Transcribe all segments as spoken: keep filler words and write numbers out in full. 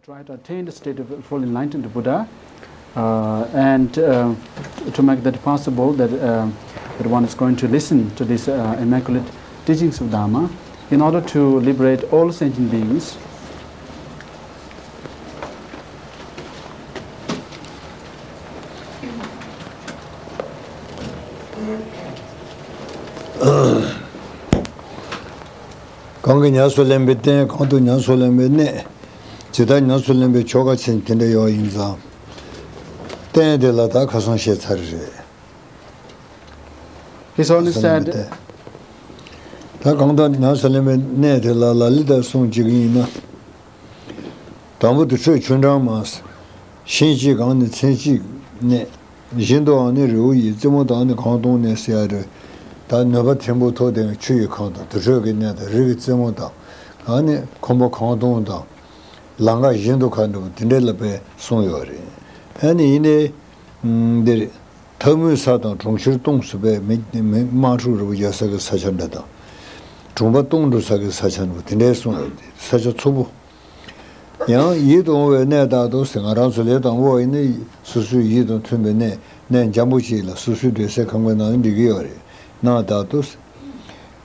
Try to attain the state of full enlightened Buddha, uh, and uh, to make that possible, that, uh, that one is going to listen to these uh, immaculate teachings of Dharma in order to liberate all sentient beings. གང་གིས་ཉམས་སུ་ལེན་པའི་རྟེན། གང་དུ་ཉམས་སུ་ལེན་པའི་གནས། ཇི་ལྟར་ཉམས་སུ་ལེན་པའི་ཆོ་ག་ཆེན་དེ་འདྲ་ཡོད་ཡིན་ཙང་། རྟེན་དེ་ལ་ད་ཁ་སང་བཤད་ཚར་རེད། His Holiness said, ད་གང་ལྟར་ཉམས་སུ་ལེན་པའི་གནས་དེ་ལ་ལ་ལི་ལྟར་གསུངས་བྱེད་ཀྱི་ཡིན་ན། དང་པོ་དུར་ཁྲོད་ཆུ་འགྲམ་མ། ཤིང་གཅིག་གང་ནས་ཚན་གཅིག་གནས། བཞིན་དུའང་ནི་རི་བོ་ཡི། རྩེ་མོ་དང་ནི་གངས་དོང་ནས་ཟེར་ཡ་རེད། ད་ནུས་པ་ཐིམ་ཕུག་མཐོ་ལྡིང་ཆུ་ཡི་ཁམས་དང་དུར་ཁྲོད་ཀྱི་གནས་དང་རི་གི་རྩེ་མོ་དང་། ཨ་ནི་ཁང་པ་གངས་དོང་དང་། ལམ་ཁ་བཞིན་དུ་ཁ་འགྲོ་བ་དེ་འདྲའི་ལ་དཔེ་གསུངས་ཡོད་རེད། ཨ་ནི་ཡིན་ནའི། འདིར། ཐལ་མོའི་ས་དང་གྲོང་ཁྱེར་སྟོང་སུ་བས་མི་མི་དམག་འཁྲུག་རི་བོ་རྒྱལ་ས་གི་ས་ཆ་འདྲ་དང་། གྲོང་པ་སྟོང་འགྲོ་ས་གི་ས་ཆ་འདྲ་དེ་འདྲའི་གསུངས་ཡོད་དེ་ས་ཆ་མཚུར་པོ། ཡང་ཡིད་དུ་འོང་བའི་གནས་དག་ཏུ་ཟེར། ང་རང་ཚོ་ལས་དང་པོ་ཡིན་ན་སོ་སོའི་ཡིད་དང་མཐུན་པའི་གནས་གནས་འཇམ་པོ་ཅིག་ལ་སོ་སོའི་འདོད་སའི་ཁང་པའི་ནང་ལ་འགྲིག་གི་ཡོད་རེད། གནས་དག་ཏུ་ཟེར།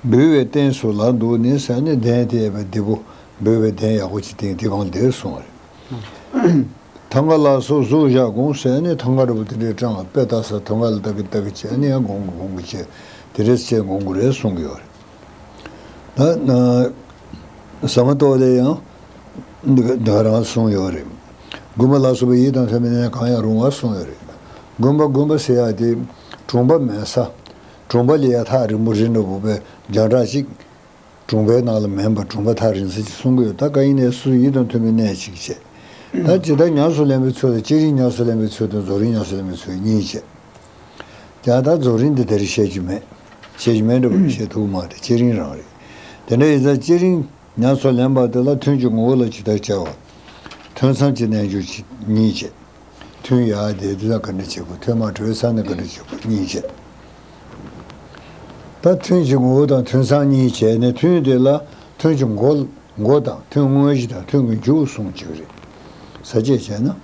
འབུལ་བའི་རྟེན་སོགས་ལ་འདུག་ནས་ཟེར་ནས་གདན་དེ་ཡས་པའི་སྡེ་པོ་འབུལ་བའི་གདན་ཡག་པོ་ཅིག་བཏིང་དེ་གང་དེར་སོང་བ་རེད། ཐང་ག་ལ་སོགས་གཟུགས་བཞག་དགོངས་ཟེར་ནས་ཐང་ག་རུ་དེ་འདྲའི་སྤྲང་བ་དཔེ་ལྟ་ས་ཐང་ག་ལ་ལྟ་གི་ལྟ་གི་བྱས་ནས་ཡང་དགོངས་གི་དགོངས་གི་བྱས་དེ་འདྲའི་བྱས་དགོངས་གི་རེད་གསུང་གི་ཡོད་རེད། ད་ཟ་མ་ཏོག་ལས་ཡང་འདི་ག་འདི་ག་རང་གསུངས་ཡོད་རེད། དགོན་པ་ལ་སོགས་པའི་ཡིད་དང་མཐུན་པའི་གནས་གང་ཡང་རུང་བ་གསུངས་ཡོད་རེད། དགོན་པ་དགོན་པ་ཟེར་ཡ་དེ་གྲོང་པ་མེད་ས། གྲོང་པ་ལས་ཡ་ཐག་རིང་པོ་རི་འདྲ་བོ་པའི་རྒྱང་གྲགས་ཅིག་གྲོང་པའི་ནང་ལ་མིན་པར་གྲོང་པ་ཐག་རིང་ས་ཅིག་གསུང་གི་ཡོད། ད་ག་ཡིན་ནའི་སུ་ཡིད་དང་མཐུན་པའི་གནས་ཅིག་བྱས། ད་ཇི་ལྟར་ཉམས་སུ་ལེན་པའི་ཚུལ་དང་སྤྱི་རིམ་ཉམས་སུ་ལེན་པའི་ཚུལ་དང་རྫོགས་རིམ་ཉམས་སུ་ལེན་པའི་ཚུལ་གཉིས་བྱས། ཀྱང་ད་རྫོགས་རིམ་འདི་དེར་བཤད་རྒྱུ་མེད། བཤད་རྒྱུ་མེད་འདྲ་བོ་བཤད་ཐུབ་མ་རེད། སྤྱི་རིམ་རང་རེད། དེ་འདྲ་ཡིན་ཙང་སྤྱི་རིམ་ཉམས་སུ་ལེན་པ་དེ་ལ་ཐུན་གྱི་ངོ་བོ་ལ་ཇི་ལྟར་བྱ་བ། ཐུན་མཚམས་ཀྱི་རྣལ་འབྱོར་གྱི་གཉིས་བྱས། ཐུན་ཡག་དེ་དེ་ལ་ག་འདྲ་བྱེད་དགོས། ཐུན་མ་གྲོལ་ས་ནས་ག་འདྲ་བྱེད་དགོས་གཉིས་བྱས། ད་ཐུན་གྱི་ངོ་བོ་དང་ཐུན་མཚམས་གཉིས་བྱས་ནས་ཐུན་དེ་ལ་ཐུན་གྱི་མགོ་མགོ་དང་ཐུན་དངོས་གཞི་དང་ཐུན་གྱི་མཇུག་གསུངས་ཀྱི་རེད། ས་བཅད་བྱས་ན།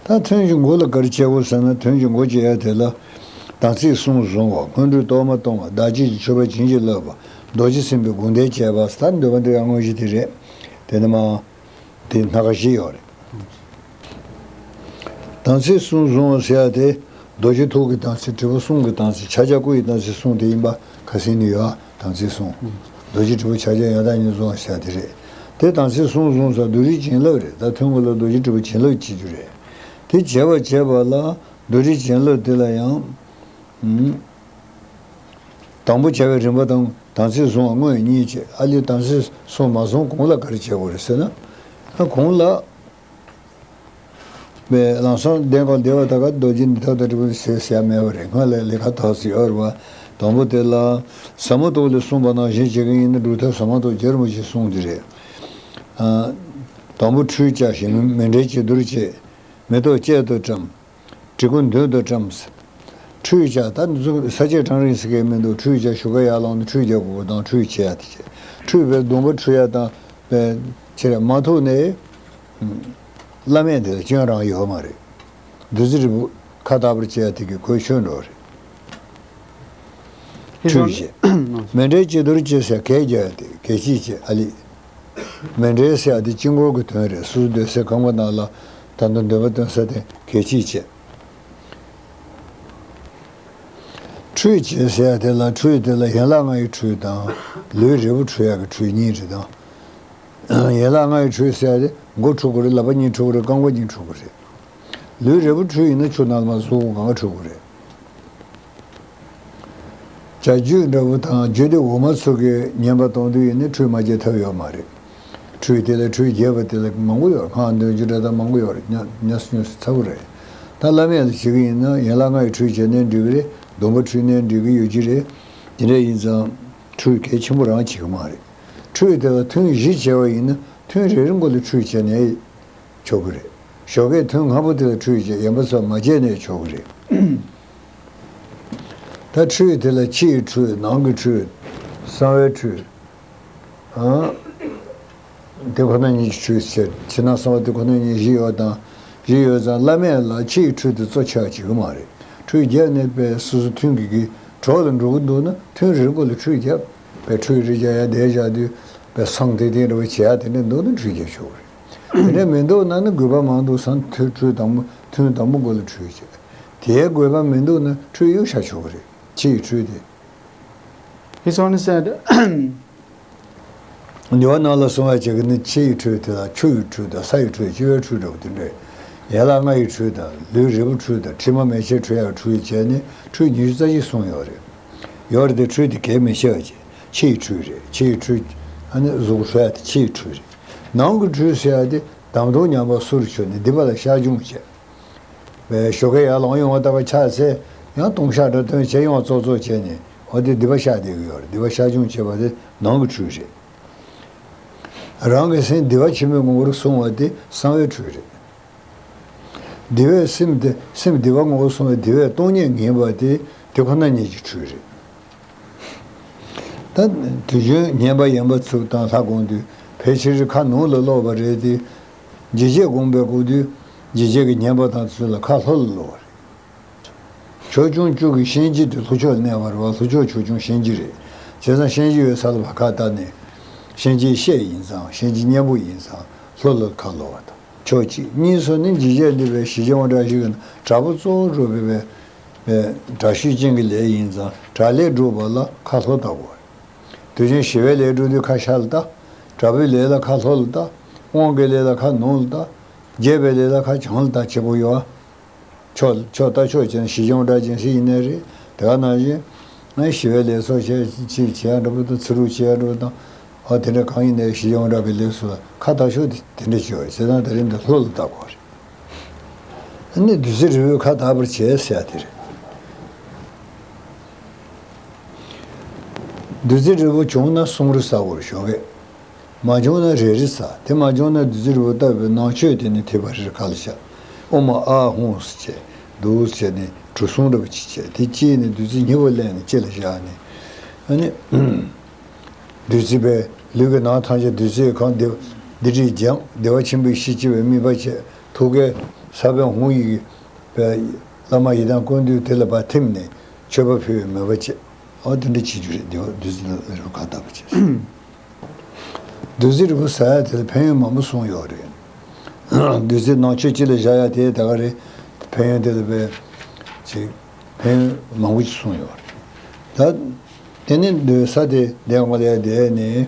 ད་ཐུན་གྱི་མགོ་ལ་ག་རེ་བྱེད་དགོས་ཟེར་ན་ཐུན་གྱི་མགོ་བྱེད་ཡ་དེ་ལ་དམ་ཚིག་གསུམ་བཟུང་བ། སྔོན་འགྲོའི་གཏོར་མ་གཏོང་བ། བདག་བསྐྱེད་ཀྱི་མཆོད་པ་བྱིན་གྱིས་བརླབས་པ། རྡོ་རྗེ་སེམས་དཔའི་དགོངས་དོན་བྱས་པ། ད་འདོད་པ་འདོད་ཡ་དངོས་གཞི་དེ་རེད། དེ་ནི་མ། དེ་སྣ་ཁ་བཞི་ཡོད་རེད། དམ་ཚིག་གསུམ་བཟུང་བ་ཟེར་ཡ་དེ། རྡོ་རྗེ་ཐུགས་ཀྱི་དམ་ཚིག། དྲིལ་བུ་གསུང་གི་དམ་ཚིག། ཕྱག་རྒྱ་སྐུ་ཡི་དམ་ཚིག་གསུམ་དེ་ཡིན་པ་ཁ་སང་ནས་ཡོད་ཨ། དམ་ཚིག་གསུམ། རྡོ་རྗེ་དྲིལ་བུ་ཕྱག་རྒྱ་ཡང་དག་ཉིད་བཟུང་བ་ཟེར་ཡ་དེ་རེད། དེ་དམ་ཚིག་གསུམ་བཟུང་ས་རྡོ་རྗེ་བྱིན་རླབས་རེད། ད་ཐུན་མགོ་ལ་རྡོ་རྗེ་དྲིལ་བུ་བྱིན་རླབས་བྱེད་རྒྱུ་རེད། དེ་བྱས་པ་བྱས་པ་ལ་རྡོ་རྗེ་བྱིན་རླབས་དེ་ལ་ཡང་། དང་པོ་བྱ་བའི་རིམ་པ་དང་དམ་ཚིག་བཟུང་བ་དངོས་གཉིས་བྱས། ཨ་ལས་དམ་ཚིག་གསུམ་མ་བཟུང་གོང་ལ་ག་རེ་བྱེད་དགོས་རེད་ཟེར་ན། ཨ་གོང་ལ། པའི་ལམ་སང་གདན་གང་བདེ་བ་ད་ག་རྡོ་རྗེ་འདི་ཐབས་དང་དྲིལ་བུ་ཞེས་ཟེར་ཡ་མེད་པ་རེད། སྔོན་ལ་ལས་ཀ་དག་ཅིག་ཡོད་རེད་བ། དང་པོ་དེ་ལ་ཟབ་མོ་ཏོག་ལས་གསུངས་པ་ནང་བཞིན་བྱེད་ཀྱི་ཡིན་ན་སྒྲུབ་ཐབས་ཟབ་མོ་ཏོག་རྒྱལ་རིན་པོ་ཆེས་གསུངས་ཏེ་རེད། ཨ། དང་པོ་ཁྲུས་བྱ་ཞིང་མཎྜལ་བྱི་དོར་བྱེད། མེ་ཏོག་གཅལ་དུ་བཀྲམ། གྲི་གུག་མདུན་དུ་བཀྲམ། ཁྲུས་བྱ། ད་འདི་ཚོ་ས་བཅད་གྲངས་རིང་ཟེར་མཁན་མི་འདུག་ཁྲུས་བྱ་ཞོགས་ཀས་ཡར་ལངས་ནས་ཁྲུས་རྒྱག་དགོས་པ་དང་ཁྲུས་བྱེད་ཡ་དེ་བྱས། ཁྲུས་པའི་སྡོམ་པ་ཁྲུས་ཡ་དང་པའི་ཕྱིར་མ་ཐུག་ནས། བླ་མེད་འདི་ལ་སྐྱོན་རང་ཡོད་མ་རེད། བདུད་རྩི་རིལ་བུ་ཁ་ལྟ་བུར་བྱེད་ཡ་དེ་གི་གོས་ཆོད་འགྲོ་རེད། ཁྲུས་བྱེད། མཎྜལ་བྱི་དོར་བྱེད་ཟེར་གད་རྒྱག་ཡ་དེ་གད་ཕྱིས་བྱེད་ཨ་ལི། མཎྜལ་ཟེར་ཡ་དེ་དཀྱིལ་འཁོར་གྱི་དོན་རེད། སོ་སོ་སྡོད་སའི་ཁང་པ་ནང་ལ་ད་དུང་འདོད་པ་སྟོན་ས་དེ་གད་ཕྱིས་བྱེད། ཁྲུས་བྱེད་ཟེར་ཡ་དེ་ལ་ཁྲུས་དེ་ལ་ཡན་ལག་ལྔ་ཡི་ཁྲུས་དང་ལུས་རིལ་བུ་ཁྲུས་ཡ་གི་ཁྲུས་གཉིས་རེད་དང་། ཡན་ལག་ལྔ་ཡི་ཁྲུས་ཟེར་ཡ་དེ་མགོ་ཁྲུ་དགོས་རེད། ལག་པ་གཉིས་ཁྲུ་དགོས་རེད། རྐང་པ་གཉིས་ཁྲུ་དགོས་རེད། ལུས་རིལ་བུ་ཁྲུས་ཡིན་ན་ཆུ་ནང་ལ་མར་ཟུག་གང་ཁྲུ་དགོས་རེད། བྱ་རྒྱུད་འདྲ་བོ་དང་རྒྱུད་སྡེ་འོག་མ་ཚོ་གིས་ཉན་པ་གཏོང་དུས་ཡིན་ན་ཁྲུས་མ་བྱས་ཐབས་ཡོད་མ་རེད། ཁྲུས་དེ་ལ་ཁྲུས་རྒྱས་པ་དེ་ལ་མང་པོ་ཡོད། སྔགས་འདོན་རྒྱུ་འདྲ་དང་མང་པོ་ཡོད་རེད། ཉམས་ཉམས་སུ་མྱོང་ས་ཚ་པོ་རེད། ད་བླ་མེད་ལ་བྱེད་ཀྱི་ཡིན་ན་ཡན་ལག་ལྔ་ཡི་ཁྲུས་བྱས་ནའི་འགྲིག་གི་རེད། སྡོམ་པ་ཁྲུས་ནའི་འགྲིག་གི་ཡོད་ཀྱི་རེད། དེ་འདྲ་ཡིན་ཙང་ཁྲུས་གལ་ཆེན་པོ་རང་བྱེད་ཀྱི་མ་རེད། ཁྲུས་དེ་ལ་ཐུན་བཞི་བྱས་པ་ཡིན་ན་ཐུན་རེ་རེ་མགོ་ལ་ཁྲུས་བྱས་ནའི་ཆོག་གི་རེད། ཞོགས་ཀས་ཐུན་སྔ་པོ་དེ་ལ་ཁྲུས་བྱས། ཡན་པ་ཚོ་མ་བྱས་ནའི་ཆོག་གི་རེད། ད་ཁྲུས་དེ་ལ་ཕྱིའི་ཁྲུས། ནང་གི་ཁྲུས། གསང་བའི་ཁྲུས། ཨ། དེ་ཁོ་ན་ཉིད་ཀྱི་ཆོས་ཟེར། ཕྱི་ནང་གསང་བ་དེ་ཁོ་ན་ཉིད་བཞི་ཡོད་དང་། བཞི་ཡོད་ཙང་བླ་མས་ལ་ཕྱི་ཡི་ཁྲོད་དེ་གཙོ་ཆེ་བ་བྱེད་ཀྱི་མ་རེད། ཁྲོད་བརྒྱབ་ནས་པའི་སོ་སོ་ཐུན་གྱི་གི་གྲོགས་ལ་འགྲོ་གི་འདུག་ན་ཐུན་རེ་རེ་མགོ་ལ་ཁྲོད་བརྒྱབ། པའི་ཁྲོད་རེ་བརྒྱབ་ཡ་དེ་བཞག་དུས་པའི་སང་དེ་དེ་འདྲ་བ་བྱེད་ཡ་དེ་འདྲ་འདུག་ན་ཁྲོད་བརྒྱབ་ཆོག་གི་རེད། དེ་འདྲ་མི་འདུག་ན་ནི་དགོས་པ་མང་འདུག་སང་ཐུན་ཁྲོད་དང་པོ་ཐུན་དང་པོ་མགོ་ལ་ཁྲོད་བྱེད། དེའི་དགོས་པ་མི་འདུག་ན་ཁྲོད་གཡུག་བཞག་ཆོག་གི་རེད། ཕྱི་ཡི་ཁྲོད་དེ། His Holiness said, འདི་བ་ནང་ལ་གསུངས་པ་བྱས་ཀྱི་ནི་ཕྱི་ཡི་ཁྲོད་དེ་ལ་ཆུ་ཡི་ཁྲོད་དང་ས་ཡི་ཁྲོད་སྤྱི་བོའི་ཁྲོད་འདྲ་བོ་དེ་འདྲས། ཡན་ལག་ལྔ་ཡི་ཁྲོད་དང་ལུས་རིལ་པོ་ཁྲོད་དང་མཁྲིས་མ་མེ་ལྕེ་ཁྲོད་ཡག་ཁྲོད་བྱས་ནས་ཁྲོད་ཉི་ཤུ་རྩ་གཅིག་གསུངས་ཡོད་རེད། ཡོད་རེད་དེ་ཁྲོད་དེ་གལ་མི་ཆེ་བ་བྱས་ཕྱི་ཡི་ཁྲོད་རེད། ཕྱི་ཡི་ཁྲོད་ཨ་ནི་གཟུགས་གསོ་ཡ་དེ་ཕྱི་ཡི་ཁྲོད་རེད། ནང་གི་ཁྲོད་ཟེར་ཡ་དེ་དམ་དུ་ཉམས་པ་སུ་རུ་བྱུང་ནས་སྡིག་པ་ལ་བཤགས་སྦྱོང་བྱས། བའི་ཞོགས་ཀས་ཡར་ལངས་ཡོང་བ་ལྟ་བུ་ཆགས་ཚེ་ཡང་ལྟུང་བཤགས་འདྲ་བཏོན་བྱས་ཡོང་བ་ཙོག་ཙོག་བྱས་ནས་འོ་དེ་སྡིག་པ་བཤགས་བསྡད་ཀྱི་ཡོད་རེད། སྡིག་པ་བཤགས་སྦྱོང་བྱེད་པ་དེ་ནང་གི་ཁྲོད་རེད། རང་གི་སེམས་བདེ་བ་ཆེན་པོའི་ངོ་བོར་སོང་བ་དེ་གསང་བའི་ཁྲོད་རེད། བདེ་བའི་སེམས་དེ་སེམས་བདེ་བ་ངོ་བོར་སོང་བའི་བདེ་བའི་སྟོང་ཉིད་ངེས་པ་དེ་དེ་ཁོ་ན་ཉིད་ཀྱི་ཁྲོད་རེད། ད་དུས་རྒྱུན་བསྙེན་པ་ཡན་པ་ཚུགས་དང་ལྷ་དགོངས་དུས་ཕལ་ཆེར་ཁ་ནང་ལ་ཀློག་པ་རེད་དེ། འཇིགས་བྱེད་དགོངས་པའི་སྐབས་དུས་འཇིགས་བྱེད་ཀྱི་བསྙེན་པ་དང་དེ་ཚོ་ལ་ཁ་ལྷོ་ལ་ཀློག་པ་རེད། ཕྱོགས་སྐྱོང་བཅུ་གི་གཤིན་རྗེ་དེ་ལྷོ་ཕྱོགས་ལ་གནས་པ་རེད་བ། ལྷོ་ཕྱོགས་ཕྱོགས་སྐྱོང་གཤིན་རྗེ་རེད། བྱས་ཙང་གཤིན་རྗེ་ཡོད་ས་ལ་བ་ཁ་བཏགས་ནས་གཤིན་རྗེའི་གཤེད་ཡིན་ཙང་གཤིན་རྗེ་གཉན་པོ་ཡིན་ཙང་ལྷོ་ལ་ཁ་ལྷོ་བ་དང་ཕྱོགས་གཅིག་གཉིས་སུ་ནི་འཇིགས་བྱེད་འདི་པའི་ཞི་རྒྱས་དབང་དྲག་ཤོས་ཀྱི་དྲག་པོ་གཙོ་བོ་སྒྲུབ་པའི་པའི་དྲག་ཤུལ་ཅན་གྱི་ལས་ཡིན་ཙང་དྲག་ལས་སྒྲུབ་པ་ལ་ཁ་ལྷོ་བལྟ་དགོས། དུས་རྒྱུན་ཞི་བའི་ལས་སྒྲུབ་དུས་ཁ་ཤར་ལ་བལྟ། དྲག་པོའི་ལས་ལ་ཁ་ལྷོ་ལ་བལྟ། དབང་གི་ལས་ལ་ཁ་ནང་ལ་བལྟ། རྒྱས་པའི་ལས་ལ་ཁ་བྱང་ལ་བལྟ་བྱེད་པོ་ཡོད། ཕྱོགས་ཕྱོགས་ལྟ་ཕྱོགས་ཅན་ཞི་རྒྱས་དབང་དྲག་ཅན་ཞིག་ཡིན་ནའི་རེད། དེ་ག་ནང་བཞིན་ང་ཞི་བའི་ལས་ཚོགས་བྱས་ཅིག་བྱེད་ཡ་འདྲ་པོ་དང་ཚུར་རུག་བྱེད་ཡ་འདྲ་པོ་དང་ཨ་དེ་འདྲ་གང་ཡིན་ནའི་ཞི་རྒྱས་དབང་དྲག་གི་ལས་སུ་ལ་ཁ་བལྟ་ཕྱོགས་དེ་དེ་འདྲ་བྱེད་པ་བྱས་ཙང་དེ་རིང་འདི་ལྷོ་ལ་བལྟ་དགོས་རེད། ཨ་ནི་བདུད་རྩི་རིལ་བུས་ཁ་བལྟ་བར་བྱས་ཟེར་ཡ་དེ་རེད། བདུད་རྩི་རིལ་བུ་བྱུང་ན་གསུམ་རེ་ཟ་དགོས་རེད་ཞོགས་ཀས། མ་བྱུང་ན་རེ་རེ་ཟ། དེ་མ་བྱུང་ན་བདུད་རྩི་རིལ་བུ་བཏབ་པའི་ནང་མཆོད་དེ་ནི་ཐིགས་པ་རེ་རེ་ཁ་ལ་བཞག་ཨོཾ་ཨཱཿ་ཧཱུྃ་ཟེར་བྱས་འདུག་བྱས་ནས་གྲུ་གསུམ་འདྲ་པོ་ཅིག་བྱས་དེ་དཀྱིལ་ནས་བདུད་རྩི་སྙིང་པོ་བླངས་ནས་དཀྱིལ་ལ་བཞག་ནས་ཨ་ནི། བདུད་རྩི་པས་ལུས་ཀྱི་ནང་ཐམས་ཅད་བདུད་རྩིས་གང་བདེ་བདེ་དྲིས་སྦྱངས་བདེ་བ་ཆེན་པོའི་གཤིས་སྐྱེ་བའི་དམིགས་པ་བྱས་ཐུགས་ཀའི་ས་བོན་ཧཱུྃ་ཡིག་པའི་བླ་མ་ཡི་དམ་ཀུན་འདུས་དེ་ལ་ཕར་ཐིམ་ནས་མཆོད་པ་ཕུལ་བའི་མོས་པ་བྱས། ཨོ་དེ་འདྲ་བྱེད་རྒྱུ་རེད། བདེ་བ་བདུད་རྩི་ལ་རེ་བ་ཁ་བཏབ་པ་བྱས། བདུད་རྩི་རིལ་བུ་ཟ་ཡ་དེ་ལ་ཕན་ཡོན་མང་པོ་གསུངས་ཡོད་རེད། བདུད་རྩི་ནང་མཆོད་སྤྱི་ལ་བཞག་ཡ་དེ་ད་ག་རེད། ཕན་ཡོན་དེ་ལ་བས་ཅིག་ཕན་ཡོན་མང་པོ་ཅིག་གསུངས་ཡོད་རེད། ད་དེ་ནི་སྡོད་ས་དེ་འདས་མ་ལས་དེ་ནི་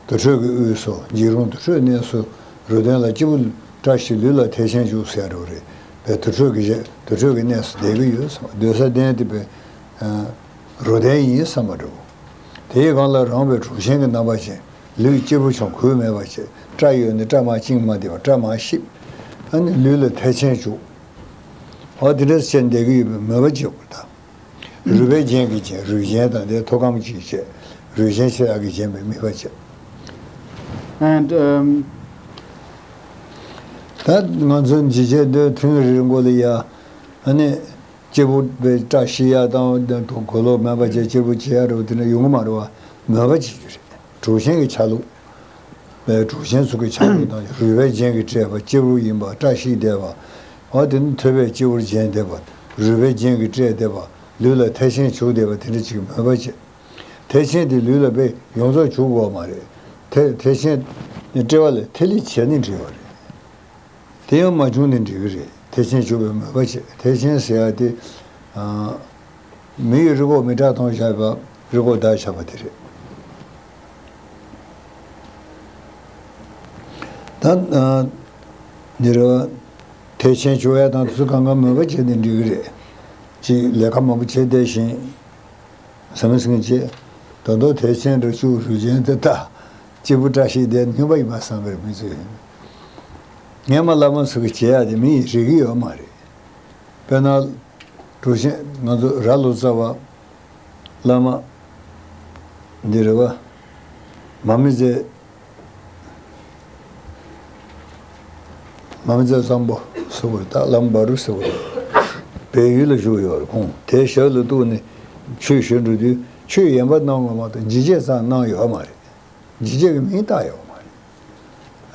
དུར་ཁྲོད་ཀྱི་དབུས་སུ་འཇིགས་རུང་དུར་ཁྲོད་གནས་སུ་རུ་གདན་ལ་སྐྱེས་བུ་བཀྲ་ཤིས་ལུས་ལ་ཐེག་ཆེན་བྱུག་ཟེར་རོ་རེད། བས་དུར་ཁྲོད་ཀྱི་དུར་ཁྲོད་ཀྱི་གནས་སུ་བསྡད་ཀྱི་ཡོད་སོང་། སྡོད་ས་གདན་དེ་བས་རུ་གདན་ཡིན་བསམ་པ་འདྲ་བོ། དེའི་སྒང་ལ་རང་བའི་གྲུབ་ཆེན་གྱི་རྣམ་པ་ཅན་ལུས་སྐྱིད་པོ་བྱུང་གུས་མེད་པ་བྱས་སྐྲ་ཡོད་ནི་སྐྲ་མ་བཅིངས་མ་བསྡད་པ་སྐྲ་མ་བཤིག་ཨ་ནི་ལུས་ལ་ཐེག་ཆེན་བྱུག་ཨོ་དེ་འདྲ་བྱས་བསྡད་ཀྱི་ཡོད་པའི་མོས་པ་བྱེད་དགོས་ད། རུས་པའི་རྒྱན་གྱིས་བརྒྱན་རུས་རྒྱན་དང་དེ་ཐུགས་ཁམས་ཀྱིས་བརྒྱན་རུས་རྒྱན་ཆེ་ཡག་གིས་བརྒྱན་པའི་དམིགས་པ་བྱེད། And um, ད་ང་ཚོ་འཇིགས་བྱེད་འདོད་ཐུན་རེ་རེ་མགོ་ལ་ཡ་ཨ་ནི། སྐྱེས་བུ་པའི་བཀྲ་ཤིས་ཡ་དང་གོ་ལོག་མེད་པ་བྱས་སྐྱེས་བུ་བྱེད་ཡ་རེད་བ་དེ་འདྲ་ཡོང་གི་མ་རེད་བ། མོས་པ་བྱེད་རྒྱུ་རེད། གྲུབ་ཆེན་གྱི་ཆ་ལུགས། པའི་གྲུབ་ཆེན་ཚོ་གི་ཆ་ལུགས་དང་རུས་པའི་རྒྱན་གྱིས་སྤྲས་པ་སྐྱེས་བུ་ཡིན་པ་བཀྲ་ཤིས་བདེ་བ། འོ་དེ་ནི་ཐོད་པས་སྐྱེས་བུར་བརྒྱན་བསྡད་པ་རུས་པའི་རྒྱན་གྱིས་སྤྲས་བསྡད་པ་ལུས་ལ་ཐེག་ཆེན་བྱུག་བསྡད་པ་དེ་འདྲ་ཅིག་གི་མོས་པ་བྱེད། ཐེག་ཆེན་དེ་ལུས་ལ་དཔེ་ཡོངས་རྫོགས་བྱུག་དགོས་མ་རེད། ཐེག་ཐེག་ཆེན་ནི་དཔྲལ་བ་ལ་ཐིག་ལེ་བྱས་ནས་འབྲི་བ་རེད། དེ་ཡང་མ་བྱུང་ནས་འབྲི་གི་རེད། ཐེག་ཆེན་བྱུག་པའི་མོས་པ་བྱེད། ཐེག་ཆེན་ཟེར་ཡ་དེ། མི་ཡི་རིགས་འགོག་མི་སྐྲག་གཏོང་བྱ་བ་རིགས་འགོག་བདག་བྱ་བ་དེ་རེད། ད། འདི་རེད་བ། ཐེག་ཆེན་བྱུག་ཡ་དང་དེ་ཚོ་གང་ག་མོས་པ་བྱས་ནས་འབྲི་གི་རེད། ཅིག་ལས་ཀ་མང་པོ་བྱས་བསྡད་བཞིན། ཟང་ངེ་ཟིང་ངེ་བྱས། ད་དུང་ཐེག་ཆེན་འདྲ་བཅུག་རུས་ཆེན་དེ་ལྟ། སྐྱེས་བུ་བཀྲ་ཤིས་དེ་སྨྱོན་པ་ཡིན་པ་བསམ་པའི་མི་ཚོས། སྔས་མ་བླ་མ་ཚོ་གི་བྱེད་ཡག་དེ་མི་ཡིས་རིག་གི་ཡོད་མ་རེད། དཔེར་ན། གྲུབ་ཆེན་ང་ཚོ་རྭ་ལོ་ཙཱ་བ། བླ་མ། འདི་རེད་བ། མ་མི་ཚེ། མ་མི་ཚེ་བཟང་པོ་ཟེར་བ་རེད་ད་བླ་མ་བ་རུ་ཟེར་བ་རེད། བལ་ཡུལ་ལ་བཞུགས་ཡོད་རེད་ཁོང་དེའི་ཞབས་ལ་གཏུགས་ནས་ཆོས་ཞུ་འགྲོ་དུས་ཆོས་ཡན་པ་གནང་བ་མ་གཏོགས་འཇིགས་བྱེད་ཙམ་གནང་ཡོད་མ་རེད། འཇིགས་བྱེད་ཀྱི་མིང་བཏགས་ཡོད་མ་རེད།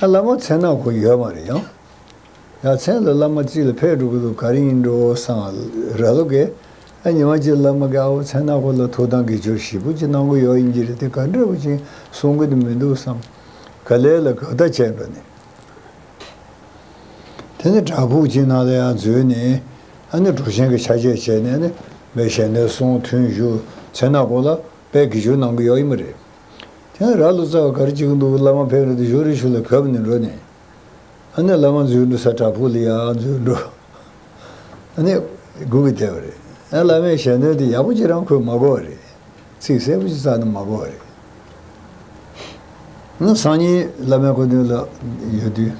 ཨ། བླ་མ་མཚན་ནག་པོ་ཡོད་མ་རེད་ཡང་། ཡ། མཚན་ལ་བླ་མ་གཅིག་ལ་ཕེབས་འགྲོ་གི་འདུག་ག་རེ་ཡིན་འགྲོ་བསམ། ར་ལོ་གས། ཨ། ཉི་མ་གཅིག་བླ་མ་གིས་ཨའོ་མཚན་ནག་པོ་ལ་ཐུགས་དམ་དགེ་སྦྱོར་ཞིབ་པོ་ཅིག་གནང་གི་ཡོད་ཡིན་གྱི་རེད་དེ། ག་འདྲ་བོ་ཅིག་གསུང་གི་འདུག་མི་འདུག་བསམ། ག་ལེ་ལ་ག་ད་བྱས་འགྲོ་ནས། དེ་ནས་བྲག་ཕུག་ཅིག་ནང་ལ་ཡང་འཛུལ་ནས། ཨ་ནི་གྲུབ་ཆེན་གྱི་ཕྱག་རྗེས་བྱས་ནས། ཨ་ནི་མའི་ཞལ་འདོན་གསུང་ཐུན་བཞུགས། མཚན་ནག་པོ་ལ་དཔེ་དགེ་སྦྱོར་གནང་གི་ཡོད་ཡིན་པ་རེད། དེ་ནས་ར་ལོ་ཙཱ་བ་ག་རེ་བྱེད་ཀྱི་འདུག་བླ་མ་ཕེབས་རེད་དེ་ཞོར་རེ་ཞོར་ལ་བབས་ནས་འགྲོ་ནས། ཨ་ནི་བླ་མ་འཛུལ་འགྲོ་ས་བྲག་ཕུག་ལ་ཡར་འཛུལ་འགྲོ། ཨ་ནི་སྒུག་གི་བསྡད་པ་རེད། ཨ། བླ་མའི་ཞལ་འདོན་དེ་ཡག་པོ་ཅིག་རང་ཁོས་མ་གོ་བ་རེད། ཚིག་གསལ་པོ་ཅིག་བསླབས་ན་མ་གོ་བ་རེད། ཨ། སང་ཉིན་བླ་མའི་སྐུ་མདུན་ལ་ཡོང་དུས།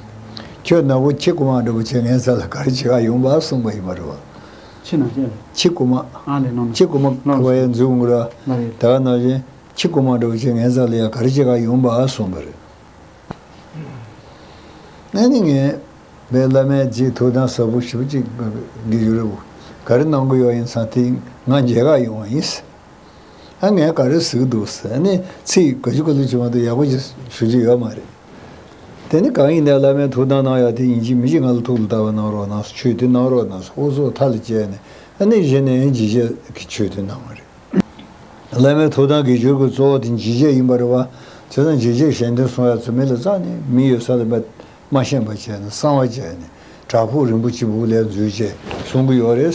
ཁྱོད་ནག་པོ་ཁྱི་རྐུ་མ་འདྲ་པོ་བྱས་ངའི་རྩ་ལ་ག་རེ་བྱེད་ག་ཡོང་པ་གསུངས་པ་ཡིན་པ་རེད་བ། ཁྱི་ནག་ཁྱི་ལ། ཁྱི་རྐུ་མ། ཨ་ལེ་ནོ་ནོ། ཁྱི་རྐུ་མ་ལོ་ཁ་བ་ཡང་འཛུལ་འོང་ར། ལ་རེད། ད་ག་ནང་བཞིན་ཁྱི་རྐུ་མ་འདྲ་པོ་བྱས་ངའི་རྩ་ལ་ཡ་ག་རེ་བྱེད་ག་ཡོང་པ་གསུངས་པ་རེད། ཨ་ནི་ངས་བླ་མའི་རྗེས་ཐུགས་དམ་ཟབ་པོ་ཞེ་པོ་ཅིག་དགེ་སྦྱོར་རེ་བོ་ག་རེ་གནང་གི་ཡོད་ཡིན་ཙང་དེ་ང་མཇལ་ག་ཡོང་བ་ཡིན། ཨ། ངས་ག་རེ་ཟེར་གི་འདུག་ཟེར་ནས་ཚིག་ག་ཅུ་ག་ལུག་ཅིག་མ་གཏོགས་ཡག་པོ་ཅིག་ཞུ་རྒྱུ་ཡོད་མ་རེད། དེ་ནི་གང་ཡིན་ནའི་བླ་མའི་ཐུགས་དམ་གནང་ཡག་དེ་ཡིན་གཅིག་མིན་གཅིག་ང་ལ་ཐུགས་ལ་བཏགས་པ་གནང་རོགས་གནང་། ཆོས་དེ་གནང་རོགས་གནང་། ཨོ་ཚོགས་མཐའ་ལ་བཅད་ནས། ཨ་ནི་གཞི་ནས་འཇིགས་བྱེད་ཀྱི་ཆོས་དེ་གནང་བ་རེད། བླ་མའི་ཐུགས་དམ་དགེ་སྦྱོར་གྱི་གཙོ་བོ་དེ་འཇིགས་བྱེད་ཡིན་པ་རེད་བ། བྱས་ཙང་འཇིགས་བྱེད་ཞལ་འདོན་གསུང་ཡག་ཚུལ་མིན་ལ་རྩ་ནས་མི་ཡོད་ས་ལ་མ་མ་ཤེས་པ་བྱས་ནས་གསང་བ་བྱས་ནས་བྲག་ཕུག་རིན་པོ་ཆེ་སྦུག་ལ་འཛུལ་བྱས་གསུང་གི་ཡོད་རེད།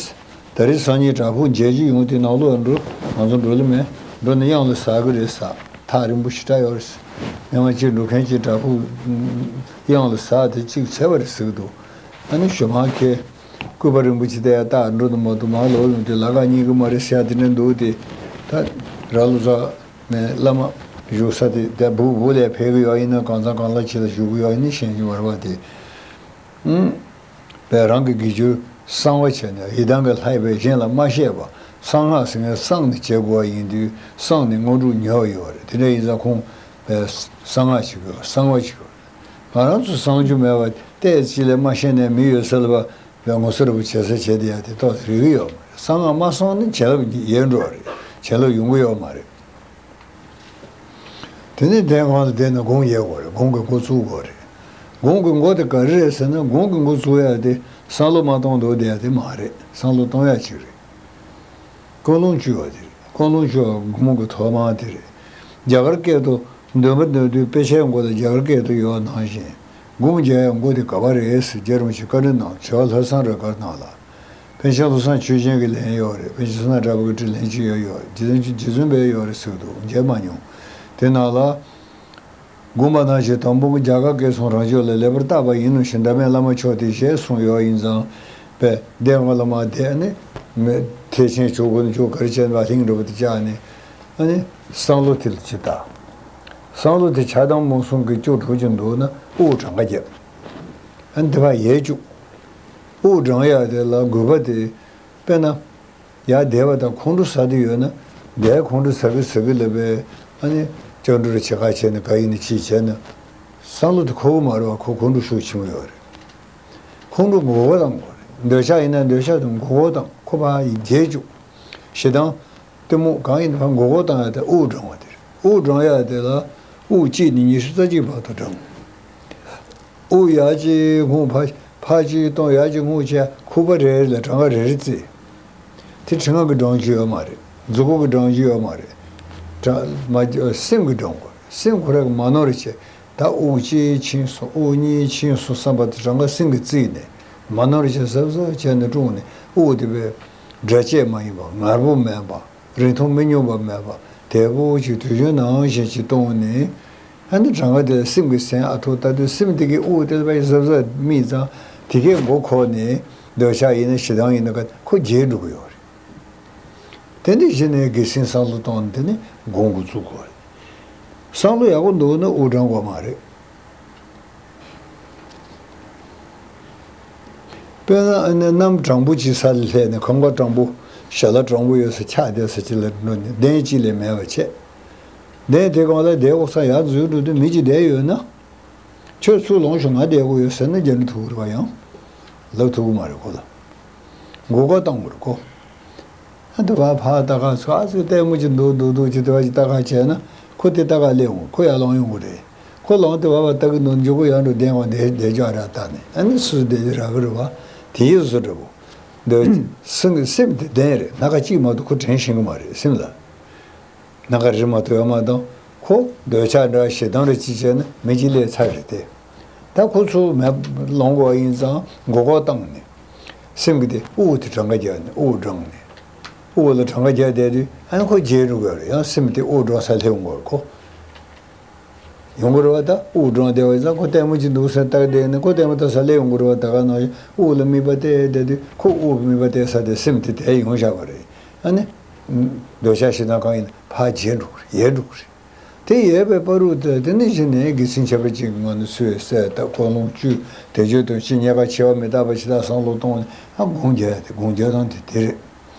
ད་རེས་སང་ཉིན་བྲག་ཕུག་མཇལ་རྒྱུ་ཡོང་དུས་ནང་ལོགས་འགྲོ། ང་ཚོ་འགྲོ་ལེ་མེད། འགྲོ་ནས་གཡང་ལ་ཟག་གི་རེད་ཟེར། ཐག་རིང་པོ་ཞེ་དྲག་ཡོད་རེད་ཟེར། ཉི་མ་གཅིག་འགྲོ་མཁན་གྱིས་བྲག་ཕུག་གཡང་ལ་ཟག་དེ་གཅིག་འཚོལ་བ་རེད་ཟེར་གི་འདུག་ཨ་ནི་ཞོ་མང་ཁའི་སྐུད་པ་རིན་པོ་ཆེ་དེ་ཡར་བཏགས་འགྲོ་དུ་མ་འདུག་མར་ལོག་ཡོང་དུས་ལ་ཁ་རྙེད་གི་མ་རེད་ཟེར་ཡག་དེ་འདྲ་འདུག་སྟེ། ད་ར་ལོ་ཙཱ་ནས་བླ་མ་བཞུགས་ས་དེ་དེ་སྦུག་སྦུག་ལ་ཕེབས་གི་ཡོད་ཡིན་ན། གང་ཚང་གང་ལ་ཅིག་ལ་བཞུགས་གི་ཡོད་ཡིན་ན་ཤེས་ཀྱི་མ་རེད་བ་དེ། ཨང་། བས་རང་གི་དགེ་སྦྱོར་གསང་བ་བྱས་ནས་ཡི་དམ་གྱི་ལྷ་ཡི་བས་གཞན་ལ་མ་བཤད་པ། གསང་སྔགས་ཟེར་མཁན་གསང་ནས་བྱེད་དགོས་པ་ཡིན་དུས་གསང་ནས་དངོས་གྲུབ་ཉོས་ཡོད་རེད། དེ་འདྲ་ཡིན་ཙང་ཁོང་བས་གསང་སྔགས་བྱེད་དགོས། གསང་བ་བྱེད་དགོས། ང་རང་ཚོ་གསང་རྒྱུ་མེད་པ་ཏོག་ཙམ་ལས་མ་ཤེས་ནས་མི་ཡོད་ས་ལ་བ་བས་ངོ་སོ་ར་བུ་བྱེད་ས་བྱེད་དེ་ཡ་དེ་ཏོག་ཙམ་རིག་གི་ཡོད་མ་རེད། གསང་སྔགས་མ་གསང་ན་བྱིན་རླབས་ཡལ་འགྲོ་བ་རེད། བྱིན་རླབས་ཡོང་གི་ཡོད་མ་རེད། དེ་ནས་གདན་ཁང་ལ་བསྡད་ནས་དགོངས་ཡལ་དགོས་རེད། དགོངས་ཀྱི་འགོ་བཙུགས་དགོས་རེད། དགོངས་ཀྱི་འགོ་དེ་ག་རེ་རེད་ཟེར་ན། དགོངས་ཀྱི་འགོ་བཙུགས་ཡག་དེ་བསམ་བློ་མ་གཏོང་འདུག་བསྡད་ཡག་དེ་མ་རེད། བསམ་བློ་གཏོང་ཡག་ཅིག་རེད། ཀུན་སློང་བཅོས་པ་དེ་རེད། ཀུན་སློང་བཅོས་པ་སྒོར་མོ་གི་ཐོག་མ་དེ་རེད། རྒྱ་གར་སྐད་དུ་འདོན་པ་འདོན་དུས་དཔེ་ཆའི་མགོ་ལ་རྒྱ་གར་སྐད་དུ་ཡོད་ནང་བཞིན། དགོངས་འཇལ་ཡག་འགོ་དེ་ག་པར་རེད་ཟེར་རྗེ་རིན་པོ་ཆེས་བཀའ་འདྲི་གནང་། དྲི་བ་ལྷག་བསམ་རེ་བཀའ་གནང་ལ། པཎ་ཆེན་བློ་བཟང་ཆོས་རྒྱན་གྱིས་ལན་ཡོད་རེད། པཎ་ཆེན་བསོད་ནམས་གྲགས་པ་གིས་དྲིས་ལན་ཅིག་ཡོད་ཡོད། རྗེ་བཙུན་རྗེ་བཙུན་པས་ཡོད་རེད་ཟེར་གྱི་འདུག་མཇལ་མ་མྱོང་། དེ་ནང་ལ། དགོངས་པ་ནང་བཞིན་དང་པོ་རྒྱ་གར་སྐད་གསུང་རང་ཕྱོགས་ལ་ལེགས་པར་བརྟག་པ་ཡིན་ནོ་ཞེས་འདྲ་མེད་བླ་མ་མཆོག་དེས་ཞེས་གསུངས་ཡོད་ཡིན་ཙང་། པས་གདན་ཁང་ལ་མར་བསྡད་ནས་མི་ཐེག་ཆེན་ཇོ་བོ་ཇོ་ག་རེ་བྱས་ནས་ལྷིང་འགྲོ་བ་དེ་བཅག་ནས། ཨ་ནི་བསམ་བློ་དེ་ལ་ཅིག་བཏང་། བསམ་བློ་དེ་ཆགས་སྡང་རྨོངས་གསུམ་གྱིས་སྐྱོ་དྲགས་ཀྱི་འདུག་ན་དབུགས་གྲངས་ཀ་རྒྱབ། ཨ་ནི་དེ་ཕར་ཡལ་བཅུག་དབུགས་གྲངས་ཡག་དེ་ལ་དགོས་པ་དེ། དཔེར་ན། ཡར་བསྡད་པ་དང་ཁོང་ཁྲོ་ཟ་དུས་ཡོད་ན། བསྡད། ཁོང་ཁྲོ་ཟ་གི་ཟ་གི་ལབ་པས། ཨ་ནི་སྐྱབས་འགྲོ་རེ་བྱེད་ཁ་བྱས་ནས་ག་ཡིན་ནི་ཅིག་བྱས་ན། བསམ་བློ་དེ་འཁོར་གི་མ་རེད་བ། ཁོ་ཁོང་ཁྲོ་ཤུགས་ཆེན་པོ་ཡོད་རེད། ཁོང་ཁྲོ་མགོ་སྐོར་བཏང་དགོས་རེད། འདོད་ཆགས་ཡིན་ན་འདོད་ཆགས་དེ་མགོ་སྐོར་བཏང་། ཁོ་ཕར་ཡལ་བཅུག་ཞེ་སྡང་། གཏི་མུག་གང་ཡིན་ཕར་མགོ་སྐོར་བཏང་ཡག་དེ་དབུགས་གྲངས་པ་དེ་རེད། དབུགས་གྲངས་ཡག་དེ་ལ་དབུགས་གཅིག་ནས་ཉི་ཤུ་རྩ་གཅིག་བར་དུ་གྲངས། དབུགས་ཡར་གཅིག་རྔུབ། ཕར་ཕར་གཅིག་གཏོང་། ཡར་གཅིག་རྔུབ་བྱས། ཁུག་པ་རེ་རེ་ལ་གྲངས་ཀ་རེ་རེ་བརྩི། དེ་དྲི་ང་གིས་གྲངས་རྒྱུ་ཡོད་མ་རེད། མཛུབ་གུ་གིས་གྲངས་རྒྱུ་ཡོད་མ་རེད། གྲངས་མ་སེམས་ཀྱིས་གྲངས་དགོས་རེད། སེམས་ཁོ་རང་གིས་མ་ནོར་བྱས། ད་དབུགས་གཅིག་ཕྱིན་སོང་། དབུགས་གཉིས་ཕྱིན་སོང་བསམ་པ་དེ་གྲངས་ཀ་སེམས་ཀྱིས་བརྩིས་ནས་མ་ནོར་བྱས་གཟབ་གཟབ་བྱས་ནས་བཀྲུས་ནས། དབུགས་དེ་བས་འབྲས་བཅས་མ་ཡིན་པ། ངར་པོ་མེད་པ། རིང་ཐུང་མི་སྙོམས་པ་མེད་པ། དལ་པོ་ཅིག་དུས་རྒྱུན་ནང་བཞིན་ཅིག་གཏོང་ནས། ཨ་ནི་གྲངས་ཀ་དེ་སེམས་ཀྱིས་ཟིན། ཨ། ཐུག་ད་དུས་སེམས་དེ་གིས་དབུགས་དེ་ལ་བས་གཟབ་གཟབ་མིད་ཙང་། དེ་གས་མགོ་འཁོར་ནས་འདོད་ཆགས་ཡིན་ན་ཞེ་སྡང་ཡིན་ན་ག་ཁོ་རྒྱས་འགྲོ་གི་ཡོད་རེད། དེ་འདི་བཞིན་ནས་དགེ་སེམས་བསམ་བློ་གཏོང་ནས་དེ་ནས་དགོངས་འགོ་བཙུགས་དགོས་རེད། བསམ་བློ་ཡག་པོ་འདུག་ན་དབུགས་གྲངས་དགོས་མ་རེད། དཔེར་ན་ཨ་ནི་གནམ་གྲང་པོ་ཅིག་ས་ལ་སླེབས་ནས་ཁང་པ་གྲང་པོ། ཞལ་ལག་གྲང་པོ་ཡོད་ས་ཆགས་བསྡད་ས་ཅིག་ལ་འགྲོ་ནས་གདན་གཅིག་ལས་མེད་པ་བྱས། གདན་དེ་སྒང་ལ་བསྡད་འོག་ས་ཡར་འཛུལ་འགྲོ་དུས་མི་གཅིག་བསྡད་ཡོད་ན། ཁྱོད་ཚུར་ལོངས་ཤོག་ང་བསྡད་དགོས་ཡོད་ཟེར་ན་རྒྱ་འདྲི་ཐུབ་ཀྱི་རེད་པ། ཡང་ལབ་ཐུབ་ཀྱི་མ་རེད་ཁོ་ལ། མགོ་སྐོར་བཏང་དགོས་རེད་ཁོ། ཨ། དེ་བ་ཕར་ལྟ་ག་ཚོ་ཨ་ཙི་ལྟད་མོ་ཅིག་འདུག་འདུག་འདུག་ཅིག་དེ་བ་ཅིག་ལྟ་ག་བྱས་ན་ཁོ་དེ་ལྟ་ག་སླེབས་འོང་། ཁོ་ཡར་ལོངས་ཡོང་གི་རེད། ཁོ་ལོང་དེ་བ་བ་ལྟ་གི་འདུག་མགྱོགས་པོ་ཡར་འགྲོ་བདེན་བ་བདེ་བདེ་ཅག་ར་ལྟ་ནས། ཨ་ནི་སུ་བདེ་ར་གི་རེད་བ། དེ་ཡི་བཟོ་འདྲ་བོ། འདོད་སེམས་ཀྱི་སེམས་དེ་བདེན་རེད། སྣ་ཁ་གཅིག་མ་གཏོགས་ཁོ་དྲན་ཤེས་ཀྱི་མ་རེད་སེམས་ལ། སྣ་ཁ་རེ་མ་གཏོགས་ཡོད་མ་གཏོགས་ཁོ་འདོད་ཆགས་འདྲ་ཞེ་སྡང་འདྲ་ཅིག་བྱས་ན་མི་གཅིག་ལས་ཚར་རེད་དེ། ད་ཁོ་ཚོ་མེད་ལོང་གོ་ཡིན་ཙང་མགོ་སྐོར་བཏང་ནས། སེམས་ཀྱི་དེ་དབུགས་དེ་གྲངས་ཀ་རྒྱག་ནས་དབུགས་བགྲངས་ནས། དབུགས་ལ་གྲངས་ཀ་རྒྱག་བསྡད་དུས་ཨ་ནི་ཁོ་བརྗེད་འགྲོ་གི་རེད། ཡང་སེམས་དེ་དབུགས་བགྲངས་ས་སླེབས་འོང་གི་རེད་ཁོ། ཡོང་གི་རེད་བ། ད་དབུགས་བགྲངས་བསྡད་པ་ཡིན་ཙང་ཁོ་ལྟད་མོ་ཅིག་འདུག་ཟེར་ལྟ་གི་བསྡད་ནས་ཁོ་ལྟད་མོ་ལྟ་ས་སླེབས་ཡོང་གི་རེད་བ། ད་ག་ནང་བཞིན་དབུགས་ལ་མིག་པ་གཏད་བསྡད་དུས་ཁོ་དབུགས་མིག་པ་གཏད་ས་དེ་སེམས་དེ་དེ་ཡོང་བཞག་པ་རེད། ཨ་ནི། འདོད་ཆགས་ཞེ་སྡང་གང་ཡིན་ན་ཕར་བརྗེད་འགྲོ་གི་རེད། ཡལ་འགྲོ་གི་རེད། དེ་ཡལ་བའི་བར་དུ་དེ་དེ་ནི་གཞི་ནས་དགེ་མཚན་ཁྱད་པར་ཅན་གྱི་ངང་ནས་སུས་གསལ་བཏབ་ཀུན་སློང་བཅུ་དེ་བརྗོད་དོན་སྤྱི་རྙེད་དཀའ་འཆི་བ་མི་རྟག་པ་ཇི་ལྟར་བསམ་བློ་གཏོང་ནས་ཨ་སྒོམ་རྒྱག་ཡ་དེ་སྒོམ་རྒྱག་སྟངས་དེ་དེ་རེད།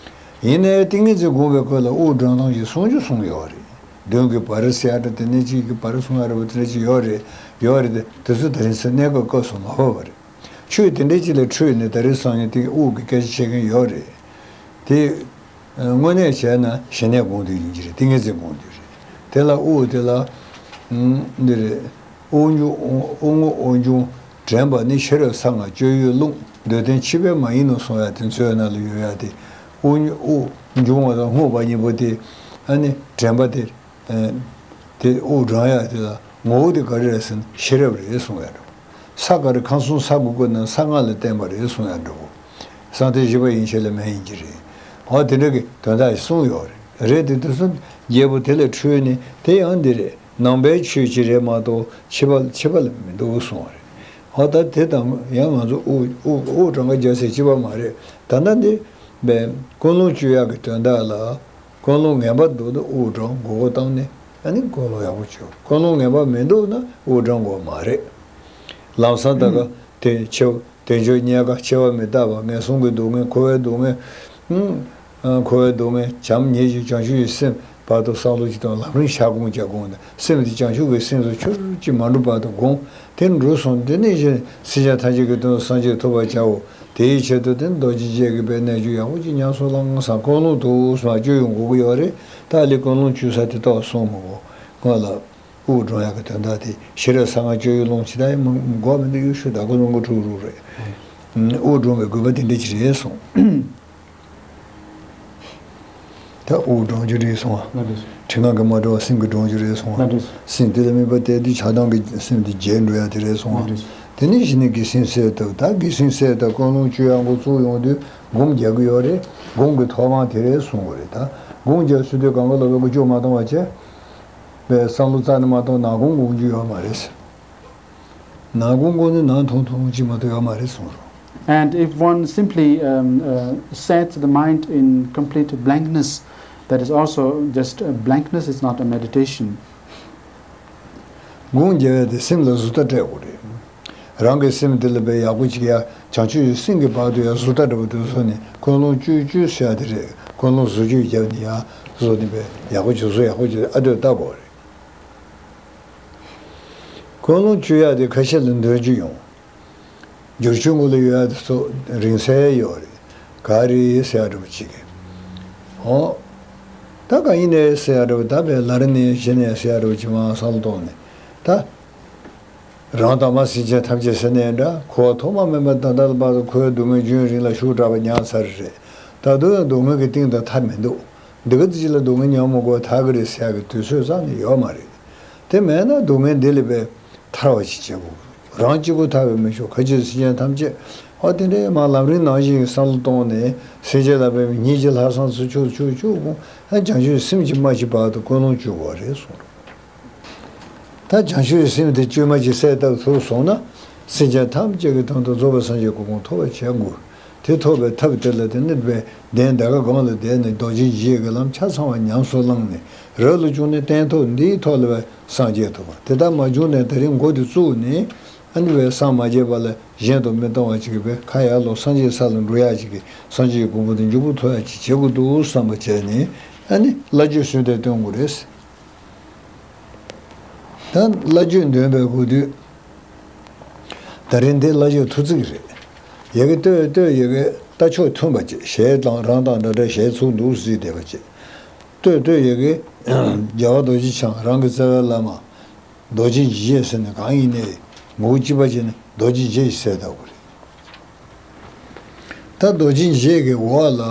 ཡིན་ནའི་ཏིང་ངེ་འཛིན་སྒོམ་པའི་སྐབས་ལ་དབུགས་བགྲང་སྟངས་ཀྱི་གསུང་རྒྱུ་གསུངས་ཡོད་རེད། མདུན་གྱི་བར་ཟེར་ཡ་འདྲ་དེ་ནས་གཅིག་གི་བར་གསུང་ཡ་འདྲ་བོ་དེ་འདྲ་ཅིག་ཡོད་རེད། ཡོད་རེད་དེ་དེ་ཚོ་ད་རིང་སེ་གནས་སྐབས་སྐབས་སུ་མ་བབས་པ་རེད། ཆོས་དེ་འདྲ་ཅིག་ལ་འཁྲུལ་ནས་ད་རེས་སང་ཉིན་དེ་དབུགས་ཀྱི་སྐད་ཆ་བཤད་མཁན་ཡོད་རེད། དེ། དངོས་གནས་བྱས་ན་ཞི་གནས་སྒོམ་དུས་ཡིན་གྱི་རེད། ཏིང་ངེ་འཛིན་སྒོམ་དུས་རེད། དེ་ལ་དབུགས་དེ་ལ། འདི་རེད། དབུགས་འབྱུང་དབུགས་དབུགས་དབུགས་འབྱུང་། དྲན་པ་ནི་ཤེས་རབ་གསང་སྔགས་སྤྱོད་ཡུལ་རླུང་འདོད་དོན་ཕྱི་པས་མ་ཡིན་ནོ་གསུང་ཡ་དེ་མཚོན་ནང་ལ་ཡོད་ཡ་དེ། དབུགས་དབུགས་འབྱུང་བ་དང་སྔོ་བ་གཉིས་པོ་དེ། ཨ་ནི་དྲན་པ་དེ། དེ་དབུགས་བགྲང་ཡ་དེ་ལ་ངོ་བོ་དེ་ག་རེ་རེད་ཟེར་ན་ཤེས་རབ་རེད་གསུང་ཡ་འདྲ་བོ། ས་ག་རེ་ཁམས་གསུམ་ས་དགུ་པོ་ན་ས་ལྔ་ལ་བརྟེན་པ་རེད་གསུང་ཡ་འདྲ་བོ། ས་མཐའི་བཞི་པ་ཡན་ཆད་ལ་མེད་ཡིན་གྱི་རེད། འོ་དེ་འདྲ་གི་དོན་དག་ཞིག་གསུངས་ཡོད་རེད། རེད་དེ་དུས་སུ་རྒྱལ་པོ་དེ་ལ་འཁྲུལ་ནས་དེ་ཡང་འདི་རེད། ནང་པའི་ཆོས་ཅིག་རེད་མ་གཏོགས་ཕྱི་པ་ཕྱི་པ་ལ་མི་འདུག་གསུངས་པ་རེད། འོ་ད་དེ་དང་ཡང་ང་ཚོ་དབུགས་དབུགས་དབུགས་གྲངས་ཀ་རྒྱག་སའི་སྤྱི་པ་མ་རེད། ད་ལྟ་འདི་བས་ཀུན་སློང་བཅོས་ཡག་གི་དོན་དག་ལ། ཀུན་སློང་ངན་པ་འདུག་ན་དབུགས་བགྲང་མགོ་སྐོར་བཏང་ནས་ཨ་ནི་ཀུན་སློང་ཡག་པོ་བཅོས། ཀུན་སློང་ངན་པ་མི་འདུག་ན་དབུགས་བགྲང་དགོས་མ་རེད། ལམ་སང་ད་ག་དེ་འཆི་བ་དལ་འབྱོར་རྙེད་དཀའ་འཆི་བ་མི་རྟག་པ་ངན་སོང་གི་སྡུག་བསྔལ་འཁོར་བའི་སྡུག་བསྔལ། ཨང་། འཁོར་བའི་སྡུག་བསྔལ་བྱམས་སྙིང་རྗེ་བྱང་ཆུབ་ཀྱི་སེམས་བར་དུ་བསམ་བློ་ཅིག་བཏང་ལམ་རིམ་ཞག་སྒོམ་བརྒྱ་སྒོམ་དང་སེམས་དེ་བྱང་ཆུབ་ཀྱི་སེམས་སུ་ཆུར་ཅིག་མ་འགྲོ་བར་དུ་སྒོམ། དེ་འགྲོ་སོང་དེ་ནས་གཞན་སེམས་ཅན་ཐམས་ཅད་ཀྱི་དོན་དུ་སངས་རྒྱས་ཐོབ་པར་བྱའོ། དེའི་ཆེད་དུ་དེ་རྡོ་རྗེ་འཆང་གི་པའི་རྣལ་འབྱོར་ཡག་པོ་ཅིག་ཉམས་སུ་བླངས་སམ་ཀུན་སློང་དུ་སོང་བ་བཅོས་ཡོང་དགོས་ཀྱི་ཡོད་རེད། ད་ལི་ཀུན་སློང་བཅོས་ས་དེ་ཏོག་སོང་མ་གོ་ང་ལ། དབུགས་བགྲང་ཡག་གི་དོན་དག་དེ་ཤེས་རབ་གསང་སྔགས་སྤྱོད་ཡུལ་ཀློང་ཇི་ལྟར་ཡང་མི་འགོག་མི་འདུག་ཡུལ་ཤུགས་དག་ཀུན་སློང་གི་འཁྲུག་རུ་རེད། དབུགས་བགྲང་བའི་དགོས་པ་དེ་འདྲ་ཅིག་རེད་གསུངས། ད་དབུགས་བགྲང་རྒྱུ་རེད་གསུངས་པ། ལགས་འགྲིག་སོང་། དྲི་ང་གིས་མ་གྲོལ་བ་སེམས་ཀྱི་བགྲང་རྒྱུ་རེད་གསུངས་པ། ལགས་འགྲིག་སོང་། སེམས་དེ་ལ་དམིགས་པ་གཏད་དུས་ཆགས་སྡང་གི་སེམས་དེ་བརྗེད་འགྲོ་ཡ་དེ་རེད་གསུངས་པ། ལགས་འགྲིག་སོང་། དེ་ནས་གཞི་ནས་དགེ་སེམས་གསལ་བཏབ། ད་དགེ་སེམས་གསལ་བཏབ་ཀུན་སློང་བཅོས་ཡག་འགོ་བཙུགས་ཡོང་དུས་སྒོམ་རྒྱག་གི་ཡོད་རེད། སྒོམ་གྱི་ཐོག་མ་དེ་རེད་གསུངས་པ་རེད། ད་སྒོམ་རྒྱག་ཚུལ་དུས་གང་ག་ལ་བས་ཀུ་ཅོ་མ་གཏོང་བ་བྱས། བས་བསམ་བློ་རྩ་ནས་མ་གཏོང་ན་སྒོམ་སྒོམ་རྒྱུ་ཡོད་མ་རེད། ནང་སྒོམ་སྒོམ་ནི་ནང་ཐུང་ཐུང་ཅིག་མ་གཏོགས་ཡོད་མ་རེད་གསུངས་རོགས། And if one simply, um, uh, sets the mind in complete blankness, that is also just a blankness, it's not a meditation. སྒོམ་རྒྱག་ཡ་དེ་སེམས་ལ་བཟོ་ལྟ་སྤྲད་དགོས་རེད། རང་གི་སེམས་དེ་ལ་བས་ཡག་པོ་ཅིག་ཡ་བྱང་ཆུབ་ཀྱི་སེམས་ཀྱི་བར་དུ་ཡ་བཟོ་ལྟ་འདྲ་པོ་དེ་བཟོ་ནས་ཀུན་སློང་བཅོས་བཅོས་ཟེར་ཡ་དེ་རེད། ཀུན་སློང་བཟོ་བཅོས་རྒྱབ་ནས་ཡ་བཟོ་ནས་བས་ཡག་པོ་ཅིག་བཟོ་ཡག་པོ་ཅིག་ཨ་སྡོད་ལྟ་དགོས་རེད། ཀུན་སློང་བཅོས་ཡག་དེ་ཁ་ཤས་ལ་འདོན་རྒྱུ་ཡོང་། བསྒྱུར་བཅོས་ངོ་ལ་ཡོད་ཡག་དེ་ཚོ་རིང་ཚད་ཡོད་རེད། ག་རེ་ཟེར་ཡག་འདྲ་པོ་ཅིག་གི། འོ། ད་གང་ཡིན་ནས་ཟེར་ཡག་འདྲ་པོ་ད་བས་ལར་ནས་གཞི་ནས་ཟེར་ཡག་འདྲ་པོ་ཅིག་མ་བསམ་བློ་གཏོང་ནས་ད། རང་དང་མ་སེམས་ཅན་ཐམས་ཅད་ཟེར་ནས་འདྲ་འཁོར་བ་ཐོག་མ་མེད་པ་ད་ལྟ་ལ་བར་དུ་འཁོར་བའི་སྡུག་བསྔལ་རྒྱུན་རིང་ལ་ཤུགས་དྲག་པ་མྱངས་ཚར་རེད། ད་དུང་ཡང་སྡུག་བསྔལ་གྱི་གཏིང་དང་མཐའ་མི་འདུག་འདི་ག་ཙི་ཅི་ལ་སྡུག་བསྔལ་མྱོང་མི་དགོས་ཐག་གི་རེད་ཟེར་ཡག་གི་དུས་ཚོད་རྩ་ནས་ཡོད་མ་རེད། དེ་མེད་ན་སྡུག་བསྔལ་འདི་ལས་པའི་ཐར་བ་ཞིག་བྱེད་དགོས། རང་གཅིག་པུ་ཐར་བས་མི་ཆོག་ཁ་ཆེ་སེམས་ཅན་ཐམས་ཅད་ཨོ་དེ་འདྲའི་མ་ལམ་རིམ་ནང་བཞིན་བསམ་བློ་གཏོང་ནས་སེམས་ཅན་ལ་བས་ཉིད་ཀྱི་ལྷག་བསམ་ཚུལ་ཆུ་ཆུ་ཆུ་གུང་ཨ་བྱང་ཆུབ་སེམས་ཀྱི་རྨ་ཀྱི་བར་དུ་ཀུན་སློང་བཅོས་དགོས་རེད་གསུངས། ད་བྱང་ཆུབ་སེམས་དེ་བཅོས་མ་ཅིག་གསལ་བཏབ་ཐུབ་སོང་ན། སེམས་ཅན་ཐམས་ཅད་ཀྱི་དོན་དུ་རྫོགས་པའི་སངས་རྒྱས་གོ་འཕང་ཐོབ་པར་བྱེད་དགོས། དེ་ཐོབ་པའི་ཐབས་དེ་ལ་དེ་ནི་བས་གདན་ད་ག་སྒང་ལ་བསྡད་ནས་རྡོ་རྗེ་འཇིགས་ཀྱི་ལམ་ཆ་ཚང་བ་ཉམས་སུ་བླངས་ནས་རབ་ཏུ་བྱུང་ནས་སྟན་ཐོག་འདིའི་ཐོག་ལ་བས་སངས་རྒྱས་ཐོབ་པ་དེ་ལྟར་མ་བྱུང་ནས་ད་རིང་འགོ་དེ་བཙུགས་ནས་ཨ་ནི་བས་སངས་མ་རྒྱས་པ་ལ་གཞན་དུ་མི་གཏོང་བ་ཅིག་གི་བས་ཁ་ཡར་ལོག་སངས་རྒྱས་ས་ལ་འགྲོ་ཡག་ཅིག་གི་སངས་རྒྱས་ཀྱི་གོ་འཕང་དེ་མགྱོགས་པོ་ཐོབ་ཡག་ཅིག་བྱེད་དགོས་འདུག་བསམ་པ་བྱས་ནས་ཨ་ནི་བླ་བརྗོད་གསོལ་འདེབས་འདོན་དགོས་རེད། ད་བླ་བརྗོད་འདོན་པའི་གོ་དུས། ད་རིང་འདི་བླ་བརྗོད་ཐུགས་བརྩེ་གི་རེད། ཡ་གི་ལྟོས་ལྟོས་ཡ་གི་ལྟ་ཕྱོགས་མཐུན་པ་བྱེད་ཞལ་དང་རང་དང་འདྲ་འདྲ་ཞལ་ཚུགས་འདུག་གཟིགས་བསྡད་པ་བྱེད། ལྟོས་ལྟོས་ཡ་གི་རྒྱལ་བ་རྡོ་རྗེ་འཆང་རང་གི་རྩ་བའི་བླ་མ། རྡོ་རྗེ་འཇིགས་བྱེད་ཟེར་ནས་གང་ཡིན་ནའི་ངོ་བོ་གཅིག་པ་བྱས་ནས་རྡོ་རྗེ་འཇིགས་བྱེད་ཟེར་བསྡད་པ་རེད། ད་རྡོ་རྗེ་འཇིགས་བྱེད་ཀྱི་འོག་ལ་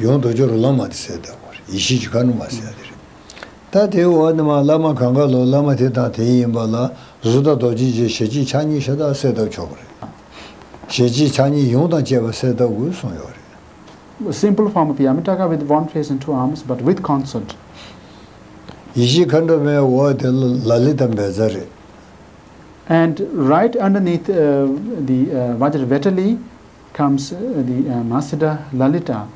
ཡང་རྡོ་རྗེ་རོ་ལངས་མ་དེ་ཟེར་བསྡད་པ་རེད། ཡེ་ཤེས་ཀྱི་མཁའ་འགྲོ་མ་ཟེར་ཡ་དེ་རེད། ད་དེའི་འོག་ནས་མར་བླ་མ་གང་ག་ལོ་བླ་མ་དེ་དང་དེ་ཡིན་པ་ལ་གཟུགས་དང་རྡོ་རྗེ་འཇིགས་བྱེད་ཞལ་གཅིག་ཕྱག་གཉིས་ཤ་སྟག་ཟེར་བསྡད་ཆོག་གི་རེད། ཞལ་གཅིག་ཕྱག་གཉིས་ཡོངས་དང་བཅས་པ་ཟེར་བསྡད་དགོས་གསུངས་ཡོད་རེད། A simple form of Yamittaka with one face and two arms, but with consort. ཡེ་ཤེས་མཁའ་འགྲོ་མའི་འོག་དེ་ལ་ལ་ལི་དང་བཛྲ་རེད། And right underneath uh, the uh, Vajravetali comes uh, the uh, Mahasiddha Lalita.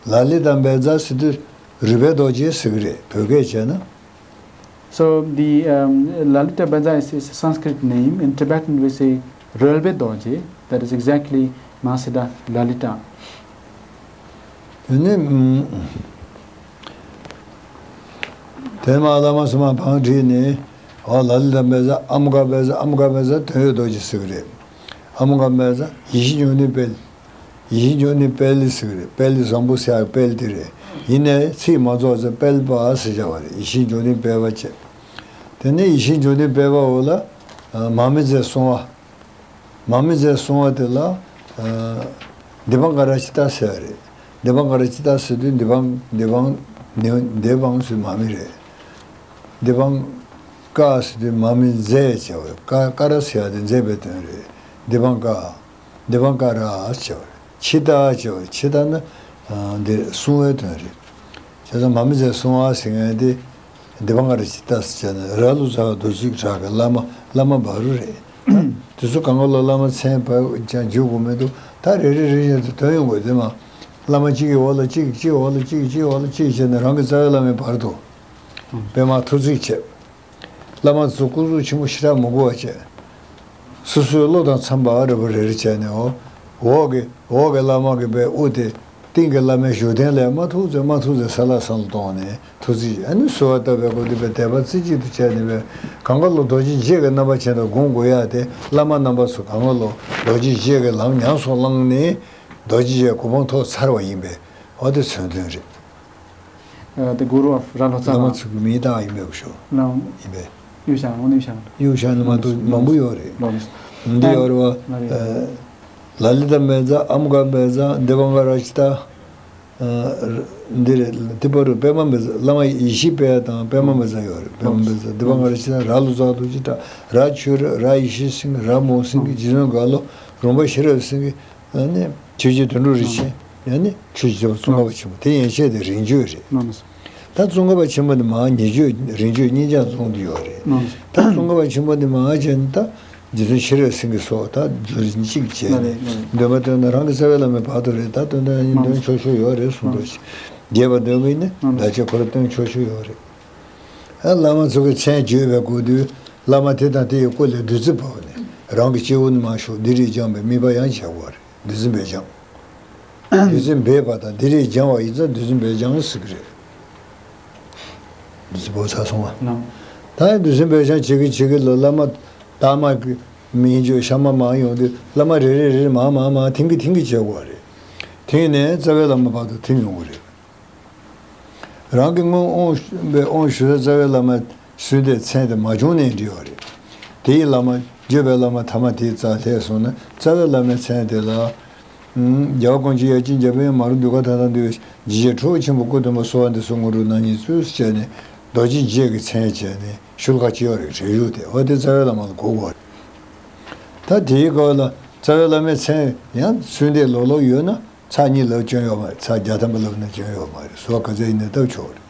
ལ་ལི་དང་བཛྲ་ཟེར་དུས་རུས་པའི་རྡོ་རྗེ་ཟེར་གི་རེད། བོད་སྐད་བྱས་ན། So the um, Lalita Bhaja is, is a Sanskrit name. In Tibetan we say Rölbe Dorje. That is exactly Mahasiddha Lalita. དེ་ནི་དེ་མ་བླ་མ་སུ་མ་བང་བསྒྲིགས་ནས་ཨོ་ལ་ལི་དང་བཛྲ་ཨ་མུ་ག་བཛྲ་ཨ་མུ་ག་བཛྲ་དོན་ཡོད་རྡོ་རྗེ་ཟེར་གི་རེད། ཨ་མུ་ག་བཛྲ་ཡིད་བཞིན་འབྱུང་ལྡན་དཔལ། ཡིད་བཞིན་འབྱུང་ལྡན་དཔལ་ཟེར་གི་རེད། དཔལ་བཟང་པོ་ཟེར་ཡག་དཔལ་དེ་རེད། ཡིན་ནའི་ཚིག་མ་རྫོགས་ཚེ་དཔལ་པ་ཟེར་བྱ་བ་རེད། ཡིད་བཞིན་འབྱུང་ལྡན་དཔལ་བ་བྱས། དེ་ནས་ཡིད་བཞིན་འབྱུང་ལྡན་དཔལ་བའོ་ལ་མར་མེ་མཛད་གསུང་བ། མར་མེ་མཛད་གསུང་བ་དེ་ལ་དྷི་པཾ་ཀ་ར་ཙི་ཏ་ཟེར་བ་རེད། དྷི་པཾ་ཀ་ར་ཙི་ཏ་ཟེར་དུས་དྷི་པཾ་དྷི་པཾ་དྷི་པཾ་ཟེར་མར་མེ་རེད། དྷི་པཾ་ཀ་ཟེར་དུས་མར་མེ་མཛད་བྱ་བ་རེད། ཀ་ཀ་ར་ཟེར་བ་དེ་མཛད་པའི་དོན་རེད། དྷི་པཾ་ཀ་དྷི་པཾ་ཀ་ར་ཟེར་བ་རེད། ཙི་ཏ་ཟེར་བ་རེད། ཙི་ཏ་ནི་འདི་གསུང་བའི་དོན་རེད། བྱས་ཙང་མར་མེ་མཛད་གསུང་བ་ཟེར་མཁན་དེ་དྷི་པཾ་ཀ་ར་ཙི་ཏ་ཟེར་བྱས་ནས་ར་ལུ་ཙཱ་བ་རྡོ་རྗེ་གྲགས་ཀྱི་བླ་མ་བླ་མ་བྷ་རུ་རེད། དེ་ཚོ་གང་ག་ལོ་བླ་མ་མཚན་བབས་ཀྱང་འཇུག་དགོས་མི་འདུག་ད་རེ་རེ་རེ་བཞིན་དུ་དོན་ཡོང་དགོས་དེ་མ། བླ་མ་གཅིག་གི་འོག་ལ་གཅིག་གཅིག་འོག་ལ་གཅིག་གཅིག་འོག་ལ་གཅིག་བྱས་ནས་རང་གི་རྩ་བའི་བླ་མའི་བར་དུ་པད་མ་ཐོར་ཚིགས་བྱས། བླ་མ་ཚོ་སྐུ་གཟུགས་ཆེན་པོ་ཞེ་དྲག་མི་དགོས་པ་བྱས། སོ་སོའི་བློ་དང་འཚམས་པ་རེ་བ་རེ་རེ་བྱས་ནས་འོ། འོག་གི་འོག་གི་བླ་མ་གི་པའི་དབུ་དེ་སྟེང་གི་བླ་མའི་བཞུགས་གདན་ལས་མར་ཐུག་ཚེ་མར་ཐུག་ཚེ་ས་ལ་ས་ལ་གཏོང་ནས་ཐུག་ཚེ་ཨ་ནི་གསོལ་བ་བཏབ་པའི་སྒོ་དེ་པའི་དད་པ་རྩེ་གཅིག་ཏུ་བྱས་ནས་པའི་གང་ག་ལོ་རྡོ་རྗེ་འཇིགས་ཀྱི་རྣམ་པ་ཅན་དུ་སྒོམ་དགོས་ཡ་དེ་བླ་མ་རྣམ་པ་ཚོ་གང་ག་ལོ་རྡོ་རྗེ་འཇིགས་ཀྱི་ལམ་ཉམས་སུ་བླངས་ནས་རྡོ་རྗེ་འཇིགས་གོ་འཕང་ཐོབ་ཚར་བ་ཡིན་པས་འོ་དེ་མཚོན་དོན་རེད། Uh, the guru of Ralho བླ་མ་Tsara. ཚོ་གི་མིང་བཏགས་ཡིན་པས་ཤོག་ལམ། ཡིན་པས། གཡུ་ཤང་། འོ་ནི་གཡུ་ཤང་། གཡུ་ཤང་ནི་མ་གཏོགས་མང་པོ་ཡོད་རེད། ལོ་མི་འདི་ཡོད་རེད་བ། ལ་རེད། ལ་ལི་ཏ་མེ་ཛ་ཨམ་ག་མེ་ཛ་དྷི་པཾ་ཀ་ར་ཙི་ཏ། འདི་རེད། དེ་བར་དུ་པད་མ་མེ་ཛ་བླ་མ་ཡེ་ཤེས་དཔལ་དང་པད་མ་མེ་ཛ་ཡོད་རེད། པད་མ་མེ་ཛ་དྷི་པཾ་ཀ་ར་ཙི་ཏ་ར་ལུ་ཙཱ་བ་རྡོ་རྗེ་གྲགས་ར་ཆོས་ར་ར་ཡེ་ཤེས་སེང་གེ་ར་མོ་སེང་གེ་རྗེ་བཙུན་རྒྭ་ལོ་རོང་པ་ཤེས་རབ་སེང་གེ་ཨ་ནི་ཆོས་རྗེ་དོན་གྲུབ་རིན་ཆེན། ཨ་ནི་ཆོས་རྗེ་ཙོང་ཁ་པ་ཆེན་པོ་དེ་ཡན་ཆད་དེ་རིང་བརྗོད་རེད། ད་ཙོང་ཁ་པ་ཆེན་པོ་ནི་མ་ཉེ་བརྗོད་རིང་བརྗོད་གཉིས་ཀྱང་རྫོང་དུ་ཡོད་རེད། ད་ཙོང་ཁ་པ་ཆེན་པོ་ནི་མ་བྱས་ནས་ད་རྗེ་བཙུན་ཤེས་རབ་སེང་གེ་སོགས་ད་རྫོགས་རིམ་གཅིག་བྱས་ནས་འདོན་པ་འདོན་ན་རང་གི་རྩ་བའི་བླ་མའི་བར་དུ་རེད། ད་འདོན་ན་ཡིན་འདོན་ཆོག་ཆོག་ཡོད་རེད་གསུངས་འདུག་རྒྱས་པ་འདོན་གྱི་ནི་བདག་ཅག་ཁོ་ར་འདོན་ཆོག་ཆོག་ཡོད་རེད། ཨ་བླ་མ་ཚོ་གི་མཚན་བརྗོད་པའི་སྐུ་དུས་བླ་མ་དེ་དང་དེ་ཡི་སྐུ་ལས་བདུད་རྩི་བབས་ནས་རང་གི་སྤྱི་བོ་ནས་མར་ཞུགས་འདི་རིགས་སྦྱངས་པའི་དམིགས་པ་ཡང་བྱ་དགོས་པ་རེད། བདུད་རྩི་འབེབས་སྦྱང་། བདུད་རྩི་འབེབས་པ་དང་འདི་རིགས་སྦྱང་བ་ཡིན་ཙང་བདུད་རྩི་འབེབས་སྦྱང་ཟེར་གི་རེད། བདུད་རྩི་བབས་ཚར་སོང་བ། ད་ཡང་བདུད་རྩི་འབེབས་སྦྱང་བྱེད་ཀྱི་བྱེད་ཀྱི་ལ་བླ་མ་དག་མ་གི་མིན་བརྗོད་ཤ་མ་མང་ཡོང་དུས་བླ་མ་རེ་རེ་རེ་རེ་མང་མང་མང་ཐིང་གི་ཐིང་གི་བྱེད་དགོས་པ་རེད། ཐིང་ནས་རྩ་བའི་བླ་མ་བར་དུ་ཐིང་ཡོང་གི་རེད། རང་གི་སྔོན་དབང་ཞུ་བའི་དབང་ཞུ་ས་རྩ་བའི་བླ་མ་གསོལ་འདེབས་མཚན་དེ་མ་བྱུང་ནའི་འགྲིག་པ་རེད། དེ་ཡི་བླ་མ་བརྗོད་པའི་བླ་མ་ཐ་མ་དེའི་རྩ་ལྷད་སོང་ན་རྩ་བའི་བླ་མའི་མཚན་དེ་ལ། རྒྱལ་བ་དཀོན་མཆོག་ཡ་གཅིག་འཇམ་དཔལ་མ་རུ་འདུས་ག་ད་ལྟ་འདུས་པའི་འཇིགས་བྱེད་ཁྲོ་བོ་ཆེན་པོ་སྐུ་ལྡན་པ་གསོལ་བ་འདེབས་སོ་དངོས་གྲུབ་རྣམ་གཉིས་སྩོལ་ཟེར་བྱས་ནས་རྡོ་རྗེ་འཇིགས་ཀྱི་མཚན་བྱས་ནས་ཤུལ་ཁ་ཅིག་ཡོད་རེད་རེ་ཞུ་དེ་འོ་དེ་རྩ་བའི་བླ་མ་ལ་གོ་དགོས་རེད། ད་དེའི་སྐབས་ལ་རྩ་བའི་བླ་མའི་མཚན་ཡང་གསོལ་འདེབས་ལོག་ལོག་ཡོད་ན། ཚར་གཉིས་ལབ་སྐྱོན་ཡོད་མ་རེད། ཚར་བརྒྱ་ཐམ་པ་ལབ་ན་སྐྱོན་ཡོད་མ་རེད། གསོལ་བ་ག་ཚད་ཡིན་ནའི་བཏབ་ཆོག་རེད།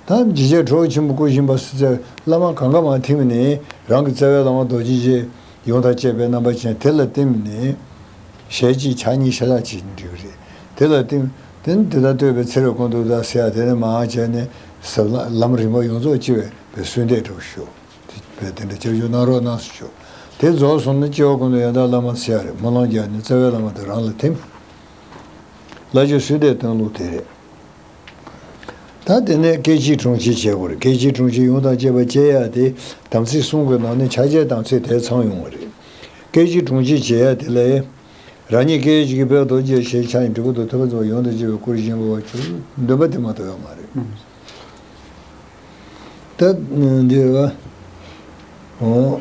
ད་འཇིགས་བྱེད་ཁྲོ་བོ་ཆེན་པོ་སྐུ་བཞེངས་པ་སྲིད་རྩེ་བླ་མ་གང་ག་མ་ཐིམ་ནས་རང་གི་རྩ་བའི་བླ་མ་རྡོ་རྗེ་འཇིགས་ཡོངས་དང་བཅས་པའི་རྣམ་པ་ཅན་དེ་ལ་བསྟིམ་ནས་ཞལ་གཅིག་ཕྱག་གཉིས་ཤ་སྟག་གཅིག་འགྲིག་རེད། དེ་ལ་བསྟིམ་དེ་ནི་དེ་ལྟར་བསྟོད་པའི་ཚེ་རབས་ཀུན་ཏུ་བདག་ཟེར་ཡ་དེ་ནི་མ་བྱས་ནས་ཟབ་ལམ་རིམ་པ་ཡོངས་རྫོགས་སྤྱི་བའི་བའི་གསོལ་འདེབས་འདྲ་བོ་ཞུ། དེ་དེ་འདྲ་སྐྱབས་བཅོལ་གནང་རོགས་གནང་ཟེར་ཞུ། དེ་རྫོགས་སོང་ན་སྐྱེ་བ་ཀུན་ཏུ་ཡང་དག་བླ་མ་ཟེར་ཡ་རེད། སྨོན་ལམ་རྒྱག་ནས་རྩ་བའི་བླ་མ་དེ་རང་ལ་ཐིམ། བླ་མཆོད་གསོལ་འདེབས་བཏང་ལུགས་དེ་རེད། ད་དེ་ནས་སྐད་ཅིག་གྲངས་ཅིག་བྱེད་དགོས་རེད། སྐད་ཅིག་གྲངས་ཅིག་ཡོངས་དང་བཅས་པ་བྱེད་ཡ་དེ་དམ་ཚིག་གསུམ་གྱི་ནང་ནས་ཕྱག་རྒྱའི་དམ་ཚིག་དེ་ཚང་ཡོང་བ་རེད། སྐད་ཅིག་གྲངས་ཅིག་བྱེད་ཡ་དེ་ལས། རང་ཉིད་སྐད་ཅིག་གིས་བོད་རྡོ་རྗེ་ཞེས་བྱ་ཡི་འབྲས་བུ་དང་ཐོད་པ་རྫོགས་ཡོངས་དང་བཅས་པའི་སྐུར་བཞེངས་པ་བ་ཅུ་འདོན་པ་དེ་མ་གཏོགས་ཡོད་མ་རེད། ད་འདི་རེད་བ། འོ།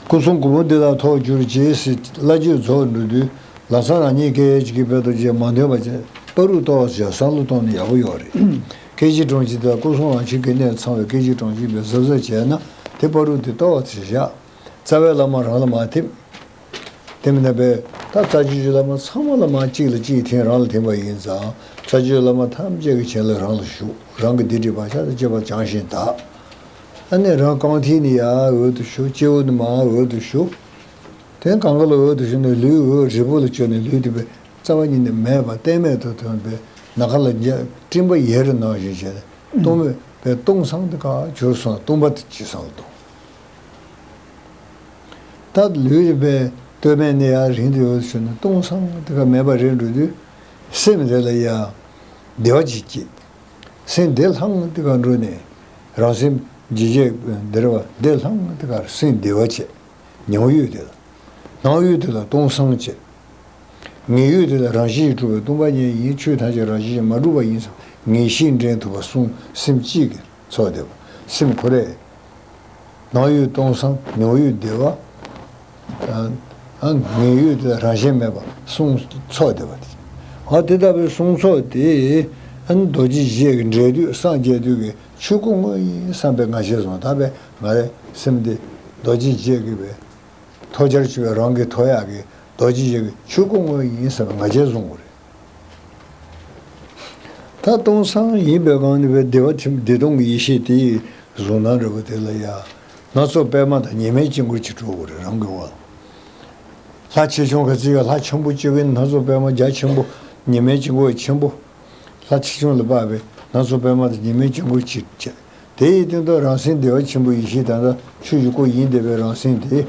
སྐུ་གསུང་གོ་མོ་འདི་ལ་ཐོགས་གྱུར་ཅིག་ཟེར་བླ་མཆོད་རྫོགས་འགྲོ་དུས་ལམ་སང་རང་ཉིད་སྐད་ཅིག་གིས་དཔེ་ཐོག་ཅེས་མ་འདོན་པ་བྱས་པ་རུ་གཏོར་བ་བྱས་བསམ་བློ་གཏོང་ནས་ཡག་པོ་ཡོད་རེད། སྐད་ཅིག་གྲོང་ཁྱེར་དེ་ལ་སྐུ་གསུང་རང་ཆེན་གྱི་གནས་ཚང་བའི་སྐད་ཅིག་གྲོང་ཁྱེར་པའི་གཟབ་གཟབ་བྱས་ན་དེ་པ་རུ་དེ་གཏོར་བ་བྱས་བཞག་རྩ་བའི་བླ་མ་རང་ལ་མ་ཐིམ། དེ་མིན་ན་པས་ད་རྩ་བརྒྱུད་ཀྱི་བླ་མ་ཚང་མ་ལ་མ་གཅིག་ལ་གཅིག་ཐིམ་རང་ལ་ཐིམ་པ་ཡིན་ཙང་རྩ་བརྒྱུད་བླ་མ་ཐམས་ཅད་ཀྱི་བྱིན་རླབས་རང་ལ་ཞུགས། རང་གི་སྡིག་སྒྲིབ་བག་ཆགས་དང་བཅས་པ་བྱང་ཞིང་དག་ཨ་ནི་རང་རྐང་མཐིལ་ནས་ཡར་འོད་དུ་ཞུ། སྤྱི་བོ་ནས་མར་འོད་དུ་ཞུ། དེ་གང་ག་ལ་འོད་དུ་ཞུ་ནས་ལུས་འོད་རིལ་པོ་ལ་བཅོལ་ནས་ལུས་དེ་པས་རྩ་བ་ཉིད་ནས་མེད་པ་གཏད་མེད་དུ་ཐོན་པས་ནམ་མཁའ་ལ་སྤྲིན་པ་ཡལ་རི་ནང་བཞིན་བྱས་ནས་སྟོང་མེད་པའི་སྟོང་སང་དེ་ག་གྱུར་སོང་། སྟོང་པ་དེ་ཅི་སང་ལ་སྟོང་། ད་ལུས་པའི་སྟོད་སྨད་ནས་ཡར་རིང་དུ་ཡོད་ཞུ་ན་སྟོང་སང་དེ་ག་མེད་པ་རེད་འགྲོ་དུས་སེམས་དེ་ལ་ཡང་བདེ་བ་ཅིག་སྐྱེས། སེམས་བདེ་ལྷང་དེ་ག་འགྲོ་ནས་རང་སེམས་ཇེ་ཇེ་བདེ་བ་བདེ་ལྷང་དེ་ག་སེམས་བདེ་བ་བྱས། ཉོན་ཡོད་དེ་ལ་སྣང་ཡུལ་དེ་ལ་སྟོང་སང་བྱས། ངེས་ཡུལ་དེ་ལ་རང་བཞིན་གྱིས་གྲུབ་པའི་སྟོང་པ་ཉིད་ཡིན། ཆོས་ཐམས་ཅད་རང་བཞིན་གྱིས་མ་གྲུབ་པ་ཡིན་བསམ་ངེས་ཤེས་འདྲེན་ཐུབ་པ་གསུམ་སེམས་གཅིག་གིས་ཚོགས་བསྡད་པ། སེམས་ཁོ་རེ། སྣང་ཡུལ་སྟོང་སང་ཉོན་ཡུལ་བདེ་བ། ཨ་ཨ་ངེས་ཡུལ་དེ་ལ་རང་བཞིན་མེད་པ་གསུམ་ཚོགས་བསྡད་པ་དེ། ཨ་དེ་ལྟ་བུའི་གསུམ་ཚོགས་དེ་ཨ་ནི་རྡོ་རྗེ་འཇིགས་བྱེད་ཀྱི་འབྲས་དུས་སངས་རྒྱས་དུས་ཀྱི་ཆོས་སྐུ་དངོས་ཡིན་བསམ་པའི་ང་རྒྱལ་བཟུང་། ད་པས་ང་རའི་སེམས་འདི་རྡོ་རྗེ་འཇིགས་བྱེད་ཀྱི་པའི་ཐོག་ཆར་ཆུ་བའི་རང་གི་ཐོག་ཡག་གི་རྡོ་རྗེ་འཇིགས་བྱེད་ཀྱི་ཆོས་སྐུ་དངོས་ཡིན་བསམ་པའི་ང་རྒྱལ་བཟུང་དགོས་རེད། ད་སྟོང་སང་ཡིན་པའི་སྒང་ནས་པའི་བདེ་བ་ཐིམ་བདེ་སྟོང་གི་ཡེ་ཤེས་དེ་ཡི་གཟུང་སྣང་འདྲ་པོ་དེ་ལ་ཡ་སྣ་ཚོགས་པད་མ་དང་ཉི་མའི་དཀྱིལ་འཁོར་གྱི་གྲོགས་པོ་རེད། རང་གི་བ། ལྷ་ཆེ་ཆུང་ག་ཚོད་ཡོད། ལྷ་ཆེན་པོ་གཅིག་གི་སྣ་ཚོགས་པད་མ་རྒྱ་ཆེན་པོ། ཉི་མའི་དཀྱིལ་འཁོར་ཆེན་པོ། ལྷ་ཆེ་ཆུང་ལ་དཔག་པའི་སྣ་ཚོགས་པད་མ་དང་ཉི་མའི་དཀྱིལ་འཁོར་གཅིག་བྱས། དེ་ཡི་སྟེང་དུ་རང་སེམས་བདེ་བ་ཆེན་པོ་ཡེ་ཤེས་དང་ཆོས་ཀྱི་སྐུ་ཡིན་བསྡད་པའི་རང་སེམས་དེ་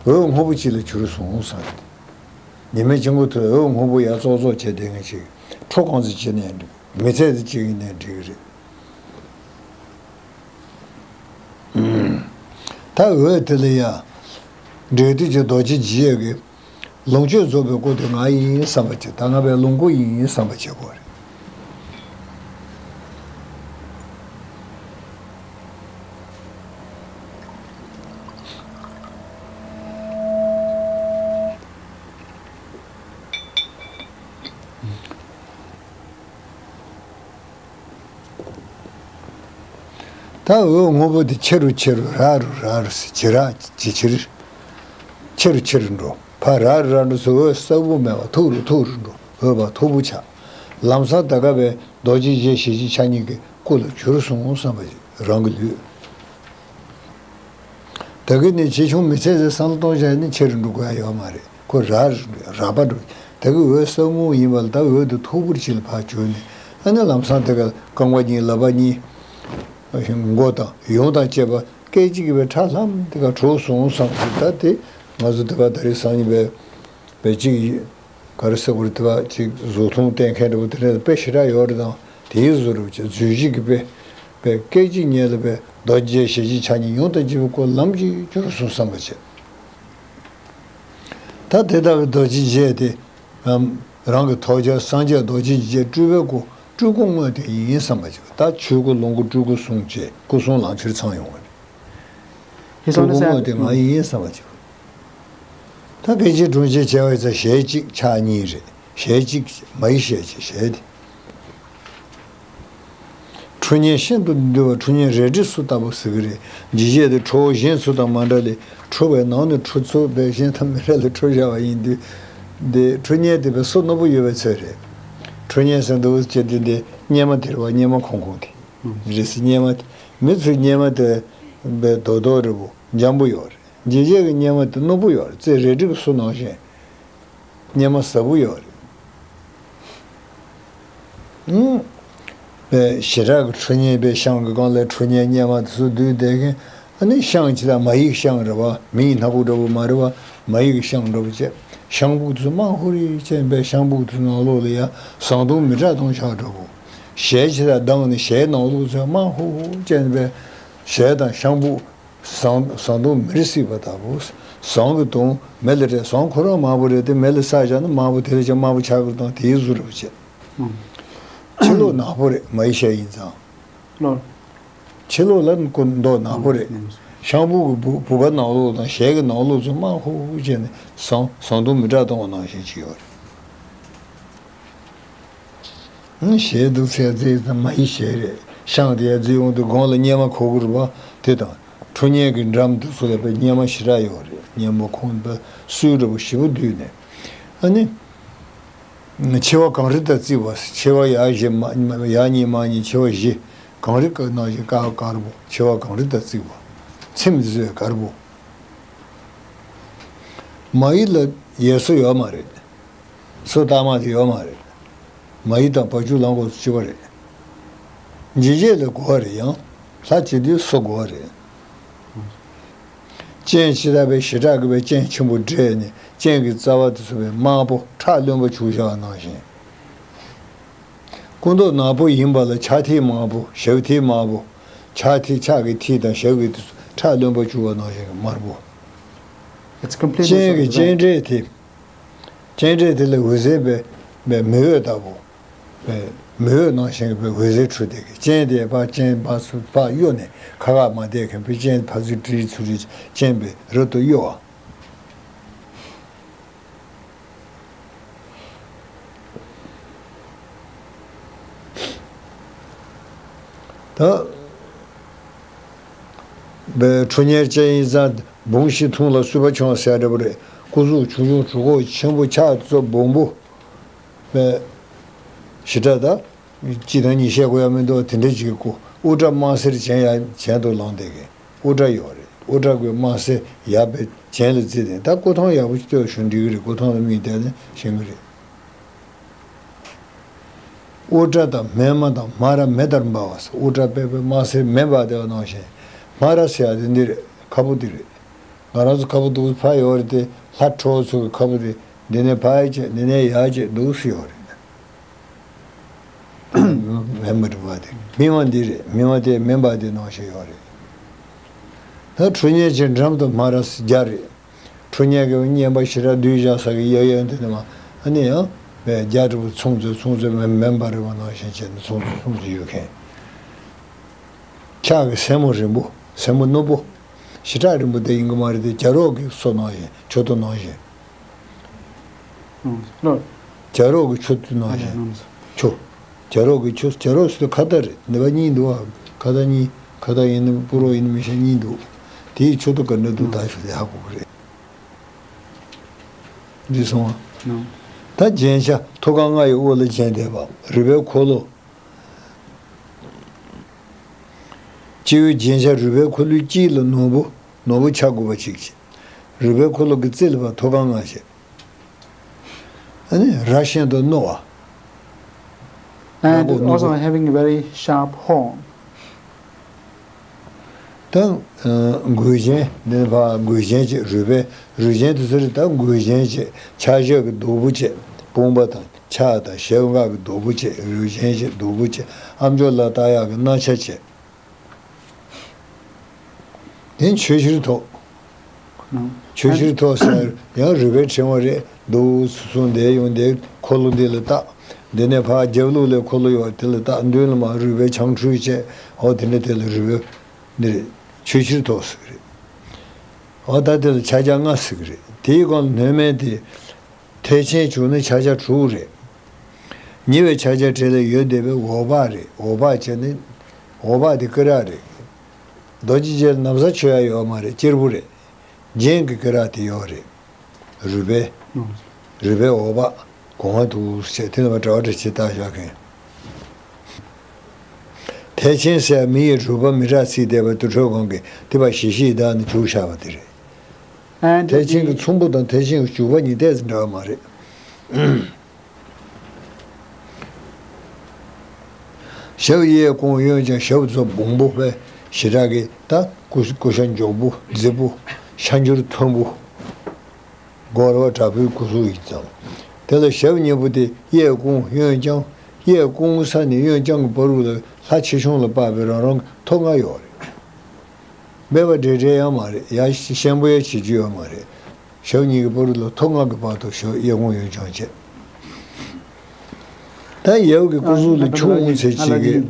འོད་སྔོན་པོ་གཅིག་ལ་གྱུར་སོང་བསམ། ཉི་མའི་དཀྱིལ་འཁོར་དུ་འོད་སྔོན་པོ་ཡར་ཙོག་ཙོག་བྱས་བསྡད་མཁན་ཞིག་ཁྲོ་གང་ཙམ་བྱས་ནའི་འགྲིག་མི་ཚད་ཙམ་བྱས་ཡིན་ནའི་འགྲིག་གི་རེད། ད་འོད་དེ་ལ་ཡ་འབྲས་དུས་ཀྱི་རྡོ་རྗེ་འཇིགས་བྱེད་ཀྱི་ལོངས་སྤྱོད་རྫོགས་པའི་སྐུ་དེ་ང་ཡིན་བསམ་པ་བྱེད། ད་ང་པའི་ལོངས་སྐུ་ཡིན་བསམ་པ་བྱེད་དགོས་རེད། ད་འོད་སྔོན་པོ་དེ་ཆེ་རུ་ཆེ་རུ་རག་རུ་རག་རུ་ཟེར། ཇེ་རག་ཇེ་ཆེར། ཆེ་རུ་ཆེ་རུ་འགྲོ། ཕར་རག་རུ་རག་རུ་ཟེར། འོད་གསལ་པོ་མེད་པ་མཐུག་རུ་མཐུག་རུ་འགྲོ། འོད་པ་མཐུག་པོ་ཆགས། ལམ་སང་ད་ག་པའི་རྡོ་རྗེ་འཇིགས་བྱེད་ཞལ་གཅིག་ཕྱག་གཉིས་ཀྱི་སྐུ་ལ་གྱུར་སོང་བསམ་པ་ཞིག་རང་གི་ལུས། ད་གི་ནི་ཆེ་ཆུང་མི་ཚད་ཟེར་བསམ་བློ་གཏོང་བྱས་ནི་ཆེ་རུ་འགྲོ་དགོས་ཡ་ཡོད་མ་རེད། ཁོ་རག་རག་པ་འགྲོ། ད་གི་འོད་གསལ་མོ་ཡིན་པ་ལ་ད་འོད་དེ་མཐུག་པོར་ཕྱིན་ལ་ཕར་གྱུར་ནས་ཨ་ནི་ལམ་སང་དེ་ག་རྐང་པ་གཉིས་ལག་པ་གཉིས་མགོ་དང་ཡོངས་དང་བཅས་པ་སྐད་ཅིག་གིས་པའི་ཁྲ་ལྷམ་དེ་ག་གྲོལ་སོང་བསམ་གི། ད་དེ་ང་ཚོ་དེ་ག་ད་རེས་སང་ཉིན་པའི་པའི་གཅིག་ཡིན། ག་རེ་ཟེར་དགོས་རེད། དེ་བ་ཅིག་གཟུགས་མཐོང་བསྟན་མཁན་འདྲ་པོ་དེ་འདྲ་དཔེ་ཞེ་དྲག་ཡོད་རེད། དང་དེའི་བཟོ་འདྲ་པོ་ཅིག་རྫུས་གཞི་གི་དཔེ་དཔེ་སྐད་ཅིག་ཉིད་ལ་དཔེ་རྡོ་རྗེ་ཞལ་གཅིག་ཕྱག་གཉིས་ཡོངས་དང་བཅས་པའི་སྐུ་ལམ་གྱིས་གྱུར་སོང་བསམ་པ་བྱེད། ད་དེ་ལྟ་བུའི་རྡོ་རྗེ་འཇིགས་དེ་རང་གི་ཐོག་ཆར་སངས་རྒྱས་རྡོ་རྗེ་འཇིགས་སྤྲུལ་པའི་སྐུ་སྤྲུལ་སྐུ་དངོས་དེ་ཡིན་བསམ་པ་བྱེད། ད་ཆོས་སྐུ་ལོངས་སྐུ་སྤྲུལ་སྐུ་གསུམ་བྱས་སྐུ་གསུམ་ལམ་ཁྱེར་ཚང་ཡོང་བ་རེད། ཡིན་སོང་ན་སྤྲུལ་སྐུ་དངོས་དེ་ང་ཡིན་བསམ་པ་བྱེད། ད་སྐད་ཅིག་གྲོང་ཁྱེར་བྱས་པ་ཡིན་ཙང་ཞལ་གཅིག་ཕྱག་གཉིས་རེད། ཞལ་གཅིག་མ་ཡི་ཞལ་གཅིག་ཞལ་དེ། ཁྲོ་གཉེར་ཤིན་ཏུ་འདུལ་བ་ཁྲོ་གཉེར་རལ་གྲི་སུ་ལྟ་བུ་ཟེར་གི་རེད། འཇིགས་བྱེད་དེ་ཁྲོ་བོ་གཞན་ཚོ་དང་མ་འདྲ་ལས་ཁྲོ་བའི་ནང་ནས་ཁྲོ་ཚུལ་བས་གཞན་དང་མི་འདྲ་ལས་ཁྲོ་བྱ་བ་ཡིན་དུས། འདི་ཁྲོ་གཉེར་དེ་བས་སོ་རྣོ་པོ་ཡོད་པའི་ཚོད་རེད། ཁྲོ་གཉེར་ཟེར་འདུག་ཅེས་དེ་འདི་གཉེར་མ་དེ་རེད་བ། གཉེར་མ་ཁོང་ཁོང་དེ་རེད་ཟེར། གཉེར་མ་དེ་མི་ཚོའི་གཉེར་མ་དེ་བས་རྡོག་རྡོག་རེད་བོ། འཇམ་པོ་ཡོད་རེད། འཇིགས་བྱེད་ཀྱི་གཉེར་མ་དེ་རྣོ་པོ་ཡོད་རེད། རྩེ་རལ་གྲི་གི་སོ་ནང་བཞིན། གཉེར་མ་ཟབ་པོ་ཡོད་རེད། ཨང་། པའི་ཞེ་དྲག་གི་ཁྲོ་གཉེར་པའི་ཤང་གི་སྒང་ལ་ཁྲོ་གཉེར་གཉེར་མ་དེ་ཚོ་བསྡུས་བསྡད་མཁན། ཨ་ནི་ཤང་ཅིག་ལ་མ་ཡིག་ཤང་རེད་བ། མིའི་སྣ་ཁུག་འདྲ་པོ་མ་རེད་བ། མ་ཡིག་ཤང་འདྲ་པོ་བྱས། ཤང་སྦུག་དེ་ཚོ་དམར་ཧུ་རེ་བྱས་པའི་ཤང་སྦུག་དེ་ཚོ་ནང་ལོགས་ལ་ཡ་ཟངས་དུང་མི་དྲག་དུང་ཆགས་འདྲ་པོ། ཞལ་ཅིག་ལ་བསྡམས་ནས་ཞལ་ནང་ལོགས་ཚོ་དམར་ཧུ་ཧུ་བྱས་པའི་ཞལ་དང་ཤང་སྦུག་ཟངས་ཟངས་དུང་མེར་སྲེག་པ་ལྟ་བུ། ཟངས་ཀྱི་དུང་མེ་ལ་རེག་ཟངས་ཁོ་རང་དམར་པོ་རེད་དེ། མེ་ལ་ས་བཞག་ན་དམར་པོ་དེ་ལས་ཀྱང་དམར་པོ་ཆགས་ཀྱི་རེད་དང་། དེའི་བཟོ་འདྲ་པོ་བྱས། ཕྱི་ལོགས་ནག་པོ་རེད། མ་ཡི་ཤ་ཡིན་ཙང་། ལོ། ཕྱི་ལོགས་ལ་མདོག་ནག་པོ་རེད། ཤམ་བུ་གི་བུ་བུ་ག་ནང་ལོགས་དང་ཞལ་གི་ནང་ལོགས་ཚོ་དམར་ཧུ་ཧུ་བྱས་ནས་ཟངས་ཟངས་མདོག་མི་འདྲ་གཏོང་བ་ནང་བཞིན་ཅིག་ཡོད་རེད། ཞལ་འདུག་ཚད་རྫིག་དང་མ་ཡི་ཞལ་རེད། ཤངས་དེ་ཡར་རྫིག་འོང་དུས་དགོང་ལ་གཉེར་མ་ཁོག་གུར་བ་དེ་དང་ཁྲོ་གཉེར་གྱི་འགྲམ་དུ་སུ་ལ་པའི་གཉེར་མ་ཞེ་དྲག་ཡོད་རེད། གཉེར་མ་ཁོང་པའི་སུའི་འདྲ་པོ་ཞེ་པོ་བསྡུས་ནས། ཨ་ནི། མཆེ་བ་གངས་རི་དང་བརྩིགས་པ། མཆེ་བ་ཡ་བཞི་མ་ཡ་གཉིས་མ་གཉིས་མཆེ་བ་བཞི། གངས་རི་ནང་བཞིན་དཀར་དཀར་པོ། མཆེ་བ་གངས་རི་དང་བརྩིགས་པ། ཚེམས་བཟོས་དཀར་པོ། མ་ཡི་ལ་ཡས་སོ་ཡོད་མ་རེད། སོ་ལྟག་མ་དེ་ཡོད་མ་རེད། མ་ཡི་དང་བ་ཕྱུགས་ལང་གོ་གཅིག་པ་རེད། འཇིགས་བྱེད་ལ་དགོས་པ་རེད། ཡང་ལྷ་བྱེད་དུས་སོ་དགོས་པ་རེད། སྤྱན་ཇི་ལྟ་བུའི་ཞེ་དྲག་གི་བའི་སྤྱན་ཆེན་པོ་བགྲད་ནས་སྤྱན་གྱི་རྩ་བ་དེ་ཚོ་བའི་དམར་པོ་ཁྲག་རློན་པ་བྱུགས་བཞག་པ་ནང་བཞིན། སྐུ་མདོག་ནག་པོ་ཡིན་པ་ལ་ཕྱག་མཐིལ་དམར་པོ། ཞབས་མཐིལ་དམར་པོ། ཕྱག་མཐིལ་ཕྱག་གི་མཐིལ་དང་ཞབས་ཀྱི་དེ་ཚོ་ཁྲག་རློན་པ་བྱུགས་པ་ནང་བཞིན་གྱི་དམར་པོ། It's completely སྤྱན་གྱི་different. སྤྱན་འབྲས་དེ། སྤྱན་འབྲས་དེ་ལ་འོད་ཟེར་པའི་པའི་མེ་འོད་ལྟ་བུ། པའི་མེ་འོད་ནང་བཞིན་པའི་འོད་ཟེར་འཕྲོས་ཏེ་གི་སྤྱན་དེ་ཕར་སྤྱན་ཕར་ཚུར་ཕར་གཡོ་ནས་ཁ་ཁ་མ་བསྡད་མཁན་པའི་སྤྱན་ཕར་ཚུར་ཀྲིག་ཚུར་ཀྲིག་སྤྱན་པའི་རབ་ཏུ་གཡོ་བ། ད། པའི་ཁྲོ་གཉེར་ཅན་ཡིན་ཙང་བུང་ཤི་འཐུང་ལ་གསུས་པ་ཆུང་ཟེར་འདྲ་པོ་རེད། སྐུ་གཟུགས་ཆུང་ཆུང་གྲུ་ཁོག་ཆེན་པོ་ཕྱག་ཙོ་སྦོམ་པོ། པའི་ཞེ་དྲག་ད། གཅིག་དང་གཉིས་བཤད་དགོས་ཡ་མི་འདུག་དེ་འདྲ་ཅིག་གི་སྐུ་དབུ་སྐྲ་དམར་སེར་གྱེན་ཡར་གྱེན་དུ་ལངས་བསྡད་མཁན་དབུ་སྐྲ་ཡོད་རེད། དབུ་སྐྲ་གི་དམར་སེར་ཡར་པའི་གྱེན་ལ་བརྩིས་ཏེ། ད་སྐུ་ཐང་ཡག་པོ་ཞིག་ལྟོས་བྱུང་འགྲིག་གི་རེད། སྐུ་ཐང་ལ་མིག་བལྟས་ནས་ཤེས་ཀྱི་རེད། དབུ་སྐྲ་དང་སྨིན་མ་དང་སྨ་ར་མེ་ལྟར་འབར་བ་ཟེར། དབུ་སྐྲ་པད་པའི་དམར་སེར་མེ་འབར་བསྡད་པ་ནང་བཞིན། སྨ་ར་ཟེར་ཡ་དེ་འདི་རེད། ཁ་སྤུ་འདི་རེད། ང་རང་ཚོ་ཁ་སྤུ་འདུག་ཕར་ཡོད་རེད་དེ། ལྷ་ཁྲོ་བོ་ཚོ་གི་ཁ་སྤུ་དེ་འདི་ནས་ཕར་ཡར་བྱས་འདི་ནས་ཡར་བྱས་འདུག་སེ་ཡོད་རེད། མེ་མི་འབར་བ་དེ། སྨིན་མ་འདི་རེད། སྨིན་མ་དེ་མེ་འབར་དེ་ནང་བཞིན་ཡོད་རེད། ད་ཁྲོ་གཉེར་ཅན་འགྲམ་དུ་སྨ་ར་ཟེར་རྒྱ་རེད། ཁྲོ་གཉེར་གྱི་སྨིན་པ་ཞེ་དྲག་བསྡུས་བཞག་ས་གི་གཡས་གཡོན་དེ་ནས་མ། ཨ་ནི་ཡང་བའི་རྒྱ་འདྲ་པོ་ཚོང་མཛོད་ཚོང་མཛོད་མེ་མེ་འབར་བ་ནང་བཞིན་བྱས་ནས་ཚོང་མཛོད་ཚོང་མཛོད་ཡོད་མཁན། ཁྲག་གི་སེན་མོ་རིང་པོ། སེན་མོ་རྣོ་པོ། ཞེ་དྲག་རིང་པོ་དེ་ཡིན་གྱི་མ་རེད་དེ། རྒྱ་རོག་གི་སོ་ནང་བཞིན། མཆུ་ཏོ་ནང་བཞིན། ཨང་། ལོ། རྒྱ་རོག་གི་མཆུ་ཏོ་ནང་ཨ་ཡ་བཞིན། ནང་། མཆུ། རྒྱ་རོག་གི་མཆུ། རྒྱ་རོག་ཟེར་དུས་ཁ་བརྡ་རེད། ནི་བ་གཉིས་འདུག་ཨ། ཁ་བརྡ་གཉིས། ཁ་བརྡ་ཡིན་ནམ་སྤུ་རོགས་ཡིན་ནམ་མི་ཤེས། གཉིས་འདུག་དེའི་མཆུ་ཏོ་ག་འདྲ་འདུག་ད་ཞུ་དེ་ཧ་གོ་གི་རེད། འདི་སོང་ཨ། ནང་། ད་རྒྱན་ཆ་ཐུགས་ཀ་ལྔ་ཡི་དབུ་ལ་བརྒྱན་བསྡད་པ། རུས་པའི་འཁོར་ལོ། སྤྱི་བོའི་རྒྱན་ཆ་རུས་པའི་འཁོར་ལོའི་དཀྱིལ་ལ་ནོར་བུ། ནོར་བུ་ཆ་དགུ་པ་གཅིག་བྱས། རུས་པའི་འཁོར་ལོ་གི་རྩེ་ལ་ཕར་ཐུགས་ཀ་ལྔ་བྱས། ཨ་ནི་རྭ་བཞིན་དུ་རྣོ་བ། And also having a very sharp horn. ད་མགུལ་ཅན། འདི་ནི་ཕར་མགུལ་ཅན་བྱས། རུས་པའི། རུས་ཅན་དེ་ཚོ་རེད། ད་མགུལ་ཅན་བྱས། ཕྱག་ཞབས་ཀྱི་རྡོག་པོ་བྱས། དཔུང་པ་དང་ཕྱག་དང་ཞབས་འགག་གི་རྡོག་པོ་བྱས། རུས་ཅན་བྱས། རྡོག་པོ་བྱས། ཨ་མཆོག་ལ་བཏགས་ཡག་གི་སྣ་ཆ་བྱས། དེ་ཆོས་ཕྱིར་ཐོགས། ཆོས་ཕྱིར་ཐོགས་ཟེར་ཡང་རུས་པའི་ཕྲེང་བ་རེད། འདུག་སེ་བཟུང་བསྡད་ཡོང་དེ་འཁོར་ལོ་འདི་ལ་བཏགས། འདི་ནས་ཕར་རྒྱབ་ལོགས་ལ་འཁོར་ལོ་ཡོད་དེ་ལ་བཏགས། མདུན་ལ་མར་རུས་པའི་ཆང་ཁྲུས་བྱས། འོ་དེ་ནས་དེ་ལ་རུས་པའི་འདི་རེད། ཆོས་ཕྱིར་ཐོགས་ཟེར་གི་རེད། འོ་ད་དེ་ལ་ཕྱག་རྒྱ་ལྔ་ཟེར་གི་རེད། དེའི་སྒང་ལ་སྣོད་སྨན་དེ། ཐལ་ཆེན་བྱུག་ནི་ཕྱག་རྒྱ་དྲུག་རེད། ཉེ་བའི་ཕྱག་རྒྱ་བྲལ་ལ་ཡོད་བསྡད་པའི་འོད་དཔག་རེད། འོད་དཔག་བྱས་ནས། འོད་དཔག་དེ་ཀི་རག་རེད། རྡོ་རྗེ་རྗེ་ལ་ན་བཟའ་མཆོད་ཡ་ཡོད་མ་རེད། གཅེར་བུ་རེད། རྒྱན་གྱི་ཀི་རག་དེ་ཡོད་རེད། རུས་པའི། རུས་པའི་འོད་དཔག་གོང་མ་དུ་བྱས་དེ་ལ་མ་གྲྭ་པ་བཀྲ་ཤིས་བཏགས་བཞག་མཁན། ཐལ་ཆེན་ཟེར་མི་ཡི་རུས་པ་མི་དྲག་ཚིག་བསྡད་པ་དུར་ཁྲོད་གང་གི་དེ་བ་ཞི་ཞིའི་བདག་ནི་བྱུག་བཞག་པ་དེ་རེད། And ཐལ་ཆེན་གྱི་ཚོམ་བུ་དང་ཐལ་ཆེན་གྱི་བྱུག་པ་གཉིས་ཏོག་ཙམ་འདྲ་བ་མ་རེད། ཞབས་གཡས་བསྐུམ་གཡོན་བརྐྱང་། ཞབས་ཚོ་སྦོམ་པོ་དཔེ་ཞེ་དྲག་གི་ད་སྐུ་སྐུ་ཤ་མགྱོགས་པོ་མཛེས་པོ་ཤ་འགྱུར་མཐོན་པོ། སྒོར་བ་དྲག་པོའི་སྐུ་གཟུགས་ཡིན་ཙང་། དེ་ལ་ཞབས་གཉིས་པོ་དེ་གཡས་བསྐུམ་གཡོན་བརྐྱང་། གཡས་བསྐུམ་ས་ནས་གཡོན་བརྐྱང་གི་བར་དུ་ལ་ལྷ་ཆེ་ཆུང་ལ་དཔག་པའི་རང་རང་གི་ཐོག་ལྔ་ཡོད་རེད། སྦས་པ་འདྲེ་འདྲེ་ཡང་མ་རེད། ཡ་ཤན་པོ་ཡ་བྱེད་རྒྱུ་ཡོད་མ་རེད། ཞབས་གཉིས་ཀྱི་བར་དུ་ལ་ཐོག་ལྔ་གི་བར་དུ་ཞབས་གཡས་བསྐུམ་གཡོན་བརྐྱང་བྱས། ད་ཡབ་ཀྱི་སྐུ་གཟུགས་ལ་ཁྱུང་ངུ་ཚེ་གཅིག་གི།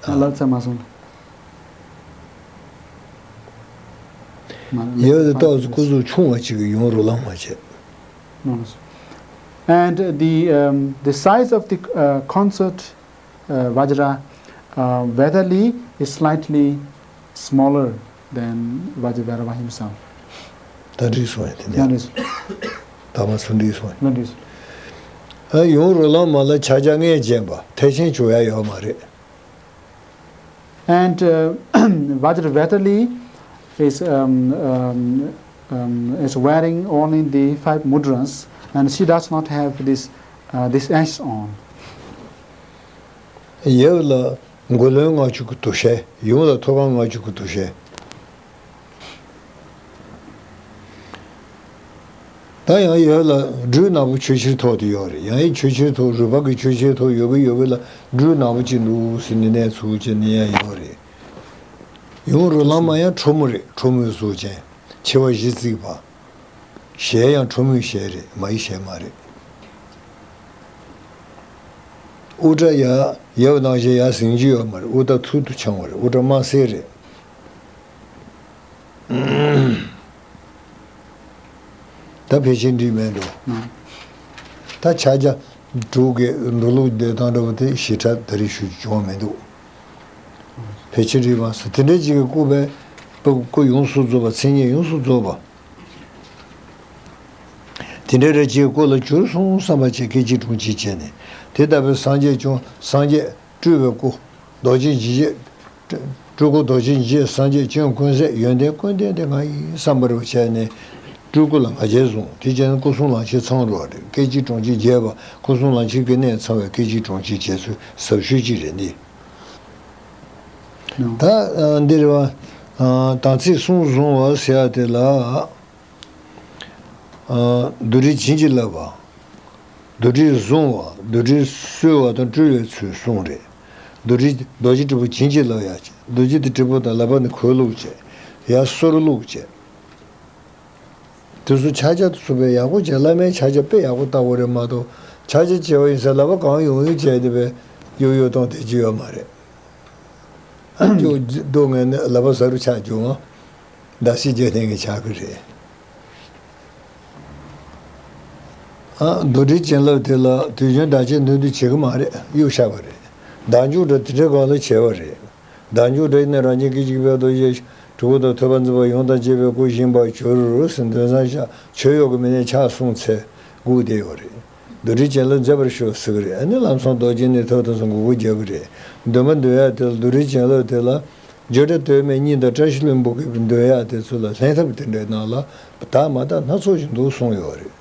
ང་ལ་ཚད་མ་སོང་། ཡོད་དེ་ཏོག་ཙམ་སྐུ་གཟུགས་ཆུང་བ་ཅིག་གི་ཡུན་རོ་ལངས་མ་བྱས། No, no, sir. And the, um, the size of the, uh, concert, uh, Vajra, uh, Vetali is slightly smaller than Vajra Bhairava himself. ད་འགྲིག་སོང་ཡ་དེ་ནས། ལན་འགྲིག་སོང་། ད་མ་སུ་འགྲིག་སོང་ཡ། ལན་འགྲིག་སོང་། ཨ་ཡུན་རོ་ལངས་མ་ལ་ཆ་ཆ་ངེས་ཅན་པ་ཐེག་ཆེན་བྱུང་ཡ་ཡོད་མ་རེད། And, uh, Vajra Vetali is, um, um, um, is wearing only the five mudras, and she does not have this, uh, this ash on. ཡབ་ལ་མགོ་ལོན་ལྔ་བཅུ་གི་དུ་ཤེས། ཡུམ་ལ་ཐུགས་ཀར་ལྔ་བཅུ་གི་དུ་ཤེས། ད་ཡང་ཡོད་ལ་སྦྲུལ་ནག་པོ་ཆོས་ཕྱིར་ཐོགས་དེ་ཡོད་རེད། ཡང་ཡི་ཆོས་ཕྱིར་ཐོགས་རུས་པ་གི་ཆོས་ཕྱིར་ཐོགས་ཡོད་གི་ཡོད་གི་ལ་སྦྲུལ་ནག་པོ་ཅིག་འདུག་ཟེར་ནས་གནས་ཚུལ་ཅིག་ནས་ཡང་ཡོད་རེད། ཡུམ་རོ་ལངས་མ་ཡང་ཁྲོ་མོ་རེད། ཁྲོ་མོའི་གཟུགས་ཅན། མཆེ་བ་བཞི་བརྩིགས་པ། ཞལ་ཡང་ཁྲོ་མོའི་ཞལ་རེད། མ་ཡི་ཞལ་མ་རེད། དབུ་སྐྲ་ཡ་ཡབ་ནང་བཞིན་ཡར་ཟིང་རྒྱུ་ཡོད་མ་རེད། དབུ་སྐྲ་ཚུལ་དུ་འཆང་བ་རེད། དབུ་སྐྲ་དམར་སེར་རེད། ད་ཕལ་ཆེར་འགྲིག་མེད་འགྲོ། ཨང་། ད་ཕྱག་རྒྱ་དྲུག་གི་འགྲོ་ལུགས་བསྡད་སྟངས་འདྲ་བོ་དེ་ཞེ་དྲག་ད་རེས་ཞུ་རྒྱུ་བྱུང་བ་མི་འདུག། ཕལ་ཆེར་འགྲིག་མ་སོང་། དེ་འདྲ་ཅིག་གི་སྐུ་བས་སྐུ་ཡོངས་སུ་རྫོགས་པ། མཚན་ཉིད་ཡོངས་སུ་རྫོགས་པ། དེ་འདྲ་རེ་ཅིག་སྐུ་ལ་གྱུར་སོང་བསམ་པ་བྱས་སྐད་ཅིག་གྲོང་ཁྱེར་བྱས་ནས་དེ་ལྟ་བུའི་སངས་རྒྱས་བྱུང་། སངས་རྒྱས་སྤྲུལ་པའི་སྐུ། རྡོ་རྗེ་འཇིགས་བྱེད། སྤྲུལ་སྐུ་རྡོ་རྗེ་འཇིགས་བྱེད། སངས་རྒྱས་སྤྱན་ཀུན་གསལ། ཡོན་ཏན་ཀུན་ལྡན་དེ་ང་ཡིན་བསམ་པར་བྱས་ནས་སྤྲུལ་སྐུ་ལ་ང་རྒྱལ་བཟུང་། དེ་བྱས་ན་སྐུ་གསུང་ལག་ཁྱེར་ཚང་རུ་བ་རེད། སྐད་ཅིག་གྲོང་ཁྱེར་རྒྱས་པ། སྐུ་གསུང་ལག་ཁྱེར་གྱི་གནས་ཚང་བའི་སྐད་ཅིག་གྲོང་ཁྱེར་བྱས་ཚུལ་ཟབ་ཤོས་ཅིག་རེད་འདི། ད་འདིར་བ་དམ་ཚིག་གསུམ་བཟུང་བ་ཟེར་ཡ་དེ་ལ། ཨ། རྡོ་རྗེ་བྱིན་གྱིས་བརླབས་པ། རྡོ་རྗེ་བཟུང་བ། རྡོ་རྗེ་གསོལ་བ་དང་སྤྲུལ་བའི་ཚུལ་གསུམ་རེད། རྡོ་རྗེ་རྡོ་རྗེ་དྲིལ་བུ་བྱིན་གྱིས་བརླབས་ཡ་བྱས། རྡོ་རྗེ་དེ་དྲིལ་བུ་དང་ལག་པ་ནི་གོས་བླུགས་བྱས། ཡར་གསོལ་བླུགས་བྱས། དེ་ཚོ་ཕྱག་རྒྱ་དང་ཚུགས་པའི་ཡག་པོ་བྱས། བླ་མའི་ཕྱག་རྒྱ་དཔེ་ཡག་པོ་བཏགས་པ་རེད་མ་གཏོགས། ཕྱག་རྒྱ་བྱས་པ་ཡིན་ཟེར་ལག་པ་གང་ཡོང་ཡོང་བྱས་ཏེ་བས་གཡུག་གཡུག་གཏོང་བསྡད་ཀྱི་ཡོད་མ་རེད། ཁྱོད་སྡུག་ངལ་ནི་ལག་པ་ཟ་རུ་ཆགས་བྱུང་ང་། བདག་སྲིད་རྒྱལ་བསྟན་གྱི་ཆགས་ཀྱི་རེད། ཨ། རྡོ་རྗེ་བྱིན་རླབས་དེ་ལ་དུས་རྒྱུན་བདག་གཅེས་འདོན་དུ་བྱེད་ཀྱི་མ་རེད། གཡུག་བཞག་པ་རེད། བདག་འཇུག་འདྲ་དེ་འདྲ་གང་ལ་བྱས་པ་རེད། བདག་འཇུག་འདྲ་ཡིན་ན་རང་བཞིན་སྐད་ཅིག་པའི་རྡོ་རྗེ་དྲིལ་བུ་དང་ཐོད་པ་འཛིན་པ་ཡོངས་དང་བཅས་པའི་སྐུ་བཞེངས་པར་གྱུར་ཟེར་འདོན་བཟང་ཤ་མཆོད་གཡོག་གི་མི་སྣས་ཕྱག་གསུངས་ཚེ་སྒུག་བསྡད་ཡོད་རེད། རྡོ་རྗེ་བྱིན་རླབས་མཛད་པར་ཞུ་ཟེར་གི་རེད། ཨ་ནི་ལམ་སང་རྡོ་རྗེ་ནས་ཐོབ་དང་སོང་གུ་གུ་རྒྱག་གི་རེད། འདོན་པ་འདོན་ཡག་དེ་ལ་རྡོ་རྗེ་བྱིན་རླབས་དེ་ལ་བརྗོད་བྲལ་སྟོད་སྨད་གཉིས་དང་བཀྲ་ཤིས་ལྷུན་པོ་གི་འདོན་ཡག་དེ་ཚོ་ལ་ལྷན་ཐབས་དེ་འདྲའི་ནང་ལ་དག་མ་དག་སྣ་ཚོགས་ཤིག་འདུག་གསུངས་ཡོད་རེད།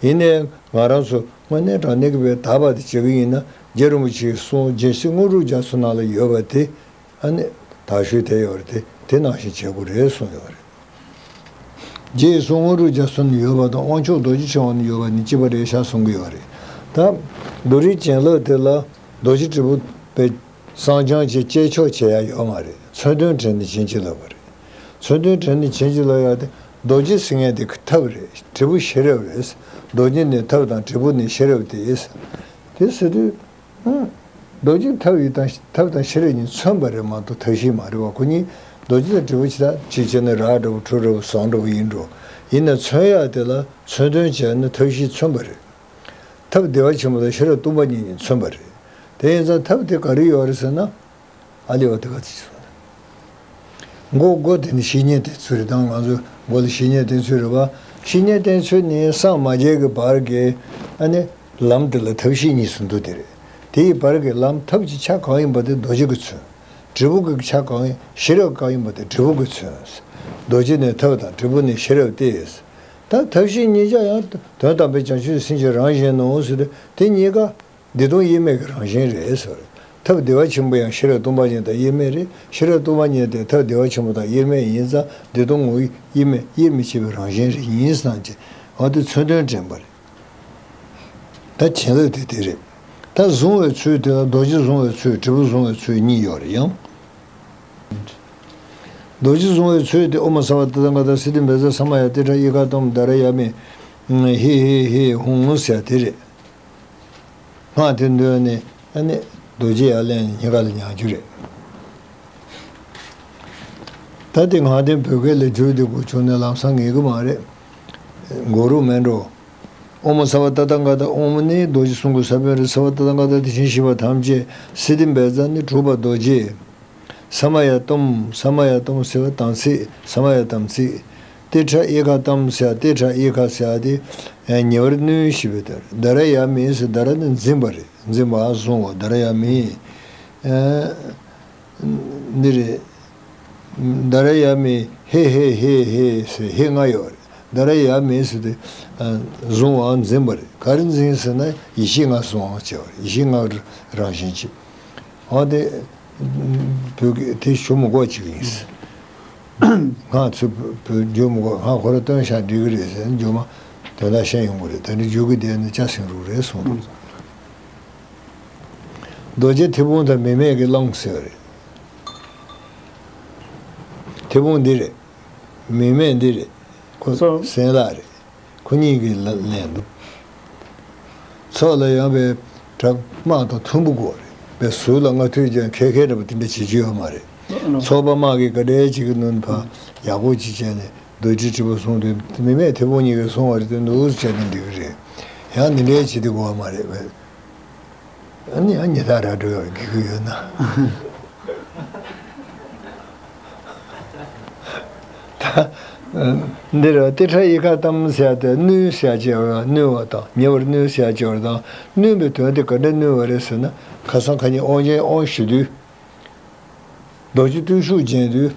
ཡིན་ནའི་ང་རང་ཚོ་དངོས་གནས་དྲང་གནས་ཀྱི་བའི་དག་པ་དེ་བྱེད་ཀྱི་ཡིན་ན་རྗེ་རིན་པོ་ཆེའི་གསུང་སྦྱིན་སྲེག་དངོས་གྲུབ་རྒྱ་མཚོ་ནང་ལ་ཡོད་པ་དེ། ཨ་ནི་དག་ཤོས་དེ་ཡོད་རེད་དེ། དེ་ནང་བཞིན་བྱེད་དགོས་རེད་གསུངས་ཡོད་རེད། རྗེ་ཡི་གསུང་དངོས་གྲུབ་རྒྱ་མཚོ་ནས་ཡོད་པ་དང་དབང་ཕྱུག་རྡོ་རྗེ་ཕྲེང་བ་ནས་ཡོད་པ་ནི་གཅིག་པ་རེད་ཤག་གསུང་གི་ཡོད་རེད། ད་རྡོ་རིགས་བྱིན་རླབས་དེ་ལ་རྡོ་རྗེ་དྲིལ་བུ་པའི་གསང་སྦྱང་བྱེད་བཅས་ཆོག་བྱེད་ཡ་ཡོད་མ་རེད། མཚོན་དོན་དྲན་ནས་བྱིན་གྱིས་བརླབས་པ་རེད། མཚོན་དོན་དྲན་ནས་བྱིན་གྱིས་བརླབས་ཡ་དེ་རྡོ་རྗེ་ཟེར་མཁན་དེ་ཐབས་རེད། དྲིལ་བུ་ཤེས་རབ་རེད། རྡོ་རྗེ་ནི་ཐབས་དང་དྲིལ་བུ་ནི་ཤེས་རབ་དེ། དེ་ཟེར་དུས། རྡོ་རྗེ་ཐབས་ཡིན་དང་ཐབས་དང་ཤེས་རབ་གཉིས་མཚོན་པ་རེད་མ་གཏོགས་ཐབས་ཤེས་མ་རེད་བ། ཁོ་གཉིས་རྡོ་རྗེ་དང་དྲིལ་བུ་ཇི་ལྟར་གཅིག་བྱས་ན་ར་འདྲ་བོ་གྲུ་འདྲ་བོ་ཟངས་འདྲ་བོ་ཡིན་འགྲོ། ཡིན་ན་མཚོན་ཡག་དེ་ལ་མཚོན་དོན་བྱས་ན་ཐབས་ཤེས་མཚོན་པ་རེད། ཐབས་བདེ་བ་ཆེན་པོ་དང་ཤེས་རབ་སྟོང་པ་ཉིད་གཉིས་མཚོན་པ་རེད། དེ་ཡིན་ཙང་ཐབས་དེ་ག་རེ་ཡོད་རེད་ཟེར་ན། ཨ་ལེ་བ་དེ་ག་ཚོད་སོང་། མགོ་མགོ་དེ་ནི་བཤེས་གཉེན་དེ་ཚོ་རེད། ད་ང་ཚོ་མགོ་ལ་བཤེས་གཉེན་དེ་ཚོ་རེད་བ། བཤེས་གཉེན་དེ་ཚོ་ནི་སངས་མ་རྒྱས་ཀྱི་བར་གྱི་ཨ་ནི་ལམ་དེ་ལ་ཐབས་ཤེས་གཉིས་སུ་འདུ་དེ་རེད། དེ་ཡི་བར་གྱི་ལམ་ཐབས་ཀྱི་ཆ་གང་ཡིན་པ་དེ་རྡོ་རྗེ་གིས་མཚོན། དྲིལ་བུ་གི་ཆ་གང་ཡིན་ཤེས་རབ་གང་ཡིན་པ་དེ་དྲིལ་བུ་གིས་མཚོན། རྡོ་རྗེ་ནི་ཐབས་དང་དྲིལ་བུ་ནི་ཤེས་རབ་སྟེ། ད་ཐབས་ཤེས་གཉིས་ཆ་ཡང་དོན་དམ་པའི་བྱང་ཆུབ་སེམས་ཀྱི་རང་བཞིན་ནོ་ཟེར་ཏེ་དེ་གཉིས་ཀ་བདེ་སྟོང་དབྱེར་མེད་ཀྱི་རང་བཞིན་རེད་ཟེར། ཐབས་བདེ་བ་ཆེན་པོ་ཡང་ཤེས་རབ་སྟོང་པ་ཉིད་དང་དབྱེར་མེད་རེད། ཤེས་རབ་སྟོང་པ་ཉིད་དེ་ཐབས་བདེ་བ་ཆེན་པོ་དང་དབྱེར་མེད་ཡིན་ཙང་བདེ་སྟོང་ངོ་བོ་དབྱེར་མེད་དབྱེར་མི་ཕྱེད་པའི་རང་བཞིན་རེད་ཡིན་སྣང་ཅེས་འོ་དེ་མཚོན་དོན་དྲན་པ་རེད། ད་བྱིན་རླབས་དེ་དེ་རེད། ད་བཟུང་བའི་ཚུལ་དེ་ལ་རྡོ་རྗེ་བཟུང་བའི་ཚུལ་དྲིལ་བུ་བཟུང་བའི་ཚུལ་གཉིས་ཡོད་རེད་ཡང་། རྡོ་རྗེ་བཟུང་བའི་ཚུལ་དེ་ཨོཾ་ས་བ་ཏ་ཐཱ་ག་ཏ་སིདྡྷི་བཛྲ་ས་མ་ཡ་ཏིཥྛ་ཨི་ཀ་ཏོཾ་དྷ་ར་ཡ་མི། ཧི་ཧི་ཧི་ཧཱུྃ་ཟེར་དེ་རེད། སྔགས་དེ་འདོན་ནས་ཨ་ནི་རྡོ་རྗེ་ཡར་ལེན་ནས་སྙིང་ག་ལ་མྱང་རྒྱུ་རེད། ད་དེ་ངག་དབང་བོད་སྐད་ལ་བསྒྱུར་ཏེ་དགོས་བྱུང་ན་ལམ་སང་ངེས་གི་མ་རེད། འགོར་རོགས་མེད་འགྲོ། ཨོཾ་སརྦ་ཏ་ཐཱ་ག་ཏ། ཨོཾ་ནི་རྡོ་རྗེ་གསུང་གི་ས་བོན་རེད། སརྦ་ཏ་ཐཱ་ག་ཏ་དེ་བཞིན་གཤེགས་པ་ཐམས་ཅད་སིདྡྷི་བཛྲ་ནི་གྲུབ་པ་རྡོ་རྗེ། ས་མ་ཡ་ཏུཾ། ས་མ་ཡ་ཏུཾ་ཟེར་བ་དམ་ཚིག་ས་མ་ཡ་དམ་ཚིག་ཏི་ཏྲ་ཨི་ཁ་ཏཾ་ཟེར། ཏི་ཏྲ་ཨི་ཁ་ཟེར་དེ་ཉེ་བར་བསྣུན་ཞེས་པའི་དོན། དྷ་ར་ཡ་མི་ཟེར། དྷ་ར་ནི་འཛིན་པ་རེད། འཛིན་པ་བཟུང་བ། དྷ་ར་ཡ་མི། འདི་རེད། དྷ་ར་ཡ་མི་ཧེ་ཧེ་ཧེ་ཧེ་ཟེར་ཧེ་ལྔ་ཡོད་རེད། དྷ་ར་ཡ་མི་ཟེར་དེ་བཟུང་བའམ་འཛིན་པ་རེད། ག་རེ་འཛིན་ཟེར་ན་ཡེ་ཤེས་ལྔ་བཟུང་བ་བྱས་པ་རེད། ཡེ་ཤེས་ལྔ་རང་བཞིན་གྱིས། འོ་དེ་བོད་སྐད་དེ་ཞུ་མི་དགོས་ཅིག་ཡིན། ང་ཚོས་བོད་བརྗོད་མི་དགོས། ང་ཁོ་ར་སྟོན་བཞག་འགྲིག་གི་རེད་ཟེར་ན་རྗེས་མ་དོན་དག་ཤེས་ཡོང་གི་རེད། ད་ནི་རྒྱུད་ཀྱི་སྡེ་ནི་སྐྱ་སེང་རུ་རེད་གསུངས་འདུག་རྡོ་རྗེ་ཐེ་བུམ་དང་མིང་མེད་ཀྱི་གླིང་ཟེར་བ་རེད། ཐེ་བུམ་འདི་རེད། མིང་མེད་འདི་རེད། ཁོ་སོ། སེང་ལགས་རེད། ཁོ་གཉིས་ཀྱིས་ལ་ལེན་འདུག་ཚོགས་ལ་ཡོང་བའི་བྲག་དམག་དང་མཐུན་པོ་དགོས་རེད། པའི་ཟུར་ལ་སྔ་ཐོས་ཀྱང་ཁེ་ཁེ་འདྲ་པོ་དེ་འདྲ་བྱེད་རྒྱུ་ཡོད་མ་རེད། ཨ་ནོ། ཚོགས་པ་དམག་གིས་ག་འདྲའི་བྱེད་ཀྱི་ནོར་ཕ་ཡག་པོ་ཅིག་བྱས་ནས་རྡོ་རྗེ་དྲིལ་བུ་བཟུང་དུས་མིང་མེད་ཐེ་བུམ་གཉིས་ཀྱིས་བཟུང་བ་རེད་དེ་འདུག་བྱས་ན་འགྲིག་གི་རེད། ཡང་འདི་འདྲའི་བྱེད་དུས་དགོས་མ་རེད་པས། ཨ་ནི་ཨ་ཉི་ད་ར་འགྲོ་ཡོད་དགེ་གི་ཡོད་ན། ད་འདིར་ཏི་ཏྲ་ཨི་ཁ་ཏཾ་ཟེར་ཏེ་བསྣུན་ཟེར་བྱས་པ་བསྣུན་པ་དང་ཉེ་བར་བསྣུན་ཟེར་བྱས་པ་དང་བསྣུན་པའི་དོན་དེ་ག་འདྲ་བསྣུན་པ་རེད་ཟེར་ན། ཁ་སང་ཁ་ཉིན་དབང་ཆེན་དབང་ཞུ་དུས། རྡོ་རྗེ་བརྟུལ་ཞུགས་བྱས་དུས།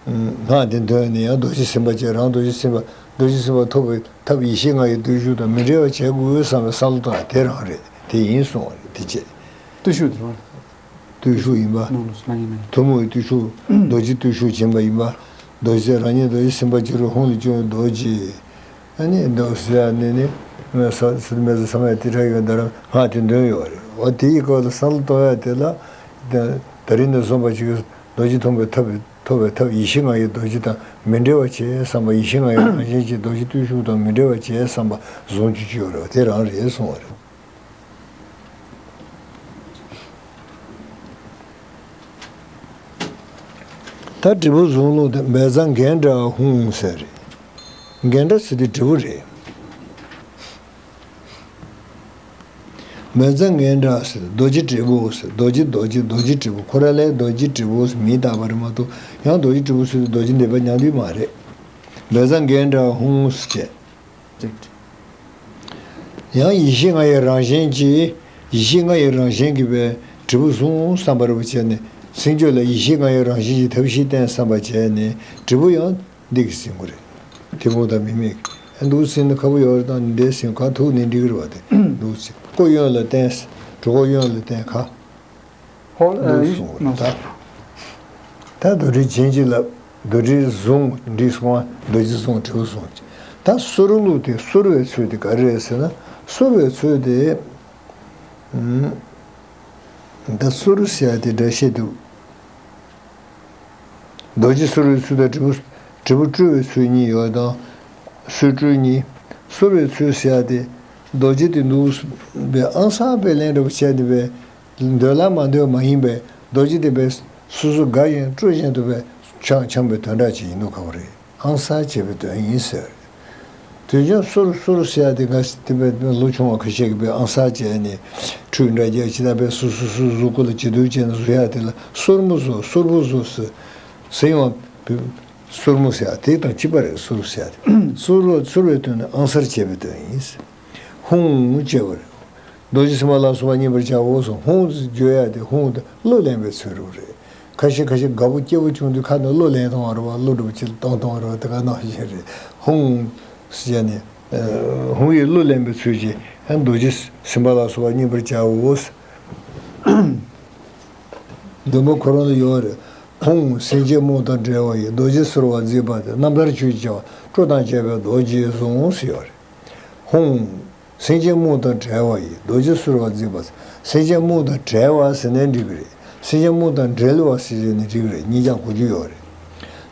སྔགས་འདི་འདོན་ནས་ཡང་རྡོ་རྗེ་སེམས་དཔའ་བྱས། རང་རྡོ་རྗེ་སེམས་དཔའ་རྡོ་རྗེ་སེམས་དཔའ་ཐོབ་པའི་ཐབས་ཡེ་ཤེས་ལྔ་ཡི་བརྟུལ་ཞུགས་དང་མི་འབྲལ་བ་བྱེད་དགོས་བསམ་པའི་བསམ་བློ་བཏང་བ་དེ་རང་རེད། དེ་ཡིན་གསུངས་པ་རེད། དེ་བྱས། བརྟུལ་ཞུགས་དེ་རང་རེད། བརྟུལ་ཞུགས་ཡིན་པ། ནང་ལོགས་སུ་ལ་ཡིན་ན་ཡང་། ཐུན་མོང་བའི་བརྟུལ་ཞུགས་རྡོ་རྗེ་བརྟུལ་ཞུགས་བྱིན་པ་ཡིན་པ། རྡོ་རྗེ་རང་ཉིད་རྡོ་རྗེ་སེམས་དཔའ་བྱུ་རུ་ཧཱུྃ་ལས་བྱུང་བའི་རྡོ་རྗེ། ཨ་ནི་འདུག་ཟེར་ནས་ནི། ས་སུ་མེ་ས་ས་མ་ཏི་ཏྲ་ཡི་ག་ད་ར་སྔགས་དེ་འདོན་ཡོད་རེད། འོ་དེ་ཡི་སྐོར་ལ་བསམ་བློ་གཏོང་ཡ་དེ་ལ། ད་རིང་ནས་བཟུང་བ་ཅིག་རྡོ་རྗེ་ཐོབ་པའི་ཐབས། ཐོབ་པའི་ཐབས་ཡེ་ཤེས་ལྔ་ཡི་རྡོ་རྗེ་དང་མི་འབྲལ་བ་བྱེད་བསམ་པ། ཡེ་ཤེས་ལྔ་ཡི་རང་བཞིན་གྱི་རྡོ་རྗེ་བརྟུལ་ཞུགས་དང་མི་འབྲལ་བ་བྱེད་བསམ་པ་བཟུང་རྒྱུ་ཅིག་ཡོད་རེད། དེ་རང་རེད་གསུངས་པ་རེད། ད་དྲིལ་བུ་བཟུང་ལུགས་དེ་བཛྲ་གཎྜཱ་ཧཱུྃ་ཟེར་རེད། གཎྜཱ་ཟེར་དུས་དྲིལ་བུ་རེད། བཛྲ་གཎྜཱ་ཟེར་རྡོ་རྗེ་དྲིལ་བུ་ཟེར། རྡོ་རྗེ་རྡོ་རྗེ་རྡོ་རྗེ་དྲིལ་བུ། ཁོ་རང་ལ་རྡོ་རྗེ་དྲིལ་བུ་ཟེར་མིང་བཏགས་པ་རེད་མ་གཏོགས་ཡང་རྡོ་རྗེ་དྲིལ་བུ་ཟེར་དུས་རྡོ་རྗེ་འདེབས་པ་ཉམས་རྒྱུ་མ་རེད། བཛྲ་གཎྜཱ་ཧཱུྃ་ཟེར་བྱས། ཡང་ཡེ་ཤེས་ལྔ་ཡི་རང་བཞིན་གྱིས། ཡེ་ཤེས་ལྔ་ཡི་རང་བཞིན་གྱིས་པའི་དྲིལ་བུ་བཟུང་བསམ་པ་རེ་བ་བྱས་ནས་སེམས་རྒྱུད་ལ་ཡེ་ཤེས་ལྔ་ཡི་རང་བཞིན་གྱི་ཐབས་ཤེས་བསྟེན་བསམ་པ་བྱས་ནས་དྲིལ་བུ་ཡང་འདི་གིས་ཟིན་དགོས་རེད། ཐེ་བུམ་དང་མིང་མེད་ཀྱིས། ཨ་འདུག་ཟིན་ན་ཁ་བོ་ཡོད་རེད། དང་འདྲེ་ཟིན་ག་ཐུག་ནས་འགྲིག་གི་རེད་བ། དེ་འདུག་ཟིན་ཀོ་གཡོན་ལ་བསྟན། གྲོད་ཁོག་གཡོན་ལ་བསྟན་ཁ། ཧོ། འདུག་གསུངས་པ་རེད། ད་ད་རྡོ་རྗེ་བྱིན་གྱིས་བརླབས། རྡོ་རྗེ་བཟུང་འདྲིས་སོང་བ། རྡོ་རྗེ་བཟུང་དྲིལ་བུ་བཟུང་། ད་གསོར་ལུགས་དེ་གསོར་བའི་ཚུལ་དེ་ག་རེ་རེད་ཟེར་ན། གསོར་བའི་ཚུལ་དེ། ད་གསོར་ཟེར་ཡ་དེ་འདྲ་བཤད་འདུག་རྡོ་རྗེ་གསོར་བའི་ཚུལ་དང་དྲིལ་བུ་དྲིལ་བུ་བཀྲུ་བའི་ཚུལ་གཉིས་ཡོད་དང་། གསོར་བཀྲུ་གཉིས། གསོར་བའི་ཚུལ་ཟེར་ཡ་དེ། རྡོ་རྗེ་དེ་འདུག་པའི་ཨང་གསར་པའི་ལན་འདྲ་པོ་བྱས་ནས་པའི། འདོད་ལ་མ་འདོད་མ་ཡིན་པའི་རྡོ་རྗེ་དེ་པའི་སོ་སོ་དགའ་ཞིང་སྤྲོ་བཞིན་དུ་པའི་ཆང་འཆང་བའི་དོན་དག་ཅིག་ཡིན་ནོ་ག་བ་རེད། ཨང་གསར་བྱས་པའི་དོན་ཡིན་ཟེར། དུས་རྒྱུན་གསོར་གསོར་ཟེར་ཡ་དེ་ག་དེ་པའི་ལོ་ཆུང་བ་ཁ་ཤས་ཀྱིས་པའི་ཨང་གསར་བྱས་ནས་ཁྲུས་འདྲ་རྒྱག་ཅི་ད་པའི་སོ་སོ་སོ་གཟུགས་པོ་ལ་བྱི་དོར་བྱས་ནས་བཟོ་ཡ་དེ་ལ་གསོར་མོ་བཟོ་གསོར་བུ་བཟོ་ཟེར་ཟེར་ཡོང་བ། གསོར་མོ་ཟེར་ཡ་དེ་དང་གཅིག་པ་རེད། གསོར་ཟེར་ཡ་དེ། གསོར་བ་གསོར་བའི་དོན་ནི་ཨང་གསར་བྱས་པའི་དོན་ཡིན། ཧཱུྃ་ཅེས་པ་རེད། རྡོ་རྗེ་སེམས་དཔའ་ལ་སོགས་པ་མཉེས་པར་བྱའོ་ཟེར། ཧཱུྃ་བརྗོད་ཡ་དེ་ཧཱུྃ་དེ་གླུ་ལེན་པའི་ཚུལ་རུ་རེད། ཁ་ཤས་ཁ་ཤས་དགའ་པོ་སྐྱིད་པོ་བྱུང་དུས་ཁ་ནས་གླུ་ལེན་གཏོང་བ་རེད་བ། གླུ་འདྲ་པོ་ཅིག་གཏོང་གཏོང་བ་རེད་བ། དེ་ག་ནང་བཞིན་རེད། ཧཱུྃ་ཟེར་ནས། ཧཱུྃ་ཡིས་གླུ་ལེན་པའི་ཚུལ་གྱིས་རྡོ་རྗེ་སེམས་དཔའ་ལ་སོགས་པ་མཉེས་པར་བྱའོ། འདོན་པ་ཁོ་རང་ལ་ཡོད་རེད། ཧཱུྃ། སེམས་ཅན་རྨུགས་དང་བྲལ་བ་ཡི། རྡོ་རྗེ་གསོར་བ་མཛད་པ་དེ། རྣམ་ཐར་ཆོས་ཀྱི་བྱ་བ། སྤྲོ་དང་བཅས་པའི་རྡོ་རྗེས་བཟུང་ཟེར་ཡོད་རེད། ཧཱུྃ། སེམས་ཅན་རྨུགས་དང་བྲལ་བ་ཡི། རྡོ་རྗེ་གསོར་བ་མཛད་པ། སེམས་ཅན་རྨུགས་དང་བྲལ་བ་ཟེར་ནའི་འགྲིག་གི་རེད། སེམས་ཅན་རྨུགས་དང་འབྲེལ་བ་ཟེར་ནའི་འགྲིག་གི་རེད། གཉིས་ཀྱང་གོ་རྒྱུ་ཡོད་རེད།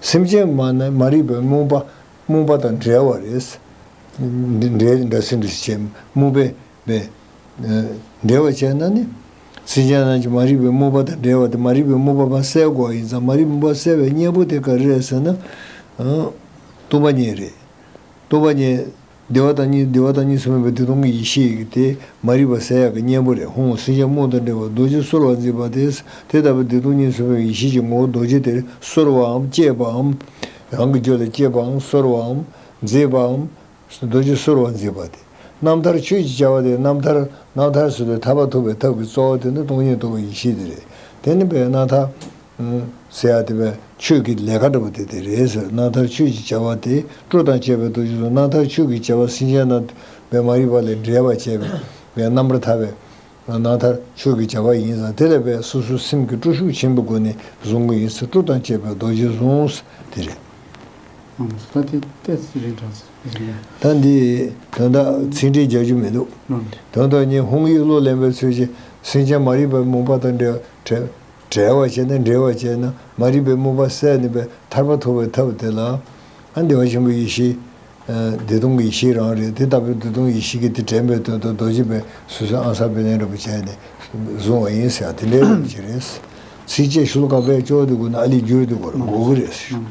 སེམས་ཅན་མ་ན་མ་རིག་པའི་རྨུགས་པ། རྨུགས་པ་དང་བྲལ་བ་རེད། འབྲེལ་འདྲ་སེ་འདྲ་ཞིག་བྱས་རྨུགས་པའི་བས། འབྲེལ་བ་བྱས་ན་ནི། སེམས་ཅན་རྣམས་ཀྱི་མ་རིག་པའི་རྨུགས་པ་དང་བྲལ་བ་དེ། མ་རིག་པའི་རྨུགས་པ་ཕར་བསལ་དགོས་པ་ཡིན་ཙང་། མ་རིག་རྨུགས་པ་བསལ་བའི་གཉེན་པོ་དེ་ག་རེ་རེད་ཟེར་ན། ཨང་། སྟོང་པ་ཉིད་རེད། སྟོང་པ་ཉིད། བདེ་བ་དང་གཉིས། བདེ་བ་དང་གཉིས་སུ་མེད་པའི་བདེ་སྟོང་གི་ཡེ་ཤེས་ཀྱི་དེ་མ་རིག་པ་བསལ་ཡག་གི་གཉེན་པོ་རེད། ཧཱུྃ། སེམས་ཅན་རྨུགས་དང་བྲལ་བ་རྡོ་རྗེ་གསོར་བར་མཛད་པ་དེ། དེ་ལྟ་བུའི་བདེ་སྟོང་གཉིས་སུ་མེད་པའི་ཡེ་ཤེས་ཀྱི་ངོ་བོ་རྡོ་རྗེ་དེར་གསོལ་བའམ་བསྐྱེད་པའམ། རང་གི་རྒྱུད་ལ་བསྐྱེད་པའམ་གསོལ་བའམ་མཛད་པའམ། རྡོ་རྗེ་གསོལ་བར་མཛད་པ་སྟེ། རྣམ་ཐར་ཆོས་ཀྱི་བྱ་བ་སྟེ། རྣམ་ཐར། རྣམ་ཐར་ཟེར་དུས་ཐར་པ་ཐོབ་པའི་ཐབས་ཀྱི་རྩ་བ་དེ་ནི་སྟོང་ཉིད་རྟོགས་པའི་ཡེ་ཤེས་དེ་རེད། དེ་ནི་བའི་རྣམ་ཐར་ཟེར་ཡ་དེ་བའི་ཆོས་ཀྱི་ལས་ཀ་འདྲ་པོ་དེ་དེ་རེད་ཟེར། རྣམ་ཐར་ཆོས་ཀྱི་བྱ་བ་སྟེ། སྤྲོ་དང་བཅས་པའི་རྡོ་རྗེ་གསུམ། རྣམ་ཐར་ཆོས་ཀྱི་བྱ་བ་སེམས་ཅན་རྣམས་བའི་མ་རིག་པ་ལས་འབྲེལ་བར་བྱས་པའི་བའི་རྣམ་པར་ཐར་བའི་རྣམ་ཐར་ཆོས་ཀྱི་བྱ་བ་ཡིན་ཙང་། དེ་ལས་བའི་སོ་སོའི་སེམས་ཀྱི་སྤྲོ་ཤུགས་ཆེན་པོའི་སྒོ་ནས་བཟུང་གི་ཡིན་ཟེར། སྤྲོ་དང་བཅས་པའི་རྡོ་རྗེ་གསུམ་དེ་རེད། ད་དེ་ཏོག་ཙམ་རིང་དྲགས་སོང་། ད་འདི་དོན་དག་ཚིག་འགྲེལ་རྒྱག་རྒྱུ་མི་འདུག། དོན་དག་ཉིད་ཧཱུྃ་ཡིག་བློ་ལེན་པའི་ཚུལ་གྱིས། སེམས་ཅན་མ་རིག་པའི་རྨུགས་པ་དང་བྲལ་བ་བྲལ་བར་བྱས་ནས། འབྲེལ་བར་བྱས་ན། མ་རིག་པའི་རྨུགས་པ་བསལ་ནས་པའི་ཐར་པ་ཐོབ་པའི་ཐབས་དེ་ལ། ཨ། བདེ་བ་ཆེན་པོའི་ཡེ་ཤེས། བདེ་སྟོང་གི་ཡེ་ཤེས་རང་རེད། དེ་ལྟ་བུའི་བདེ་སྟོང་གི་ཡེ་ཤེས་ཀྱི་དེ་དྲན་པའི་དོན་དུ་རྡོ་རྗེ་པའི་སོ་སོའི་ཨང་གསར་པའི་ལན་འདྲ་པོ་བྱས་ནས་བཟུང་བ་ཡིན་ཟེར་ཡ་དེ་འདྲའི་རེད་ཅེས་རེད། ཚིགས་བཅད་ཤོ་ལོ་ཀ་པའི་ཅོག་དེ་དགོས་ན་ཨ་ལི་འགྱུར་དེ་དགོས་རེད། དགོས་ཀྱི་རེད།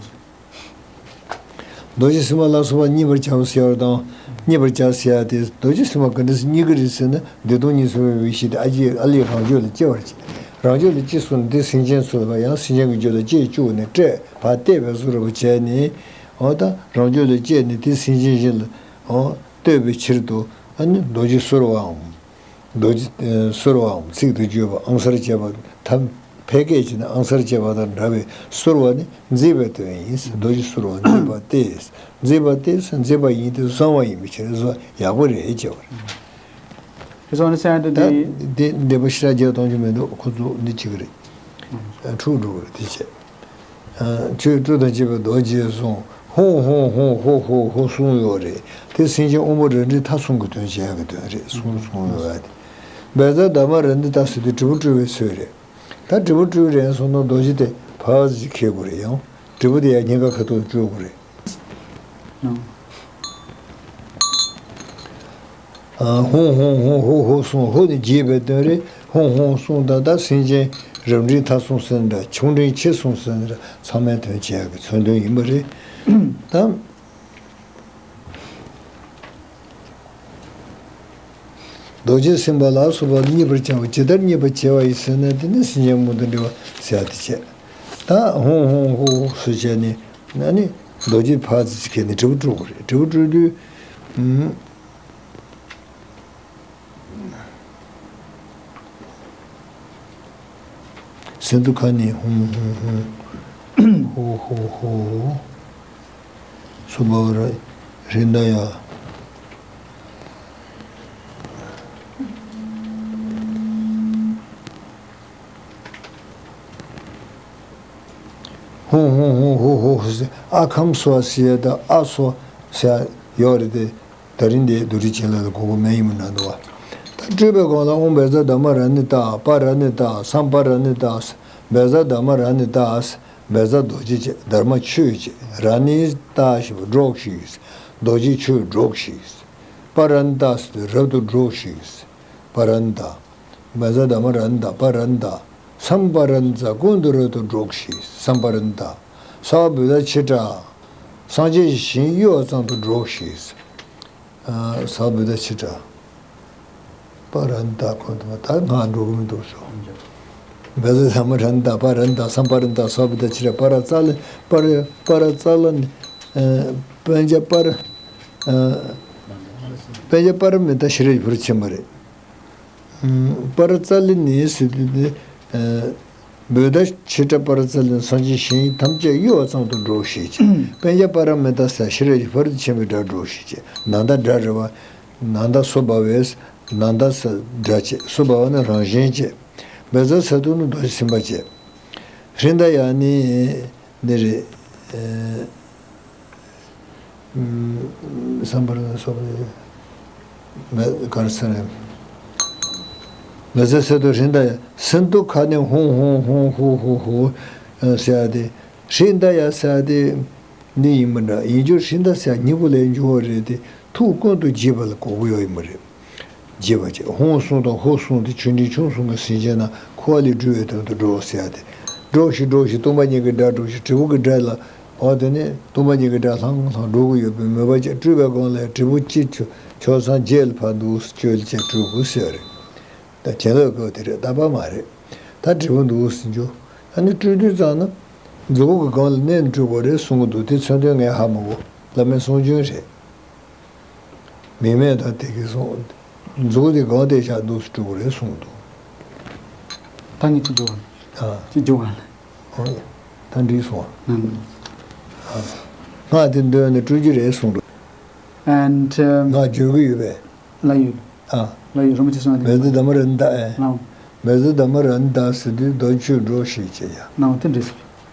རྡོ་རྗེ་སེམས་དཔའ་ལ་སོགས་པ་མཉེས་པར་བྱ་ཟེར་བ་དང་། མཉེས་པར་བྱ་ཟེར་ཡ་དེ། རྡོ་རྗེ་སེམས་དཔའ་ག་འདྲ་སེ་མཉེས་ཀྱི་རེད་ཟེར་ན། བདེ་སྟོང་གཉིས་སུ་མེད་པའི་ཡེ་ཤེས་དེ། ཨ་ལི། ཨ་ལི་རང་རྒྱུད་ལ་སྐྱེ་བར་བྱེད། རང་རྒྱུད་ལ་སྐྱེས་སོང་ན། དེ་སེམས་ཅན་ཚོ་ལ་ཡང་སེམས་ཅན་གྱི་རྒྱུད་ལ་སྐྱེས་བཅུག་ནས་སྤྲད་པ་གཏད་པའི་བཟོ་འདྲ་པོ་བྱས་ནས། འོ་ད་རང་རྒྱུད་ལ་སྐྱེས་ནས་དེ་སེམས་ཅན་གཞན་ལ། འོ་གཏོད་པའི་ཕྱིར་དུ། ཨ་ནི་རྡོ་རྗེ་གསོལ་བའམ། རྡོ་རྗེ་གསོལ་བའམ། ཚིག་ཏུ་བརྗོད་པ་ཨང་གསར་བྱས་པ། ཐ་ཕལ་སྐད་ཅིག་ནི་ཨང་གསར་བྱས་པ་དང་འདྲ་བའི་གསོལ་བ་ནི་མཛེས་པའི་དོན་ཡིན། རྡོ་རྗེ་གསོལ་བ་མཛེས་པ་སྟེ། མཛེས་པ་སྟེ། མཛེས་པ་ཡིན་ཏེ་བཟང་བ་ཡིན་པའི་ཕྱིར། བཟང་ཡག་པོ་རེད་ཅེས་པ་རེད། དེ་སོང་ནས་སེམས་དེ། ད་འདི་འགྲེལ་པ་ཞེ་དྲག་རྒྱག་གཏོང་རྒྱུ་མི་འདུག། ཁོ་ཚོ་འདི་བྱེད་ཀྱི་རེད། འཁྲུག་འགྲོ་གི་རེད། དེ་བྱས། ཨ། ཆོས་སྤྲོ་དང་བཅས་པའི་རྡོ་རྗེ་གསུམ། ཧཱུྃ་ཧཱུྃ་ཧཱུྃ་ཧོ་ཧོ་ཧོ་གསུམ་ཡོད་རེད། དེ་སེམས་ཅན་དབང་པོ་རབ་འབྲིང་ཐ་གསུམ་གྱི་དོན་བྱེད་ཡག་གི་དོན་རེད། གསུམ་གསུམ་ཡོད་རེད། བཛྲ་དྷརྨ་རཱ་ཎི་ཏ་ཟེར་དུས་དྲིལ་བུ་དཀྲོལ་བའི་ཚུལ་རེད། ད་དྲིལ་བུ་དཀྲོལ་རན་སོང་ན་རྡོ་རྗེ་དེ་ཕར་ཅིག་འཁྱེར་དགོས་རེད། ཡང་དྲིལ་བུ་དེ་ཡང་སྙིང་ག་ཁ་ཐུག་དཀྲོལ་དགོས་རེད། ཨ། ཧཱུྃ་ཧཱུྃ་ཧཱུྃ་ཧོ་ཧོ་གསུམ། ཧོ་ནི་རྒྱས་པའི་དོན་རེད། ཧཱུྃ་ཧཱུྃ་གསུམ་དང་། ད་སེམས་ཅན་རབ་འབྲིང་ཐ་གསུམ་ཟེར་འདྲ། ཆུང་འབྲིང་ཆེ་གསུམ་ཟེར་འདྲ། ཚང་མའི་དོན་བྱེད་ཡག་གི་མཚོན་དོན་ཡིན་པ་རེད། ད་རྡོ་རྗེ་སེམས་དཔའ་ལ་སོགས་པ་མཉེས་པར་བྱའོ། ཇི་ལྟར་མཉེས་པར་བྱ་བ་ཡིན་ཟེར་ན། དེ་ནི་སེམས་ཅན་རྨུགས་དང་བྲལ་བ་ཟེར་ཡ་དེ་བྱས། ད་ཧཱུྃ་ཧཱུྃ་ཧོ་ཧོ་ཟེར་བྱས་ནས། ཨ་ནི་རྡོ་རྗེ་ཕར་ཙམ་ཅིག་འཁྱེར་ནས་དྲིལ་བུ་དཀྲོལ་དགོས་རེད། དྲིལ་བུ་དཀྲོལ་དུས། ཨུམ། སིནྡྷུ་ཁ་ནི་ཧཱུྃ་ཧཱུྃ་ཧཱུྃ། ཧོ་ཧོ་ཧོ། སྭ་བྷཱ་ཝ་རཱ་ཧྲྀ་ད་ཡ། ཧཱུྃ་ཧཱུྃ་ཧཱུྃ་ཧོ་ཧོ་ཧོ་ཟེར། ཨ་ཁཾ་སྭ་ཟེར་ཡ་དང་ཨ་སྭ་ཟེར་ཡ་ཡོད་རེད་དེ། ད་རིང་འདི་རྡོ་རྗེ་འཆང་ལ་གོ་གོ་མེད་ཡིན་མིན་འདྲ་འདུག་བ། ད་སྤྲོས་པའི་སྒང་ལ་ཨོཾ་བཛྲ་དྷརྨ་རཱ་ཎི་ཏ། པ་རཱ་ཎི་ཏ། སཾ་པ་རཱ་ཎི་ཏ། བཛྲ་དྷརྨ་རཱ་ཎི་ཏ། བཛྲ་རྡོ་རྗེ་བྱས། དྷརྨ་ཆོས་བྱས། རཱ་ཎི་ཏ་ཞེས་པ་སྒྲོགས་ཤིག། རྡོ་རྗེ་ཆོས་སྒྲོགས་ཤིག། པ་རཱ་ཎི་ཏ་ཟེར་དུས་རབ་ཏུ་སྒྲོགས་ཤིག། པ་རཱ་ཎི་ཏ། བཛྲ་དྷརྨ་རཱ་ཎི་ཏ། པ་རཱ་ཎི་ཏ། སཾ་པ་རཱ་ཎི་ཏ། ཀུན་ཏུ་རབ་ཏུ་སྒྲོགས་ཤིག། སཾ་པ་རཱ་ཎི་ཏ། ས་བོ་དྷ་ཆི་ཏྲ། སངས་རྒྱས་ཀྱི་ཞིང་གཡོ་བ་ཙམ་དུ་སྒྲོགས་ཤིག། ཨ། ས་བོ་དྷ་ཆི་ཏྲ། པ་རཱ་ཎི་ཏ། ཀུན་ཏུ། ད་ང་འགྲོ་གི་མི་འདུག་སོ། བཛྲ་དྷརྨ་རཱ་ཎི་ཏ། པ་རཱ་ཎི་ཏ། སཾ་པ་རཱ་ཎི་ཏ། ས་བོ་དྷ་ཆི་ཏྲ། པ་ར་ཙ་ལ། པ་ར། པ་ར་ཙ་ལ་ནི། ཨ། པཉྩ་པ་ར། ཨ། པཉྩ་པ་ར་མི་ཏ་ཤྲཱི་ཡ་བུར་ཆེན་པོ་རེད། པ་ར་ཙ་ལི་ནི་ཟེར་དུས་ནི། ཨ། བོ་དྷ་ཆི་ཏྲ་པ་ར་ཙ་ལི་ནི་སངས་རྒྱས་ཞིང་ཐམས་ཅད་གཡོ་བ་ཙམ་དུ་སྒྲོགས་ཤིག་ཅེས། པཉྩ་པ་ར་མི་ཏ་ས་ཤྲཱི་ཡ་བུར་ཆེན་པོའི་སྒྲ་སྒྲོགས་ཤིག་ཅེས། ནཱ་ད་སྒྲ་རེད་བ། ནཱ་ད་སྭ་བྷཱ་ཝས། ནཱ་ད་ས་སྒྲ་བྱས། སྭ་བྷཱ་ཝ་ནི་རང་བཞིན་བྱས། བཛྲ་ཟེར་དུས་ནི་རྡོ་རྗེ་སེམས་དཔའ་བྱས། ཧྲྀ་ད་ཡ་ནི་ནི་རེད། ཨ། ཨུམ། སཾ་པ་རཱ་ཎི་ཏ། སྭ་བྷཱ་ཝ། མེ་གར་སར་རེད། མེ་ཟེར་ཟེར་དུས་ཧྲྀ་ད་ཡ། སིནྡྷུ་ཁ་ནི་ཧཱུྃ་ཧཱུྃ་ཧཱུྃ་ཧཱུྃ་ཧཱུྃ་ཧཱུྃ་ཟེར་ཡ་དེ། ཧྲྀ་ད་ཡ་ཟེར་ཡ་དེ་འདི་ཡིན་པ་འདྲ། ཡིན་རྒྱུ་ཧྲྀ་ད་ཟེར་ཡ་སྙིང་པོ་ལས་འབྱུང་བ་རེད་དེ། ཐུགས་ཀུན་ཏུ་དགྱེས་པ་ལ་གོ་གི་ཡོད་ཡིན་པ་རེད། བརྗེད་པ་བྱེད། ཧོང་སུམ་དང་ཧོ་སུམ་དེ་ཆོས་འབྲིང་ཆུང་གསུམ་གྱི་སེམས་ཅན་རྣམས་འཁོར་བ་ལས་སྒྲོལ་བའི་དོན་དུ་སྒྲོགས་ཟེར་ཡ་དེ། སྒྲོགས་ཤིག་སྒྲོགས་ཤིག་སྟོང་པ་ཉིད་ཀྱི་སྒྲ་སྒྲོགས་ཤིག་དྲིལ་བུ་གི་སྒྲ་ལ། འོ་དེ་ནས་སྟོང་པ་ཉིད་ཀྱི་སྒྲ་ལྷང་ལྷང་སྒྲོག་གི་ཡོད་པའི་མོས་པ་བྱས། སྤྲུལ་པའི་སྒོ་ལས་དྲིལ་བུ་གཅིག་ཆོ་ཆོས་ཚང་བརྒྱད་ལ་ཕར་འདུག་སེ་བཅོལ་བྱས་སྤྲུལ་སྐུ་ཟེར་བ་རེད། ད་བྱིན་རླབས་སྐབས་དེ་རེད། རྟག་པར་མ་རེད། ད་དྲིལ་བུ་འདུག་སེ་འཇུག་ཨ་ནི་སྤྲུལ་དུས་ཙམ་ན་མཛུ་གུ་གི་སྒང་ལ་མནན་ནས་སྤྲུལ་དགོས་རེད་གསུང་གི་འདུག་དེ་མཚོན་དོན་ངས་ཧ་མ་གོ། བླ་མའི་གསུང་རྒྱུན་རེད། མིག་སྨན་དང་དེ་གི་གསུང་། མཛུ་གུ་དེ་སྒང་དེ་བཞག་འདུག་སེ་སྤྲུལ་དགོས་རེད་གསུང་གི་འདུག་ད་ངས་ཅི་འཇུག་ཨ། ཨ། ཅི་འཇུག་ཨ། ཨ། ད་འགྲིག་སོང་། ཨ། ཨ། སྔགས་དེ་འདོན་ནས་སྤྲུལ་རྒྱུ་རེད་གསུང་འདུག And, um, སྔགས་བརྗོད་ཀྱི་ཡོད་པས། ལ་ཡོད། ཨ། ལ་ཡོད། རིན་པོ་ཆེ་གསུང་བ་དེ། མེ་ཛ་དྷརྨ་རཱ་ནནྡ་ཨེ། ལའོ། མེ་ཛ་དྷརྨ་རཱ་ནནྡ་ཟེར་དུས་རྡོ་ཆུ་འགྲོ་ཞེས་བྱེད་ཡ། ལའོ། དེ་འགྲིག་སོང་།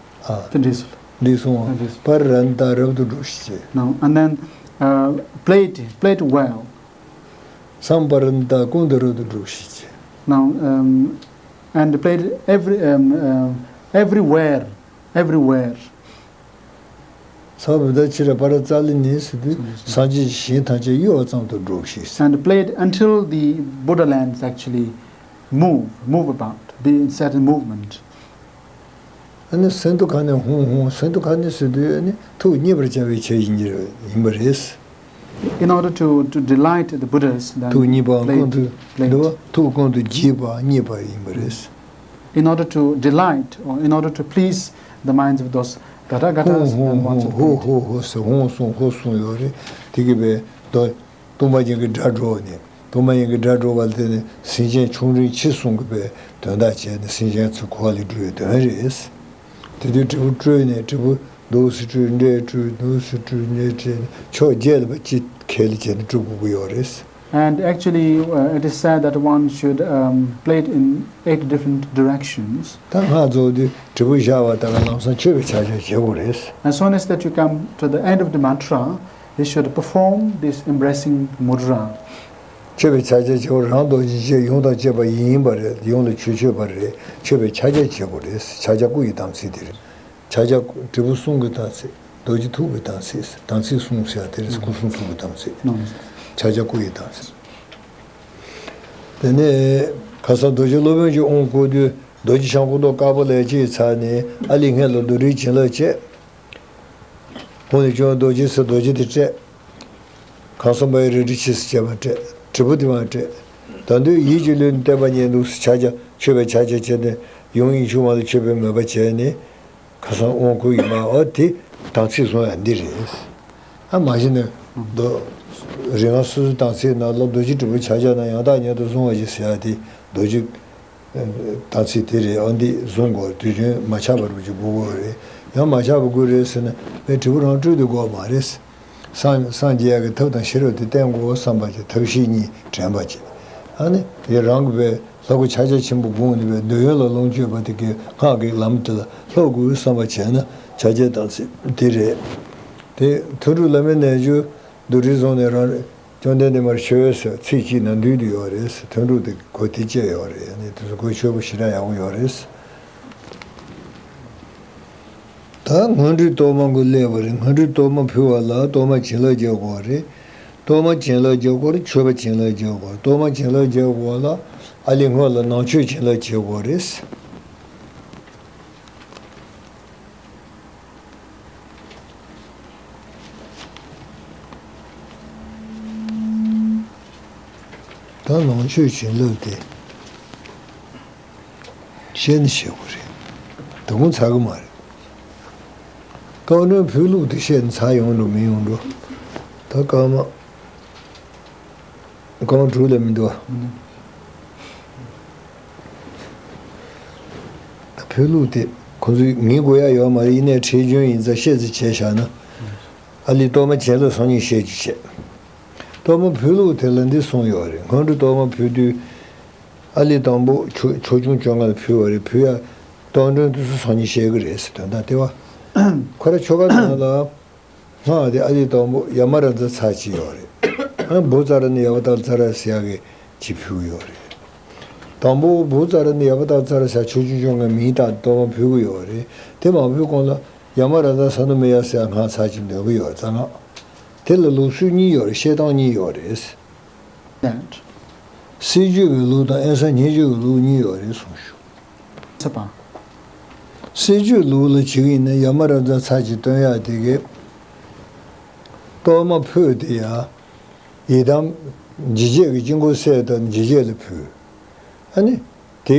ཨ། དེ་འགྲིག་སོང་། འགྲིག་སོང་། དེ་འགྲིག་སོང་། པར་རཱ་ནནྡ་རབ་ཏུ་སྒྲོགས་ཞེས་བྱེད། ལའོ། And then, uh, play it, play it well. སཾ་པཱ་རཱ་ནནྡ་ཀུན་ཏུ་རབ་ཏུ་སྒྲོགས་ཞེས་བྱེད། Now, um, and play it every, um, uh, everywhere, everywhere. ས་བུ་ད་ཕྱི་ར་པ་ར་ཙ་ལི་ནི་ཟེར་དུས་སངས་རྒྱས་ཀྱི་ཞིང་ཐམས་ཅད་གཡོ་བ་ཙམ་དུ་སྒྲོགས་ཤིག And play it until the Buddha lands actually move, move about, be in certain movement. ཨ་ནི་སེམས་རྟོགས་ཁ་ནས་ཧུང་ཧུང་། སེམས་རྟོགས་ཁ་ནས་ཟེར་དུས་ཨ་ནི་ཐུགས་མཉེས་པར་བྱ་བའི་ཆེད་ཡིན་གྱི་ཡིན་པ་རེད། In order to, to delight the Buddhas, then ཐུགས་མཉེས་པའང play ཀུན་ཏུ། play འདུལ་བ་ཐུགས་ཀུན་ཏུ་དགྱེས་པ་མཉེས་པ་ཡིན་པ་རེད། In order to delight, or in order to please the minds of those Tathagatas, ཧུང་ཧུང་then one ཧུང་། should ཧོ་play it. ཧོ་ཧོ་ཟེར། ཧོང་སུམ་ཧོ་སུམ་ཡོད་རེད། དེ་གི་བས་དོ། སྟོང་པ་ཉིད་ཀྱི་སྒྲ་སྒྲོགས་ནས། སྟོང་པ་ཉིད་ཀྱི་སྒྲ་སྒྲོགས་པ་ལ་བརྟེན་ནས་སེམས་ཅན་ཆུང་འབྲིང་ཆེ་གསུམ་གྱི་བས་དོན་དག་བྱས་ནས་སེམས་ཅན་ཚོ་འཁོར་བ་ལས་སྒྲོལ་བའི་དོན་རེད། དེ་དུས་དྲིལ་བུ་སྤྲུལ་ནས་དྲིལ་བུ་འདུག་སེ་སྤྲུལ། འདྲེ་སྤྲུལ། འདུག་སེ་སྤྲུལ། འདྲེ་སྤྲུལ། ཕྱོགས་བརྒྱད་ལ་བ་ཅི་ཁེལ་བྱས་ནས་སྤྲུལ་དགོས་ཀྱི་ཡོད་རེད། And actually, uh, it is said that one should, um, play it in eight different directions. ད་སྔགས་རྫོགས་དུས་དྲིལ་བུ་བཞག་པ་དང་ལམ་སང་མཆོད་པའི་ཕྱག་རྒྱ་བྱེད་དགོས་རེད། As soon as that you come to the end of the mantra, you should perform this embracing mudra. མཆོད་པའི་ཕྱག་རྒྱ་བྱེད་དགོས། རང་རྡོ་རྗེ་ཅན་ཡུམ་དང་བཅས་པ་ཡིན་པ་རེད། ཡུམ་ལ་ཆོས་སྤྱོད་པ་རེད། མཆོད་པའི་ཕྱག་རྒྱ་བྱེད་དགོས་རེད། ཕྱག་རྒྱ་སྐུ་ཡི་དམ་ཚིག་དེ་རེད། ཕྱག་རྒྱ་དྲིལ་བུ་གསུམ་གྱི་དམ་ཚིག་རྡོ་རྗེ་ཐུགས་ཀྱི་དམ་ཚིག་དམ་ཚིག་གསུམ་ཟེར་ཡ་དེ་རེད། སྐུ་གསུང་ཐུགས་ཀྱི་དམ་ཚིག་ཕྱག་རྒྱ་སྐུ་ཡི་དམ་ཚིག་དེ་ནས་ཁ་སང་རྡོ་རྗེ་སློབ་དཔོན་གྱི་དབང་བསྐུར་དུས་རྡོ་རྗེ་འཆང་སྐུ་མདོག་དཀར་པོ་ལས་སྐྱེས་ཚར་ནས་ཨ་ལི་སྔོན་ལ་རྡོར་དྲིལ་བྱིན་རླབས་བྱས། ཁོང་ནས་ཀྱང་རྡོ་རྗེ་ཟེར་རྡོ་རྗེ་དེ་སྤྲད། གང་སོང་པའི་རལ་གྲི་ཆེ་སུ་བྱས་པ་སྤྲད། དྲིལ་བུ་དེ་མ་སྤྲད། ད་དུང་ཡིད་ཀྱི་ལུས་ནི་བརྟན་པ་ཉིད་འདུག་སེ་ཕྱག་རྒྱ་མཆོད་པའི་ཕྱག་རྒྱ་བྱས་ནས་ཡུམ་དབྱིངས་ཕྱུག་མ་ལ་མཆོད་པའི་མོས་པ་བྱས་ནས། ཁ་སང་དབང་བསྐུར་ཡིན་པ། འོ་དེ་དམ་ཚིག་བཟུང་ཡ་འདི་རེད། ཨ་མ་གཞི་ནས་རྡོ། རིག་སྔགས་སོ་སོའི་དམ་ཚིག་ནང་ལ་རྡོ་རྗེ་དྲིལ་བུ་ཕྱག་རྒྱ་ན་ཡང་དག་མཉམ་དུ་བཟུང་བ་ཞིག་ཟེར་ཡ་དེ་རྡོ་རྗེ་དམ་ཚིག་དེ་རེད། ཨ་འདི་བཟུང་དགོས། དུས་རྒྱུན་མ་ཆག་པ་རུ་ཅིག་དགོས་དགོས་རེད། ཡང་མ་ཆག་པ་དགོས་རེད་ཟེར་ན་བའི་དྲིལ་བུ་རང་སྤྲུལ་དུ་དགོས་མ་རེད། སངས་སངས་རྒྱས་ཡག་གི་ཐབས་དང་ཤེས་རབ་དེ་བསྟེན་དགོས་བསམ་པ་ཅིག་ཐབས་ཤེས་གཉིས་དྲན་པ་ཅིག་ཨ་ནི་དེ་རང་གི་བའི་ལྷ་སྐུ་ཕྱག་རྒྱ་ཆེན་པོ་དགོངས་ནས་བའི་འདོད་ཡོན་ལ་ལོངས་སྤྱོད་པ་དེ་གའི་སྔགས་ཀྱི་ལམ་དེ་ལ་ལྷོ་དགོས་བསམ་པ་བྱས་ན་ཕྱག་རྒྱ་དམ་ཚིག་དེ་རེད། དེ་ཐུན་དྲུག་བླ་མའི་རྣལ་འབྱོར་རྡོར་དྲིལ་བཟུང་ནས་རང་བཅོམ་ལྡན་འདས་མར་མཆོད་ཟེར་ཚིག་གཅིག་ན་འདུས་དུ་ཡོད་རེད། ཐུན་དྲུག་དེ་གོ་དེ་བཅད་ཡོད་རེད། ཨ་ནི་དེ་ཚོ་གོ་ཆོད་པོ་ཞེ་དྲག་ཡག་པོ་ཡོད་རེད། ད་སྔོན་འགྲོའི་གཏོར་མ་དགུ་སླེབས་པ་རེད། སྔོན་འགྲོའི་གཏོར་མ་ཕུལ་བ་ལ་གཏོར་མ་བྱིན་རླབས་རྒྱག་དགོས་རེད། གཏོར་མ་བྱིན་རླབས་རྒྱག་དགོས་རེད། མཆོད་པ་བྱིན་རླབས་རྒྱག་དགོས་རེད། གཏོར་མ་བྱིན་རླབས་རྒྱག་དགོས་ལ་ཨ་ལི་སྔོན་ལ་ནང་མཆོད་བྱིན་རླབས་བྱེད་དགོས་རེད། ད་ནང་མཆོད་བྱིན་རླབས་དེ། བཤད་ནི་བཤད་དགོས་རེད། དོ་དགོང་ཚར་གི་མ་རེད། རྟགས་མགྲོན་ཕུལ་ལུགས་དེ་བཤད་ནི་ཚར་ཡོང་འགྲོ་མི་ཡོང་འགྲོ། ད་སྐར་མ། སྐར་མ་དྲུག་ལས་མི་འདུག་བ། ད་ཕུལ་ལུགས་དེ་ཁོ་ཚོས་ངེས་དགོས་ཡ་ཡོད་མ་རེད། ཡིན་ནའི་ཁྲེལ་ཆོད་ཡིན་ཙང་བཤད་ཙམ་བྱས་བཞག་ན། ཨ་ལི་གཏོར་མ་བྱིན་རླབས་སང་ཉིན་བཤད་རྒྱུ་བྱས། གཏོར་མ་ཕུལ་ལུགས་དེ་ལ་འདི་གསུངས་ཡོད་རེད། སྔོན་འགྲོ་གཏོར་མ་ཕུལ་དུས། ཨ་ལི་དང་པོ་ཆོས་ཆོས་སྐྱོང་བཅོ་ལྔ་ལ་ཕུལ་བ་རེད། ཕུལ་ཡ་གཏོར་མགྲོན་དེ་ཚོ་སང་ཉིན་བཤད་གི་རེད་ཟེར་དོན་དག་དེ་བ། ཁོ་ར་ཆོ་ག་ནང་ལ་སྔགས་དེ་ཨ་ལི་དང་པོ་ཡ་མ་ར་ཛ་ཚར་གཅིག་ཡོད་རེད། ཨ་བྷུ་ཙ་ར་ནི་ཡ་བ་ཏ་ཙ་ར་ཟེར་ཡ་གི་གཅིག་ཕུལ་གི་ཡོད་རེད། དང་པོ་བྷུ་ཙ་ར་ནི་ཡ་བ་ཏ་ཙ་ར་ཟེར་ཆོས་སྐྱོང་བཅོ་ལྔའི་མིང་བཏགས་གཏོར་མ་ཕུལ་གི་ཡོད་རེད། དེ་མ་ཕུལ་གོང་ལ་ཡ་མ་ར་ཛ་ས་ནུ་མེ་ཡ་ཟེར་ཡ་སྔགས་ཚར་གཅིག་འདོན་གི་ཡོད་རེད། རྩ་སྔགས་དེ་ལ་ལུགས་སྲོལ་གཉིས་ཡོད་རེད། བཤད་སྟངས་གཉིས་ཡོད་རེད། That. སྲིད་བྱུས་ཀྱི་ལུགས་དང་དབེན་ས་ཉེས་བྱུས་ཀྱི་ལུགས་གཉིས་ཡོད་རེད་གསུངས་བྱུང་། ཚེ་དཔང་། སྲིད་བྱུས་ལུགས་ལ་བྱེད་ཀྱི་ཡིན་ན་ཡ་མ་ར་ཛ་ཚར་གཅིག་སྟོན་ཡག་དེ་གས། གཏོར་མ་ཕུལ་དེ་ཡ། ཡི་དམ་འཇིགས་བྱེད་ཀྱི་དཀྱིལ་འཁོར་གསལ་བཏབ་འཇིགས་བྱེད་ལ་ཕུལ། ཨ་ནི། དེ་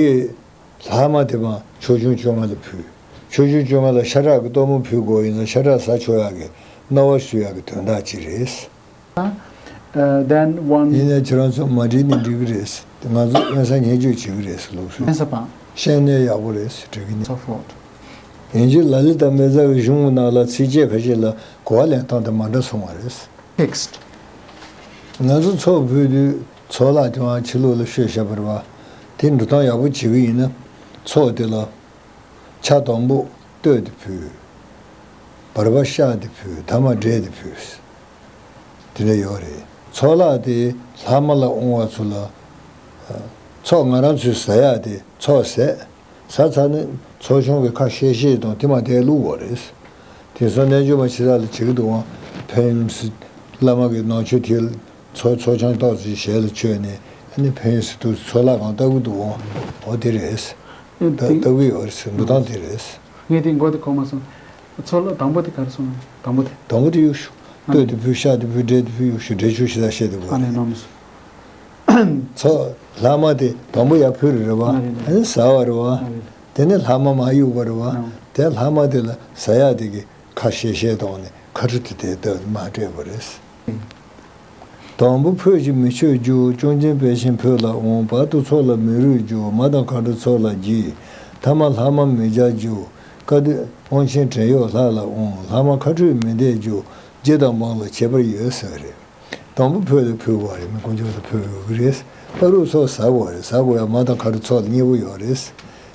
ལྷག་མ་དེ་མ་ཕྱོགས་བཅུ་བཅོ་ལྔ་ལ་ཕུལ། ཕྱོགས་བཅུ་བཅོ་ལྔ་ལ་ཤ་ཁྲག་གི་གཏོར་མ་ཕུལ་དགོས་ཡིན་ན་ཤ་ཁྲག་ཟ་ཆོག་ཡག་གི་གནང་བ་ཞུ་ཡག་གི་དོན་དག་ཅིག་རེད། Uh, then one ཡིན་ནའི་ཁྱེད་རང་ཚོ་མ་བྲིས་ནས་འགྲིག་གི་རེད། ང་ཚོ་དབེན་ས་ཉེས་བྱུས་བྱེད་ཀྱི་རེད་ལུགས་སྲོལ། དབེན་ས་དཔང་། བཤད་ནས་ཡག་པོ་རེད་འགྲིག་གི་ནི། So forth. ཡིན་གཅིག་ལ་ལི་དང་མེ་བཙའ་བའི་གཞུང་ནང་ལ་ཚིགས་བཅད་ཁ་ཤས་ལ་གོ་བ་ལེན་སྟངས་དེ་མ་འདྲ་སོང་བ་རེད། Text. ང་ཚོ་ཚོགས་ཕུལ་དུས་ཚོགས་ལྷག་དེའང་ཕྱི་ལོགས་ལ་བཤོས་བཞག་པ་རེད་བ། དེ་འགྲོ་སྟངས་ཡག་པོ་བྱེད་ཀྱི་ཡིན་ན། ཚོགས་དེ་ལ། ཆ་དང་པོ་བསྟོད་དེ་ཕུལ། བར་པ་བཤགས་ཏེ་ཕུལ། ཐ་མ་བསྒྲལ་ཏེ་ཕུལ། དེ་འདྲ་ཡོད་རེད། ཚོགས་ལྷག་དེ་ལྷག་མ་ལ་འོང་བ་ཚོ་ལ། ཚོགས་ང་རང་ཚོས་ཟ་ཡག་དེ་ཚོགས་ཟས། ཟ་ཚར་ནས་ཚོགས་ཆུང་གི་ཁ་བཤད་བཤད་དང་དེ་མ་དེ་བླུགས་པ་རེད། དེང་སང་རྣལ་འབྱོར་པ་ཆེ་ས་ལ་བྱེད་ཀྱི་འདུག་ཨང་། ཕན་ཡོན་སྲིད། བླ་མ་གི་ནང་ཆོས་དེ་ཚོགས་ཚོགས་ཆང་ཏོག་ཙམ་ཞལ་ལ་མཆོད་ནས་ཨ་ནི་ཕན་ཡོན་སྲིད་དུ་ཚོགས་ལྷག་གང་ལྟ་གི་འདུག་ཨང་། འོ་དེ་རེད། ཨེ་ད་དེ་ལྟ་གི་ཡོད་རེད་ཟེར་འགྲོ་སྟངས་དེ་རེད། ངས་དེ་མགོ་དེ་གོ་མ་སོང་། ཚོགས་ལ་དང་པོ་དེ་ག་རེ་སོང་། དང་པོ་དེ། དང་པོ་དེ་གཡུག་ཞུ། ཨ་ནི། བསྟོད་དེ་ཕུལ་བཤགས་དེ་ཕུལ་བསྒྲལ་དེ་ཕུལ་གཡུག་ཞུ་བསྒྲལ་ཆུ་ཞེ་དྲག་བཤད་དེ་གོ། ཨ་ནི་ནོར་མི་སོང་། ཚོགས་ལྷག་མ་དེ་དང་པོ་ཡར་ཕུལ་རེད་བ། ཨ་རེད། ཨ་ནི་ཟ་བ་རེད་བ། ཨ་རེད། དེ་ནས་ལྷག་མ་མར་གཡུག་པ་རེད་བ། ཨ། དེ་ལྷག་མ་དེ་ལ་ཟ་ཡག་དེ་གི་ཁ་བཤད་བཤད་བཏང་ནས་ཁ་ཁྲུ་དེ་དེ་ལྟར་མར་སྤྲད་པ་རེད། དང་པོ་ཕུད་ཀྱིས་མི་མཆོད་རྒྱུ། ཅུང་ཆེན་སྤེལ་ཆེན་ཕུད་ལ་འོང་། བར་དུ་ཚོགས་ལ་མི་རུལ་རྒྱུ། མར་དང་ཁ་ཁྲུ་ཚོགས་ལ་བགྱི། ཐ་མ་ལྷག་མ་མི་སྦྱར་རྒྱུ། སྐབས་དེ་དབང་ཆེན་བྲན་གཡོག་ལྷག་ལ་འོང་། ལྷག་མ་ཁ་ཁྲུས་མི་འདེབས་རྒྱུ། རྗེ་དང་འབངས་ལ་ཁྱད་པར་ཡོད་ཟེར་བ་རེད། དང་པོ་ཕུད་ལ་ཕུལ་བ་རེད། མི་དཀོན་མཆོག་ལ་ཕུལ་དགོས་ཀྱི་རེད། བར་དུ་ཚོགས་ཟ་དགོས་རེད། ཟ་དགོས་ཡ་མར་དང་ཁ་ཁྲུ་ཚོགས་ལ་མཉེས་པོ་ཡོད་རེད།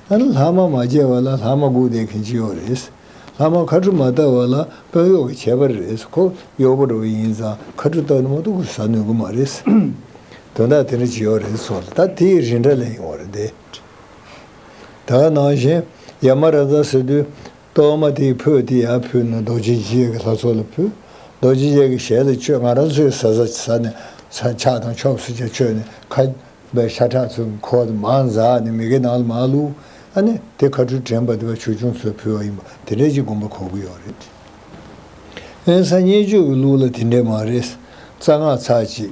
ཨ་ནི་ལྷག་མ་མ་བྱས་པ་ལ་ལྷག་མ་སྒུག་བསྡད་མཁན་ཅིག་ཡོད་རེད། ལྷག་མ་ཁ་ཁྲུ་མ་བཏབ་པ་ལ་དཔོན་གཡོག་གི་ཁྱད་པར་རེད། ཁོ་གཡོག་པོ་འདྲ་བོ་ཡིན་ཙང་ཁ་ཁྲུ་བཏབ་ནས་མ་གཏོགས་ཁོས་ཟ་ནུས་ཀྱི་མ་རེད། དོན་དག་དེ་འདྲ་ཅིག་ཡོད་རེད་ཚོགས་ལ། ད་དེའི་རིགས་འདྲ་ལེན་ཡོང་བ་རེད་དེ། ད་ག་ནང་བཞིན་ཡ་མ་ར་ཛ་ཟེར་དུས་གཏོར་མ་དེའི་ཕུད་དེ་ཡར་ཕུལ་ནས་རྡོ་རྗེ་འཆང་གི་ལྷ་ཚོགས་ལ་ཕུལ། རྡོ་རྗེ་འཆང་གི་ཞལ་ལ་མཆོད། ང་རང་ཚོའི་ཟ་ཟ་ཟ་ནས་ས་ཕྱག་དང་ཆོབ་སེ་ཅིག་མཆོད་ནས་ཁ། པའི་ཤ་ཁྲག་ཚོ་ཁོག་ཏུ་མར་འཛག་ནས་མི་དགེ་ནང་ལ་མར་བླུགས། ཨ་ནི་དེ་ཁ་ཁྲུས་དྲན་པ་དེ་བ་ཆོས་སྐྱོང་ཚོས་ཕུལ་བ་ཡིན་པ་དེ་འདྲས་ཀྱི་དགོངས་པ་གོ་གི་ཡོད་རེད། དབེན་ས་ཉེས་བྱུས་ཀྱི་ལུགས་ལ་དེ་འདྲས་མ་རེད། རྩ་སྔགས་ཚར་གཅིག་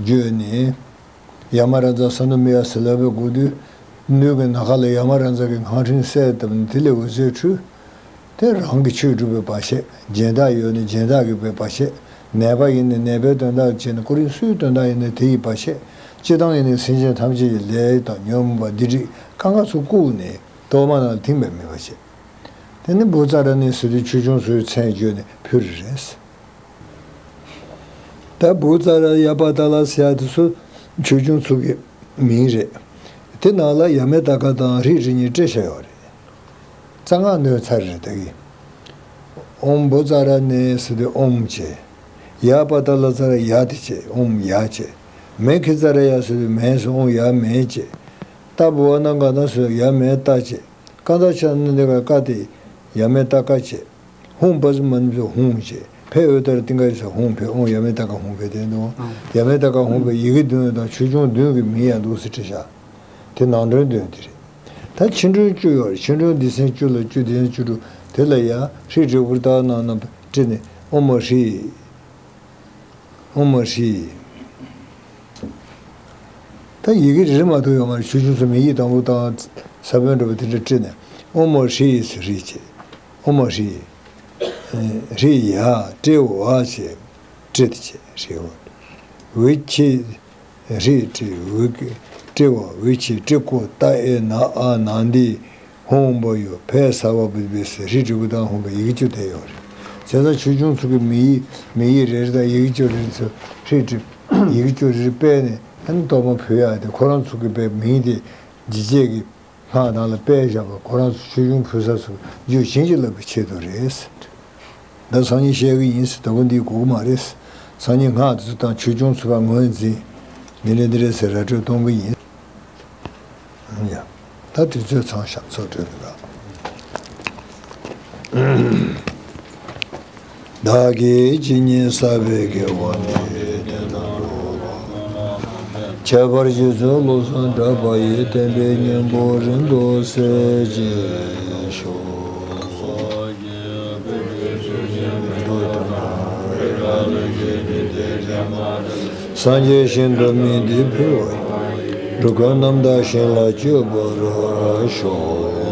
བརྗོད་ནས། ཡ་མ་ར་ཛ་ས་ནུ་མི་ཡ་ཟེར་ལབ་པའི་སྒོ་དུས། སྣོད་ཀྱི་ནམ་མཁའ་ལ་ཡ་མ་ར་ཛ་གི་སྔགས་ཕྲེང་གསལ་བཏབ་ནས་དེ་ལས་འོད་ཟེར་འཕྲོས། དེ་རང་གི་ཆོས་སྒྲུབ་པའི་བར་ཆད། སྦྱིན་བདག་ཡོད་ན་སྦྱིན་བདག་གི་བའི་བར་ཆད། ནད་པ་ཡིན་ན་ནད་པའི་དོན་དག་བྱས་ན་ཀོ་རིན་སུའི་དོན་དག་ཡིན་ན་དེ་ཡི་བར་ཆད། སྤྱིར་བཏང་ཡིན་ན་སེམས་ཅན་ཐམས་ཅད་ཀྱི་ལས་དང་ཉོན་མོངས་པ་སྡིག་སྒྲིབ་གང་ག་ཚུར་བཀུག་ནས་གཏོར་མ་ནང་ལ་ཐིམ་པས་མེད་པར་བྱེད། དེ་ནི་བུ་ཙ་ར་ཎི་ཟེར་དུས་ཆོས་སྐྱོང་ཚོའི་མཚན་བརྗོད་ནས་ཕུལ་རེ་རེད། ད་བུ་ཙ་ར་ཡ་པ་ཏ་ལ་ཟེར་ཡ་དེ་ཚོ་ཆོས་སྐྱོང་ཚོ་གི་མིང་རེད། དེ་ནང་ལ་ཡ་མེ་ཏ་ཀ་དང་རིགས་རིགས་གཉིས་སྤྲད་བཞག་ཡོད་རེད། རྩ་སྔགས་ནོད་ཚར་རེད་ད་གི། ཨོཾ་བུ་ཙ་ར་ཎི་ཟེར་དུས་ཨོཾ་བྱས། ཡ་པ་ཏ་ལ་ཙ་ར་ཡ་དེ་བྱས་ཨོཾ་ཡ་བྱས། མེ་ཁི་ཙ་ར་ཡ་ཟེར་དུས་མེ་ཟེར་ཨོཾ་ཡ་མེ་བྱས། ཏ་བུ་བ་ན་ག་ན་ཟེར་ཡ་མེ་ཏ་བྱས། ཀ་ད་ཆ་ན་དེ་ག་ཀ་དེ་ཡ་མེ་ཏ་ཀ་བྱས། ཧཱུྃ་པ་ཙི་མ་ནི་ཧཱུྃ་བྱས། ཕའི་འོད་ལྟར་ཏིང་ཀ་ཡི་ས་ཧཱུྃ་ཕཊ། ཨོཾ་ཡ་མེ་ཏ་ཀ་ཧཱུྃ་ཕཊ་དེ་འདུག་ཡ་མེ་ཏ་ཀ་ཧཱུྃ་ཕཊ་ཡི་གེ་བདུན་དང་ཆོས་སྐྱོང་བདུན་གྱི་མིང་ཡང་འདུག་སེ་བྲིས་བཞག་དེ་ནང་དོན་བདུན་དེ་རེད། ད་ཕྱི་སྒྲོན་བཅུ་ཡོད་རེད། ཕྱི་སྒྲོན་སྡེ་ཚན་བཅུ་ལ་བཅུ་སྡེ་ཚན་བཅུ་དྲུག་དེ་ལ་ཡ་ཧྲཱིཿ་དྲིལ་བུར་ཏ་ནང་ན་བྲིས་ནས་ཨོཾ་མ་ཧྲཱིཿ་ཨོཾ་མ་ཧྲཱིཿ་ད་ཡི་གེ་རེ་རེ་མ་གཏོགས་ཡོད་མ་རེད། ཆོས་སྐྱོང་ཚོ་མིང་ཡིག་དང་པོ་དང་ས་བོན་འདྲ་པོ་དེ་འདྲ་བྲིས་ནས་ཨོཾ་མ་ཧྲཱིཿ་ཟེར་ཧྲཱིཿ་བྱས། ཨོཾ་མ་ཧྲཱིཿ་ཧྲཱིཿ་ཡ་ཏྲེ་ཝ་བྱས། ཏྲེ་དེ་བྱས་ཧྲཱིཿ་ཝ། ཝི་ཁྱི་ཧྲཱིཿ་ཏྲེ་ཝི་ཀི་ཏྲེ་ཝ་ཝི་ཁྱི་ཏྲེ་ཀོ་ཏ་ཨེ་ན་ཨ་ན་འདི་ཧཱུྃ་བ་ཡོ་ཕཊ་ས་ཝ་བི་བི་སི་ཧྲཱིཿ་དྲིལ་བུར་ཏ་ཧཱུྃ་བ་ཡི་གེ་བཅུ་དེ་ཡོད་རེད། བྱས་ཙང་ཆོས་སྐྱོང་ཚོ་གི་མིང་ཡིག་མིང་ཡིག་རེ་རེ་དང་ཡི་གེ་བཅུ་རེ་རེ་ཚོ་ཧྲཱིཿ་དྲིལ་ཡི་གེ་བཅུ་རེ་རེ་སྤེལ་ནས་ཨ་ནི་གཏོར་མ་ཕུལ་ཡག་དེ་ཁོ་རང་ཚོ་གི་པའི་མིང་དེ་འཇིགས་བྱེད་ཀྱི་སྔགས་ནང་ལ་སྤེལ་བཞག་པ་ཁོ་རང་ཚོ་ཆོས་སྐྱོང་ཕུལ་ས་ཚོ་རྒྱུད་བྱིན་གྱིས་བརླབ་པའི་ཆེད་དུ་རེད། ད་སང་ཉིན་བཤད་གི་ཡིན་ཟེར་ད་གོ་འདི་གོ་གི་མ་རེད། སང་ཉིན་སྔགས་དེ་ཚོ་དང་ཆོས་སྐྱོང་ཚོ་བ་ངོས་འཛིན་འདི་འདྲ་འདི་རེད་ཟེར་ར་སྤྲོད་གཏོང་གི་ཡིན། ཡ། ད་དུས་ཚོད་ཚང་ཤག་ཚོགས་གྲོལ་གནང་། བདག་གིས་ཇི་སྙེད་བསགས་པའི་དགེ་བ་འདི་དེ་དག་རྫོགས་པ། ཁྱད་པར་རྗེ་བཙུན་བློ་བཟང་གྲགས་པ་ཡི། བསྟན་པའི་སྙིང་པོ་རིང་དུ་གསལ་བྱེད་ཤོག། སངས་རྒྱས་ཞིང་དུ་དམིགས་ཏེ་ཕུལ་བ་ཡི། འགྲོ་ཀུན་རྣམ་དག་ཞིང་ལ་སྤྱོད་པར་ཤོག།